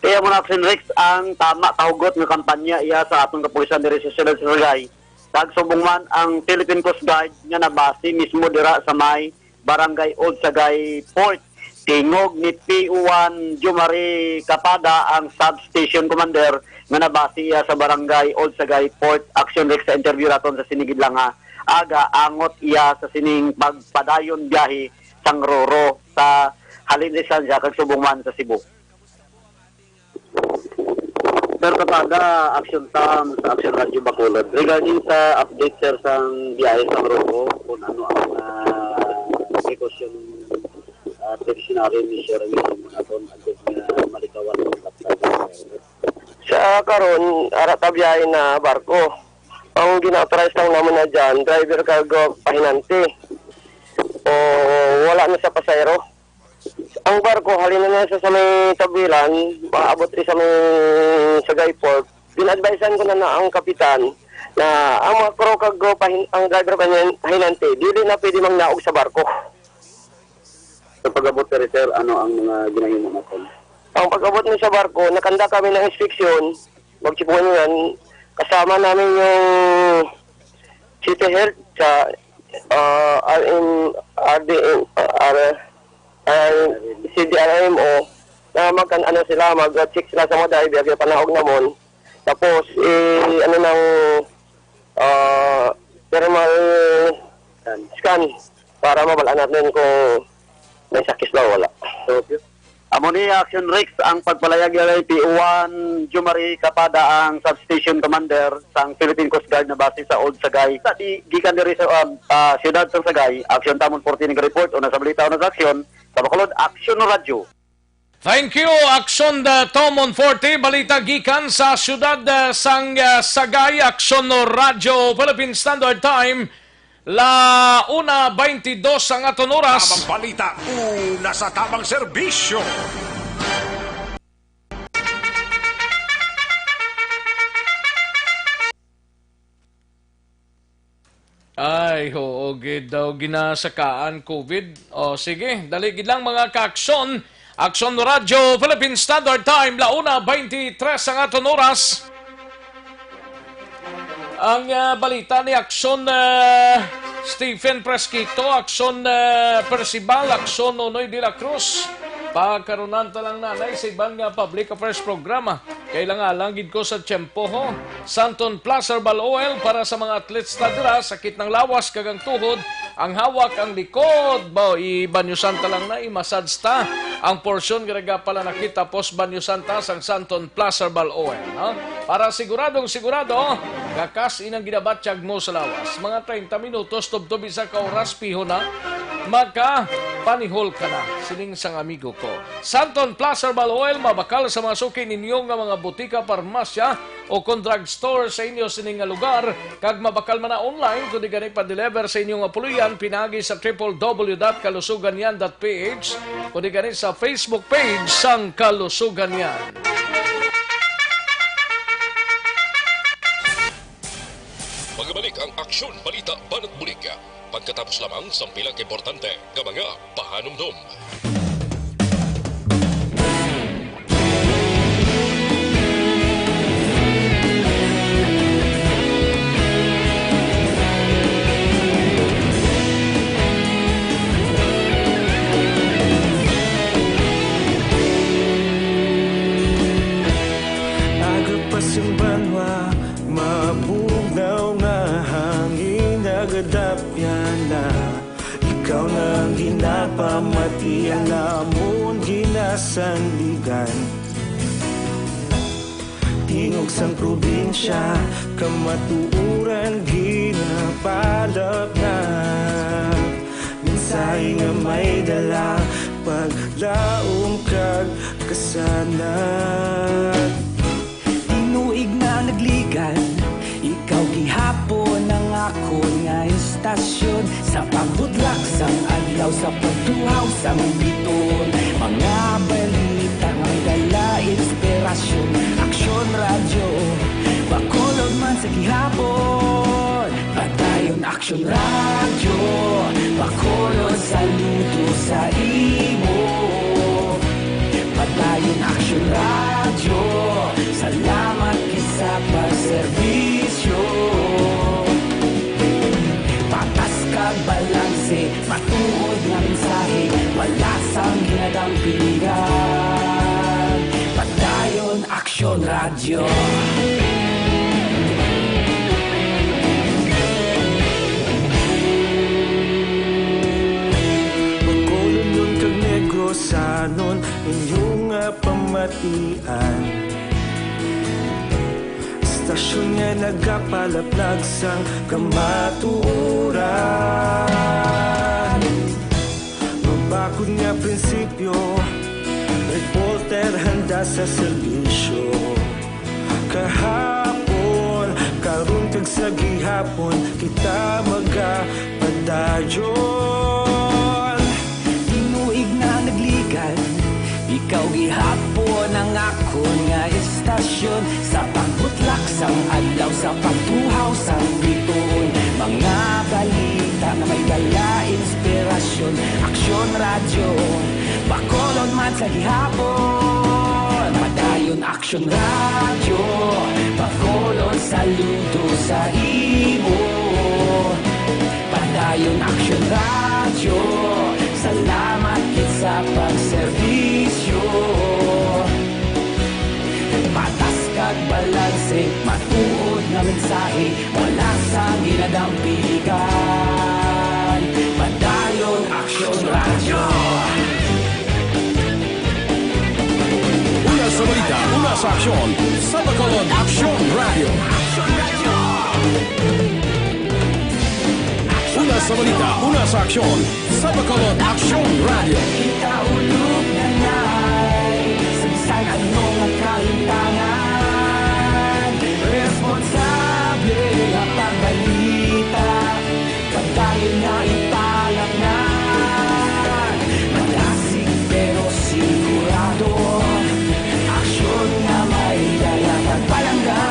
Kaya mo na, Action Rex, ang tama kahugot nga kampanya iya sa aton kapulisan diri sa siyudad sa Sagay. Kag subong man ang Philippine Coast Guard nga nabase mismo dira sa may Barangay Old Sagay Port. Tingog ni P O one Jomari Capada, ang substation commander nga nabase iya sa Barangay Old Sagay Port. Action Rex, sa interview naton sa sini gid lang nga aga, angot iya sa sining pagpadayon biyahe sang roro sa halin sa Estancia kag subong man sa Cebu. Sir Capada, Action Tam sa Action Radio Bacolod. Regarding sa update, sir, sang biyahe sang roro, kung ano ang, ah, precaution, ah, precautionary measure nga imo naton agud nga malikawan ang kapatid. Sa karon, ara ta biyahe na barko. Ang gina-authorize lang naman na dyan, driver kag, uh, pahinante. O wala na sa pasahero. Ang barko, halin na sa, sa may Tabilan, maabot rin sa may Sagay Port. Gin-advisean ko na, na ang kapitan na ang mga crew kag, uh, pahin-, ang driver kag pahinante, dili na pwede mangnaog sa barko. Sa pag-abot ka, sir, ano ang mga ginahimo naton? Ang pag-abot mo sa barko, nakanda kami ng inspeksyon, magsipungan yan, kasama namin yung City Health sa, ah, R M, R D M, ah, R, ah, C D R M O, na mag, ano sila, mag-check sila sa mga dive, yung panaog namon. Tapos, eh, ano nang, ah, thermal scan para mabal-an natin kung may sakis ba o wala. Okay. Amo ni Action Rex ang pagpalayag ni P O one Jomari Capada, ang substation commander sang Philippine Coast Guard na base sa Old Sagay. Sa di, gikan diri sa, um, ah, siyudad sa Sagay, Action Tamon forty nag-report, una sa balita, una sa aksyon, sa Bacolod, Action Radyo. Thank you, Action, uh, Tomon forty. Balita gikan sa siyudad, uh, sang, uh, Sagay, Action Radyo Philippine Standard Time. La una veintidós ang aton oras. Tabang balita, una sa tabang serbisyo. Ay, oo, gid daw ginasakaan COVID. O, sige, dali gid lang, mga ka-aksyon. Aksyon Radyo Philippine Standard Time, la una veintitrés ang aton oras. Ang, ah, balita ni Aksyon, ah, Stephen Fresquito, Aksyon, ah, Percival, Aksyon Nonoy de la Cruz. Pagkarunan ta lang, nanay, sa iban nga public affairs programa. Kailangan lang gid ko sa tiyempo, ho. Santon Plus Herbal Oil para sa mga athletes ta dira, sakit ng lawas kag ang tuhod, ang hawak, ang likod. Ba, i-banyosan ta lang na, i-massage ta ang porsyon nga nagapalanakit, tapos banyosan ta sang Santon Plus Herbal Oil, no? Para siguradong sigurado, gakas inang ginabatyag mo sa lawas. Mga treinta minutos, tubtob isa ka oras, piho na, makapanihol ka na. Siling sang amigo ko. Santon Plus Herbal Oil, mabakal sa mga suki ninyo nga mga butika, parmasya, o kon drugstore sa inyo sini nga lugar, kag mabakal man na online, kundi gani pa-deliver sa inyo nga puloy-an pinaagi sa triple W dot kalusuganyan dot P H, kundi gani sa Facebook page sang Kalusuganyan. Magbalik ang Aksyon Balita Banat Bulig. Pagkatapos lamang sang pila ka importante nga mga pahanumdom. Tapyana, ikaw na ang ginapamatian, amon ginasandigan. Tingog sang probinsya, kamatuoran ginapalapnag. Mensahe nga may dala, paglaom kag kasanag. Tinuig na nagligad, ikaw gihapon ang akon nga istasyon. Sa pagbutlak sang adlaw, sa pagtuhaw sang biton, mga balita nga may dala inspirasyon. Aksyon Radyo, Bacolod man sa gihapon. Padayon Aksyon Radyo, Bacolod, saludo sa imo. Padayon Aksyon Radyo, salamat gid sa pagserbisyo. Patas kag balanse, matuod nga mensahe, wala sang ginadampingan. Padayon Aksyon Radyo. Bacolodnon kag Negrosanon, inyo nga pamatian. Istasyon nga nagapalaplag sang kamatuoran. Mabakod nga prinsipyo, reporter handa sa serbisyo. Kahapon, karon kag sa gihapon, kita magapadayon. Tinuig na nagligad, ikaw gihapon ang akon nga istasyon. Sa pagbutlak sang adlaw, sa pagtuhaw sang bituon, mga balita nga may dala inspirasyon. Aksyon Radyo, Bacolod man sa gihapon. Padayon Aksyon Radyo, Bacolod, saludo sa imo. Padayon Aksyon Radyo, salamat gid sa pagserbisyo. Patas kag balanse, matuod nga mensahe, wala sang ginadampigan. Padayon Aksyon Radyo. Una sa balita, una sa aksyon, sa Bacolod Aksyon Radyo. Una sa balita, una sa aksyon, sa Bacolod Aksyon Radyo. Kita ulog na ngay, sa bisan ano nga kahintangan, responsable nga pagbalita, kag dayon nga ipalapngan. Malasig pero sigurado, aksyon nga may dala kag palangga.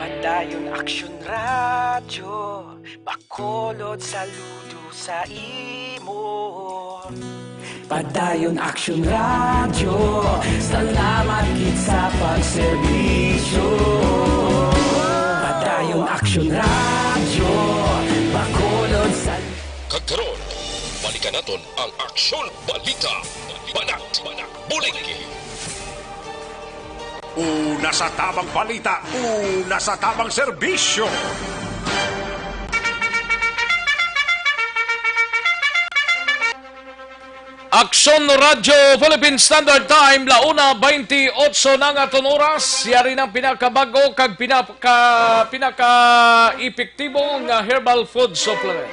Padayon Aksyon Radyo, Bacolod, saludo sa imo. Padayon Aksyon Radyo, salamat gid sa pagserbisyo. Padayon Aksyon Radyo, Bacolod sa Kag karon, balikan naton ang Aksyon Balita. Banat, bulig. Una sa tabang balita, una sa tabang serbisyo. Aksyon Radyo Philippine Standard Time, la una twenty-eight na nga aton oras. Yari ng pinakabag-o kag pinaka, pinaka-epektibo nga herbal food supplement.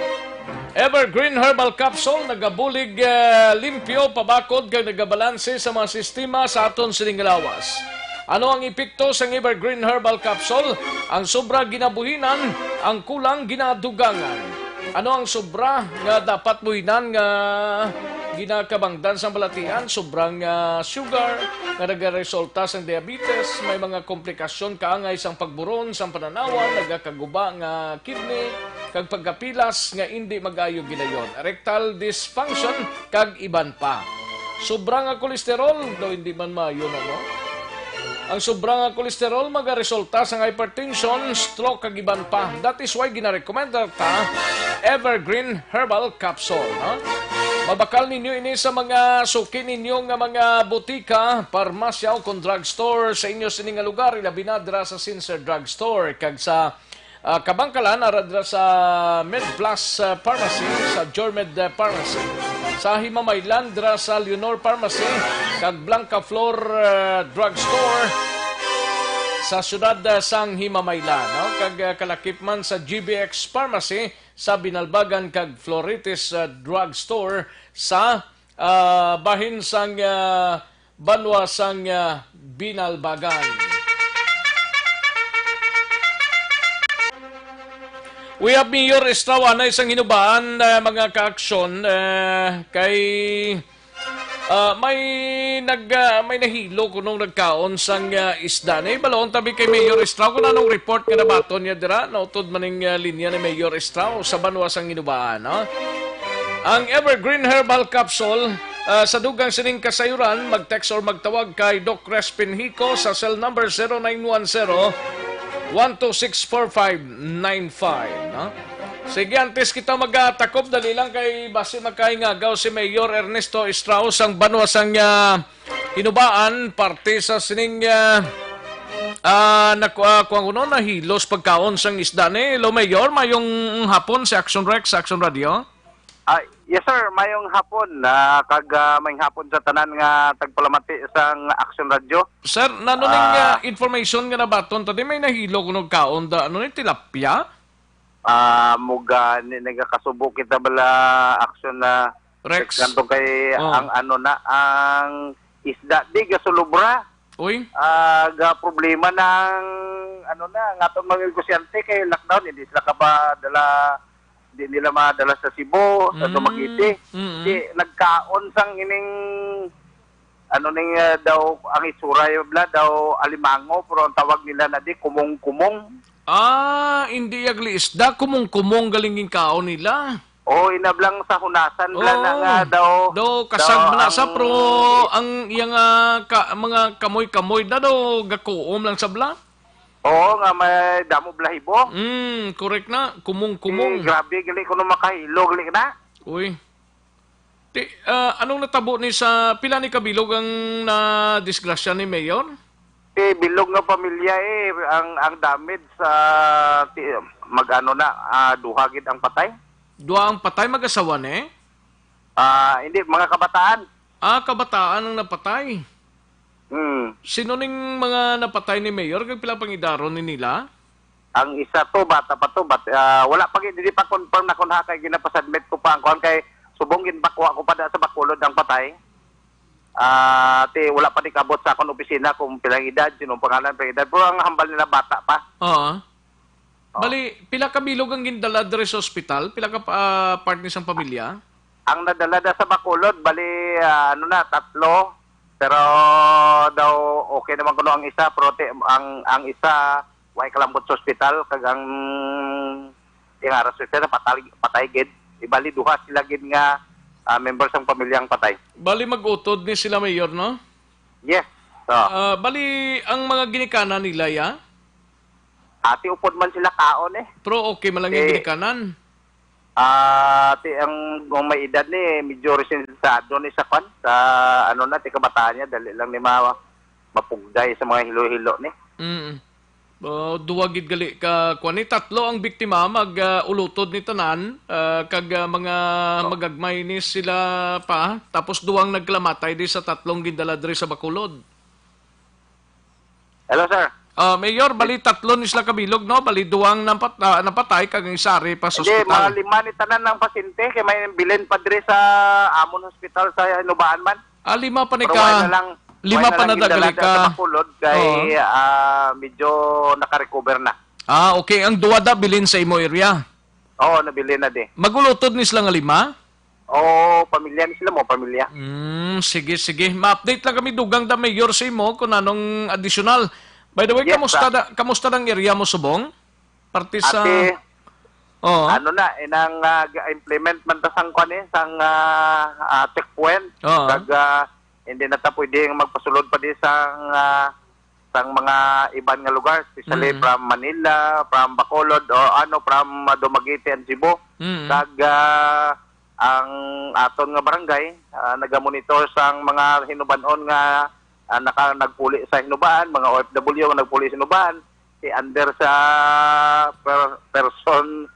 Evergreen Herbal Capsule nagabulig, eh, limpyo, pabakod kag nagabalanse sa mga sistema sa aton sining lawas. Ano ang epekto sang Evergreen Herbal Capsule? Ang sobra ginabuhinan, ang kulang ginadugangan. Ano ang sobra nga dapat buhinan nga ginakabangdan sang balatian? Sobrang, ah, sugar nga nagaresulta sang diabetes, may mga komplikasyon kaangay sang pagburon sang pananawan, nagakaguba nga kidney, kag pagkapilas nga indi mag-ayo gilayon, erectile dysfunction, kag iban pa. Sobra nga kolesterol, daw hindi man maayo na, no? Ang sobra nga kolesterol magaresulta sang hypertension, stroke, kag iban pa. That is why ginarekomenda ta Evergreen Herbal Capsule, no? Mabakal ninyo ini sa mga suki ninyo nga mga botika, parmasya, o kon drugstore sa inyo sini nga lugar, ilabi na dira sa Sincere Drugstore kag sa ah, Kabangkalan, ara dira sa MedPlus, ah, Pharmacy, sa Jormed, ah, Pharmacy, sa Himamaylan, dira sa Leonor Pharmacy, kag Blanca Flor, ah, Drugstore sa siyudad, ah, sang Himamaylan, no? Kag, ah, kalakip man sa G B X Pharmacy sa Binalbagan kag Floritis, ah, Drugstore sa, ah, bahin sang, ah, banwa sang, ah, Binalbagan. We have Mayor Estrao anay sang Hinubaan, ah, mga ka-aksyon, ah, kay, ah, may nag, ah, may nahilo kunong nagkaon sang, ah, isda. Nahibaloon tabi kay Mayor Estrao kung anong report nga nabaton niya dira. Nautod man ning, ah, linya ni Mayor Estrao sa banwa sang Hinubaan, no? Ang Evergreen Herbal Capsule, ah, sa dugang sining kasayuran, mag-text or magtawag kay Doc Crispin Hico sa cell number zero nine one zero, one two six, four five nine five, no? Sige, antes kita magatakop, dali lang kay basi makaingagaw si Mayor Ernesto Estrao sang banwa sang, ah, Hinubaan, parte sa sining, ah, ah, naku-, ah, kuwan kuno, nahilos pagkaon sang isda ni. Hello, Mayor, mayong hapon si Action Rex, Action Radio. Ah, yes, sir. Mayong hapon, ah, kag, ah, mayong hapon sa tanan nga tagpalamati sang Action Radio. Sir, nano ning, Ah. ah, information nga nabaton ta di may nahilo kuno kaon da, ano ni, tilapia? Ah, muga ni nagakasubo kita bala, Action na Rex. Ngadto kay Oh. ang ano na, ang isda di gasulubra. Uy. Ah, ga problema ng ano na, nga atong mga negosyante kay lockdown, hindi sila kapadala, hindi nila madala sa Cebu, sa Mm. Dumaguete. Mm-mm. Di nagkaon sang ining ano ning, ah, daw ang itsura bla daw alimango, pero ang tawag nila na di kumong-kumong. Ah, hindi yagli isda, kumong-kumong galing ginkaon nila. Oh, inablang sa hunasan bla na nga Oh, daw, daw kasag daw man na sa ang pro ang iyang, ah, ka, mga kamoy-kamoy na daw gakuom lang sa bla. Oo, nga may damo balahibo. Mm, correct na. Kumong-kumong. Eh, grabe, gali ko nung makahilo, gali na. Uy. Ti, ah, anong natabo ni sa pila ni kabilog ang nadisgrasya ni Mayor? Ti bilog nga pamilya eh, ang, ang damage sa, ti, mag-ano na, ah, duha gid ang patay. Duha ang patay, mag-asawa ni? Ah, hindi, mga kabataan. Ah, kabataan ang napatay. Hmm. Sino ning mga napatay ni Mayor? Kag pila pangidaron ni nila? Ang isa to, bata pa to, but, ah, wala pa gid, hindi pa confirm na kung ha, kay ginapasubmit ko pa ang kuan kay subong ginpakwa ko pa da sa Bacolod ang patay. Ah, ti, wala pa di kabot sa akong opisina kung pilang edad, sinong pangalan, pilang edad. Pero ang hambal nila, bata pa. Oo. Oh. Bali, pila ka bilog ang gindala diri sa ospital? Pila ka, ah, part ni sang pamilya? Ang nadala na sa Bacolod, bali, ah, ano na, tatlo. Pero daw okay naman kuno ang isa, pero ti, ang, ang isa, way kalambot sa ospital, kag ang, ang ara sa ospital, patay, patay gid. Ibali, duha sila gid nga, ah, member sang pamilya ang patay. Bali, mag-utod ni sila, Mayor, no? Yes. So, Ah, bali, ang mga ginikanan nila, ya? Ati upod man sila kaon eh. Pero okay man lang yung Eh, ginikanan. Ah, ti ang, kung may edad ni, medyo resensado ni sa kwan, sa ano na, ti kabataan niya, dali lang ni ma-, mapugday sa mga hilo-hilo ni. Mm. Oh, duwa gid gali ka, kwan ni, tatlo ang biktima, mag, ah, ulutod ni tanan, ah, kag, ah, mga Oh. magagmay ni sila pa, tapos duwang nagkalamatay di sa tatlong gindala diri sa Bacolod. Hello, sir. Ah, Mayor, bali tatlo ni sila kabilog, no? Bali duwang napat-, ah, napatay, kag ang isa ari pa sa Hindi, ospital. Mga lima ni tanan ng pasyente, kay may bilin pa diri sa amon hospital sa Hinubaan man. Ah, lima pa ni Pero ka, wala na lang, lima wala pa na lang nadagli gindala ka. Sa Bacolod, kay, Oo. ah, medyo nakarecover na. Ah, okay. Ang duwa da bilin sa imo area? Oo, nabilin na di. Magulutod ni sila nga lima? Oo, pamilya ni sila mo, pamilya. Mm, sige, sige. Ma-update lang kami dugang da, Mayor, sa imo kung anong additional. By the way, Yes, kamusta sir. da, kamusta ang area mo subong? Parte sa Ate, Oo. ano na, inang, ah, ga-implement man ta sang kwan eh, sang, ah, ah, checkpoint. Oo. Kag, ah, hindi na ta pwedeng magpasulod pa di sang, ah, sang mga iban nga lugar, especially Mm. from Manila, from Bacolod, o ano, from, ah, Dumaguete and Cebu. Mm. Kag, ah, ang aton nga barangay, ah, nagamonitor sang mga hinubanon nga, ah, naka-, nagpuli sa hinubaan, mga O F W nga nagpuli sa hinubaan, si under sa per-, person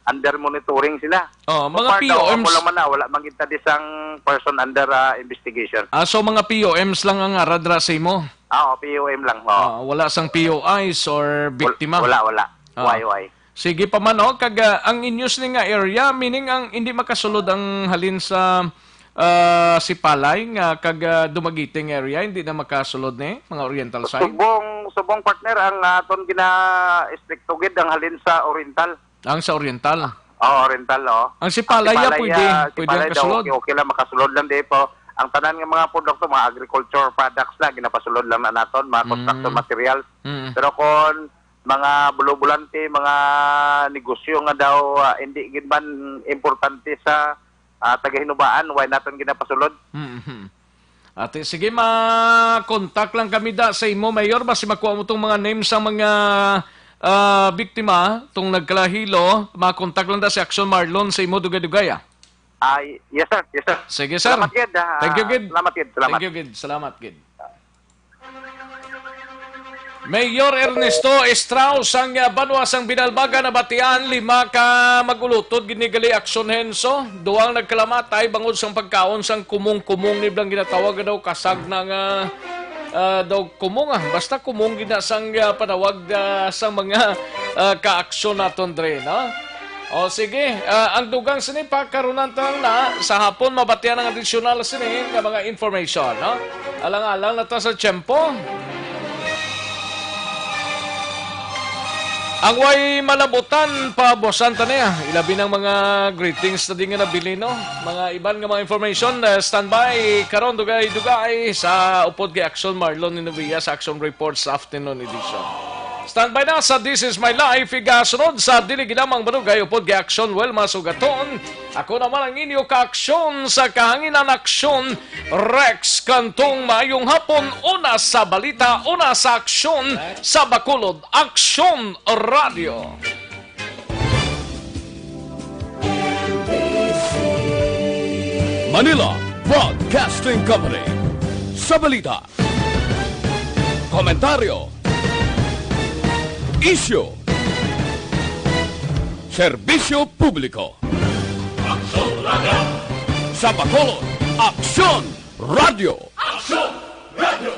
under monitoring sila. Oh, So mga far daw, P O Ms. amo lang man na, wala man kita di sang person under, ah, investigation. Ah, so mga P O Ms lang ang ara dra sa imo? Ah, oh, P O M lang, oh. Ah, wala sang P O Is or Wal-, biktima? wala, wala. Ah. Why, why? Sige pa man, oh, kag, ah, ang inyo sini nga area, meaning ang hindi makasulod ang halin sa, ah, Sipalay nga kag, ah, Dumaguete nga area, hindi na makasulod ni mga Oriental side? Subong, subong partner, ang aton gina-estrikto gid ang halin sa Oriental. Ang sa Oriental? Oo, Oriental, oo. Ang Sipalay, Ang ah, pwede, ah, pwede ang Sipalay daw, kasulod? okay, okay lang, makasulod lang di po. Ang tanan nga mga produkto, mga agriculture products na, ginapasulod lang na naton, mga construction Mm. materials. Mm. Pero kung mga bulubulante, mga negosyo nga daw, ah, hindi gid man importante sa, ah, taga-Hinubaan, why naton ginapasulod? Mhm. Ate, sige, ma-contact lang kami da sa imo, Mayor. Basi makuha mo tong mga names sa mga, ah, biktima, tong nagkalahilo. Ma-contact lang da si Action Marlon sa imo, dugay-dugay, ah. Ah, y-, yes, sir. Yes, sir. Sige, sir. Salamat gid, ah. Thank you gid. Salamat gid. Salamat. Thank you gid. Salamat gid. Mayor Ernesto Estrao sang, ah, banwa sang Binalbagan nabatian, lima ka mag-ulutod gid ni gali aksyon henso, duwang nagkalamatay bangod sang pagkaon sang kumong-kumong ni blang ginatawag nga daw kasag na nga, ah, daw kumong, ah. Basta kumong gid na sang, ah, panawag, ah, sang mga, ah, kaaksyon naton dre, no? O, sige. Ah, ang dugang sini, pakarunan ta lang na. Sa hapon, mabatian ang adisyonal sini nga mga information, no? Alang-alang na ta sa tiyempo. Ang way malabutan, pabuasan ta niya. Ilabi ng mga greetings na di nga nabili, no? Mga iban nga mga information, eh, standby karon, dugay-dugay sa upod kay Action Marlon Inovia sa Action Report sa afternoon edition. Standby na sa This Is My Life, igasunod sa dili gid lamang manugay upod kay Action Wilma Sugaton. Ako naman ang inyo ka-aksyon sa kahanginan, Aksyon Rex Cantong. Maayong hapon, una sa balita, una sa aksyon sa Bacolod, Aksyon Radio. Manila Broadcasting Company. Sa balita, komentaryo, isyu, serbisyo publiko. Aksyon Radio. Sa Bacolod, Aksyon Radio. Aksyon Radio.